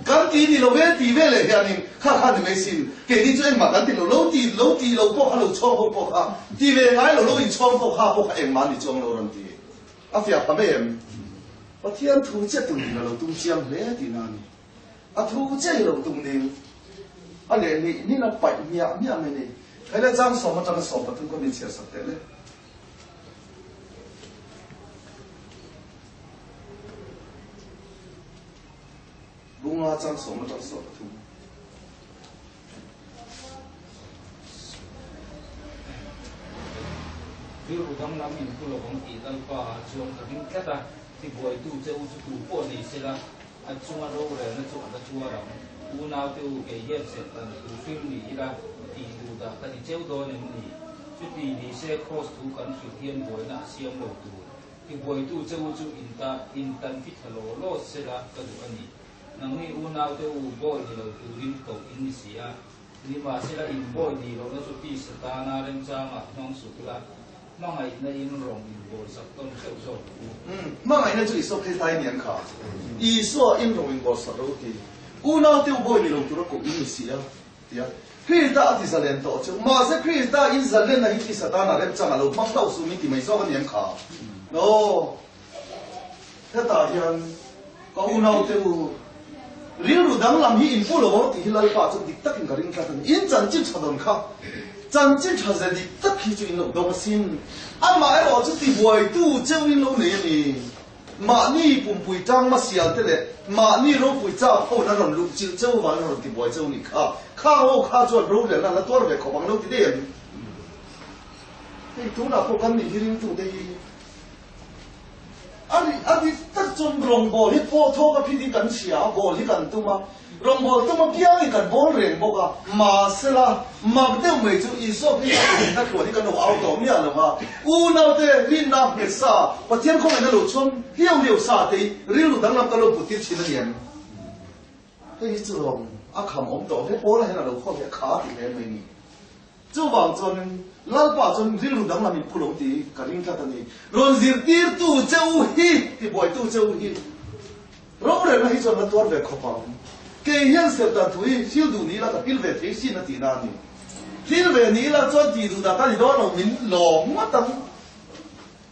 Kan ti ni lo ve ti ve leh hianin kha kha ni mai sin, keini chu engmah kan ti lo, lo ti lo ti lo pawh kha lo chhawng ho pawh kha ti ve ngai lo, lo inchhawng pawh kha pawh kha engmah ni chuang lo rawn ti. A fiah pha mai em? Pathian thu chiah tum ding a lo tum chiang hle tihna a ni. A thu chiah hi lo tum ding a leh nih nin a paih hmiah hmiah mai ni. Hei le chang sawm atanga 13 khaw min chhiar sak teh le. Bunga chang sawm atang 13. Rilru danglam in pu lovang tih Lalpa ah chuan ka ring tlat a, tibuaitu che u chu tu pawh nei sela, a chunga rorelna chu a la tuar ang. Unaute u, kei hian Satan thu hrim ni ila tih duh dah ka ti cheu dawn em ni? Chuti ni se Kraws thu kan hrilh hian buaina a siam lo tur. Tibuaitu che u chu in ta in tan fi tha law law sela ka duh a ni. Nangni unaute u bawi ni lo turin koh in ni si a. Nimahsela in bawi ni lohna chu tisa tana remchangah hmang suk ula, hmangaihna in rawng in bawl sak tawn theuh zawk u. Hmangaihna chu Isua Krista i ni ang kha. Isua in rawng in bawl sak lo ti. Unaute u bawi ni lo tura koh in ni si a, ti a. Krista a ti zalen tawh chu. Mahse Krista in zalenna hi tisa tana remchangah lo hmang hlauh suh min ti mai zawk a ni ang kha. Aw. Hetah hian ka unaute u, rilru danglam hi in pu lo ang tih hi Lalpa chu dik takin ka ring tlat a ni. In chanchin tha dawn kha, chanchin tha ze dik tak hi chu in lo dawng asin. Amah erawh chu tibuaitu cheu in lo nei a ni. Mahni pumpui tang masial te leh mahni ropui chak ho na rawn luh chilh cheu vangin a rawn tibuai cheu ni kha. Khang ho kha chuan rorelna an la tuar ve khawp ang lo ti daih em? Hei tunah pawh kan nih hi ringtute hi A ri a dik tak chuan rawngbâwl hi pawh thawk a phit hi kan hria a, bâwl hi kan tum a, rawngbâwl tum apiang hi kan bâwl reng bawk a, mahsela mak deuh mai chu Isua Krista rinna tluan hi kan lo au tawh miah lo va, unaute rinna nghet sa, Pathian khawngaihna lo chhuang hliau hliau sa te hi rilru danglam kan lo put tir thin a ni em? Hei hi chu rawng a kham awm tawh hle, Paula hian a lo khaw leh kha a ti hle mai ni. Chuvang chuanin Lalpa chuan rilru danglam in phu lo tih ka ring tlat a ni. Rawn zirtirtu che u hi, tibuaitu che u hi, rorelna hi chuan la tuar ve khawp ang. Kei hian serhtan thu hi thil duh ni ila ka hil ve thei sin a tihna a ni. Hil ve ni ila chuan tih duh dah ka ni dawn lo, min lawm ngawt ang.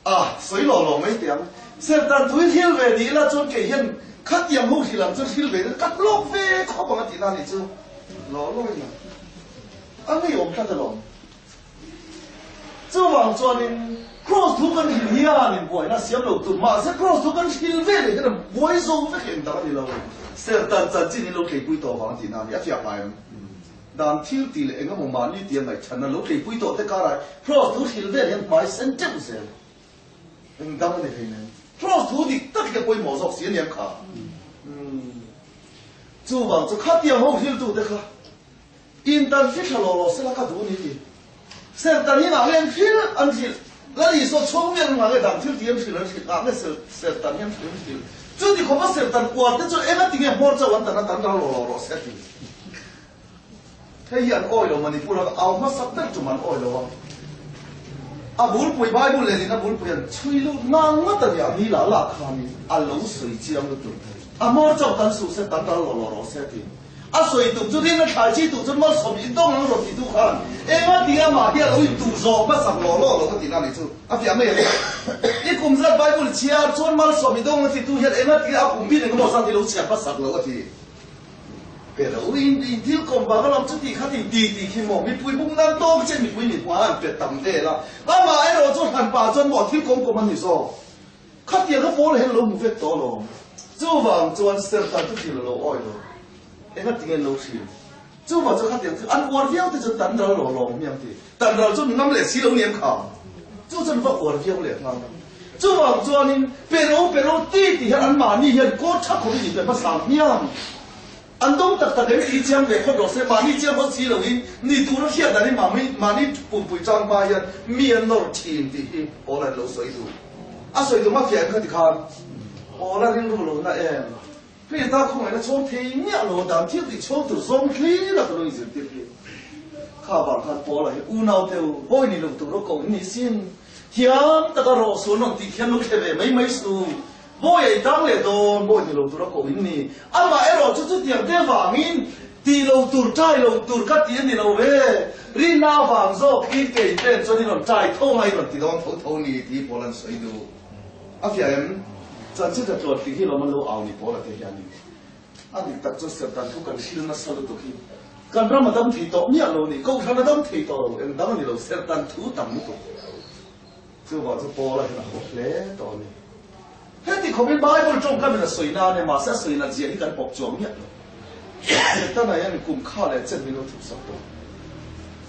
A, sawi lawh lawh mai teh ang. Serhtan thu hi hil ve ni ila chuan kei hian khatiang ho hrilh ang chuan hil ve ka hlawk ve khawp ang a tihna a nih chu. Lawh lawh in a ngeiawm tlat alawm. Chuvang chuanin Kraws thu kan hrilh hian in buaina siam lo tur mahse Kraws thu kan hrilh ve leh hian a buai zo vek eng dang a ni lo. Serhtan chanchin in lo tleipui tawh vang a tihna a ni. A fiah hmai em? Dan thil tih leh eng emaw mahni tia ngaihchhanna lo tleipui tawh te karah Kraws thu hrilh vel hian hmai sen teuh zel. Eng dang a ni hlei nen. Kraws thu dik tak hi a pawimawh zawk si a niang kha. Chuvang chu khatiang ho hriltu te kha intan fi tha law law sela ka duh ni ti. Serhtan hi ngah nge an hrilh an hrilh? Lal Isua chhung miah ngah nge dan thil tih an hrilh an hrilh ngah nge serhtan hi an hrilh an hrilh? Chuti khawpa serhtan uar te chu enga ti nge hmawr chauh an tan a tan ral law law rawh se a ti. Hei hi an awi lo Manipur a au hmasak ber tum an awi lo a. A bulpui Bible lehlin a bulpui an chhui lut ngang ngawt a nia ni lah lah khanin a lo sawi chiang lutuk. A hmawr chauh tan suh se tan ral law law rawh se a ti. A sawi tum chu rin a thlai chi tuh chuan malsawm in dawng ang rawn ti tu khan enga ti a mah hi a lo in tuh zawh hmasak law law lo ka tihna a nih chu a fiah mai a ni. I kum zat Bible chhiar chuan malsawm i dawng a ti tu hian enga ti a kum bin engemaw zat i lo chhiar hmasak lo a ti. Pero in in thil kawm vang alawm chu tih kha ti ti tih khi maw mipui bum nan tawk che mipui mi hmuh a an pe tam vel a amah erawh chu hran pah chuan maw thil kawm kawm a ni zawk. Khatiang kha pawl hian lo hmu vek tawh alawm. Chuvang chuan Serhtan chu thil a lo awi lo. Enga tinge an lo hrilh? Chuvang chuan khatiang chu an uar viau te chuan tan ral lo alawm hmiang ti. Tan ral chu mi ngam leh si lo ni em kha? Chu chuan va uar viau leh nghal ang. Chuvang chuanin pero pero ti ti hian anmahni hian kawr tha khawp in inpe hmasa hmiang. An dawng tak tak em tih chiang ve phawt rawh se, mahni chiang phawt si loin ni tur a hriat danin mahni pumpui chang hma hian mi an nawr thin tih hi Paula in lo sawi duh. A sawi tum a fiah em kha tikhan Paula rilru lo na em? Krista khawngaihna chhawm thei miah lo dan thil tih chhawm tur zawng hlir a ka lo inzirtir hi. Kha vang khan Paula hi unau te u, bawi ni lo tur a ko in ni sin. Thiam taka rawh sual rawn tih khian lo thle ve mai mai su. Bawi ei tang leh dawn, bawi ni lo tura ko in ni. Amah erawh chu chutiang te vangin ti lo tur, ṭai lo tur ka ti a ni lo ve. Rinna vang zawk hi kei ten chuan i rawn ṭai tho anga i rawn ti dawn tho tho ni tih pawl an sawi duh. A fiah em? Chanchin tha tluan tih hi lawm an lo au ni pawl a te hian in. A dik tak chu Sertan thu kan hril nasa lutuk hi kan ram a dam thei tawh miah lo ni, Kohhran a dam thei tawh lo, eng dang a ni lo, Sertan thu tam lutuk. Chuvang chu Paula hian a haw hle tawh a ni. Heti khawpin Bible tawngkam in a sawi na ania, mahse a sawi nat zia hi kan pawp chuang miah lo. Setana hian kum kha leh chen min lo thup sak tawh.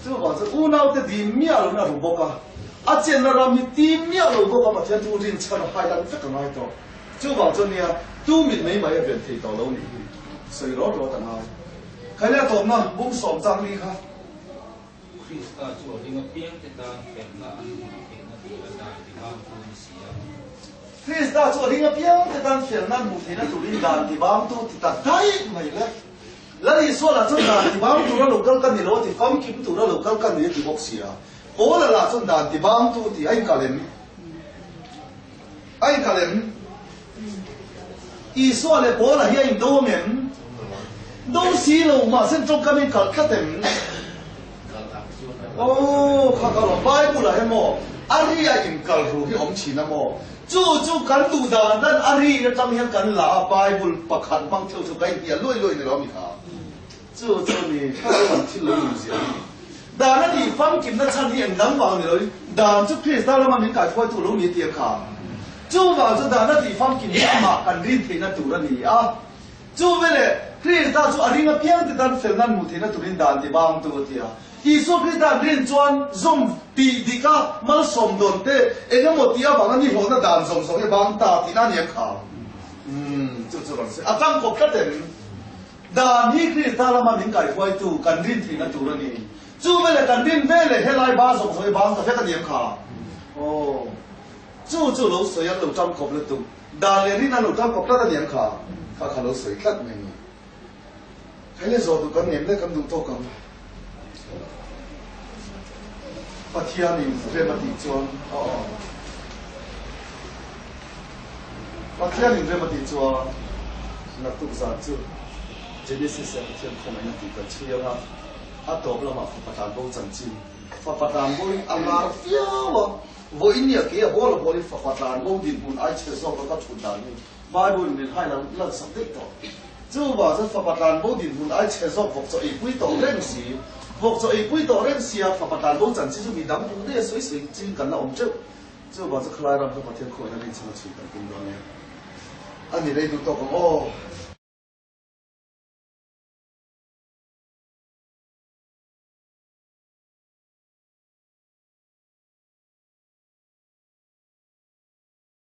Chuvang chu unaute dim miah lo in a ru bawk a, a chenna ram hi tim miah lo bawk a Pathian thu rinchhan a hailan vek a ngai tawh. Chuvang chu nia, tu mit mai mai a ven thei tawh lo nih hi sawi rawt rawt a ngai. Khaile tawpna bung sawm chang li kha. Krista chu a ring apiangte tan felna an hmuh theihna tur a dan tibangtu a ni si a. Krista chu a ring apiangte tan felna an hmuh theihna turin dan tibangtu ti ta daih mai le. Lal Isua lah chuan dan tibang tura lo kal ka ni lo a ti, famkim tura lo kal ka ni a ti bawk si a. Paula lah chuan dan tibangtu ti a inkal em? A inkal em? Isua leh Paula hi a indo ang em? Do si lo, mahse tawngkam in kalh tlat em? Aw, kha ka lawm. Bible ah hian maw, a ri a inkal ru hi awm thin a maw? Chu chu kan duh dan dan a ri atang hian kan la a, Bible pakhat hmang theuh chu ka inhnial luai luai ni lo a mi kha. Chu chu ni, thlarau an thil lo inziah a ni. Dan a nih famkimna chhan hi engdang vang ni loin dan chu Krista lama min kaihruaitu lo ni a ti a kha. Chuvang chu dan a tih famkim hi amah kan rin theihna tur a ni a. Chu veleh Krista chu a ring apiang te tan fel nan hmuh theihna turin dan ti bangtu a ti a. Isua Krista an rin chuan zum tih dik a malsawm dawn te eng emaw tih avanga ni hlawhna dan zawng zawng hi bang ta tihna a ni ang kha. Umm chu chu rawn sawi a tangkawp tlat em? Dan hi Krista lama min kaihruaitu kan rin theihna tur a ni. Chu veleh kan rin veleh helai ba zawng zawng hi bang ta vek a ni ang kha. Aw. Chu chu lo sawi an lo tangkawp lutuk. Dan leh rin an lo tangkawp tlat a ni ang kha. Kha kha lo sawi tlat mai ni. Khaile zawh duh kan nem le kan duh tawk ang. Pathianin rem a tih chuan aw aw. Pathianin rem a tih chuan naktuk zan chu Genesis ah Pathian khawngaihna tih kan chhui ang a, a tawp lamah fapa tlanbo chanchin, fapa tlanbo in a lar viau a, vawiin nia kei a bawl a bawlin fapa tlanbo dinhmun ai chhe zawk a ka thut dan hi Bible in min hai lan lansak daih tawh. Chuvang chuan fapa tlanbo dinhmun ai chhe zawk vawk chaw eipui tawh reng si, vawk chaw eipui tawh reng sia fapa tlanbo chanchin chu mi dang duh daih a sawi sawi chin kan la awm teuh. Chuvang chu khalai ram kha Pathian khawngaihna rinchhan a chhui kan tum dawn nia. A ni rei duh tawk ang aw.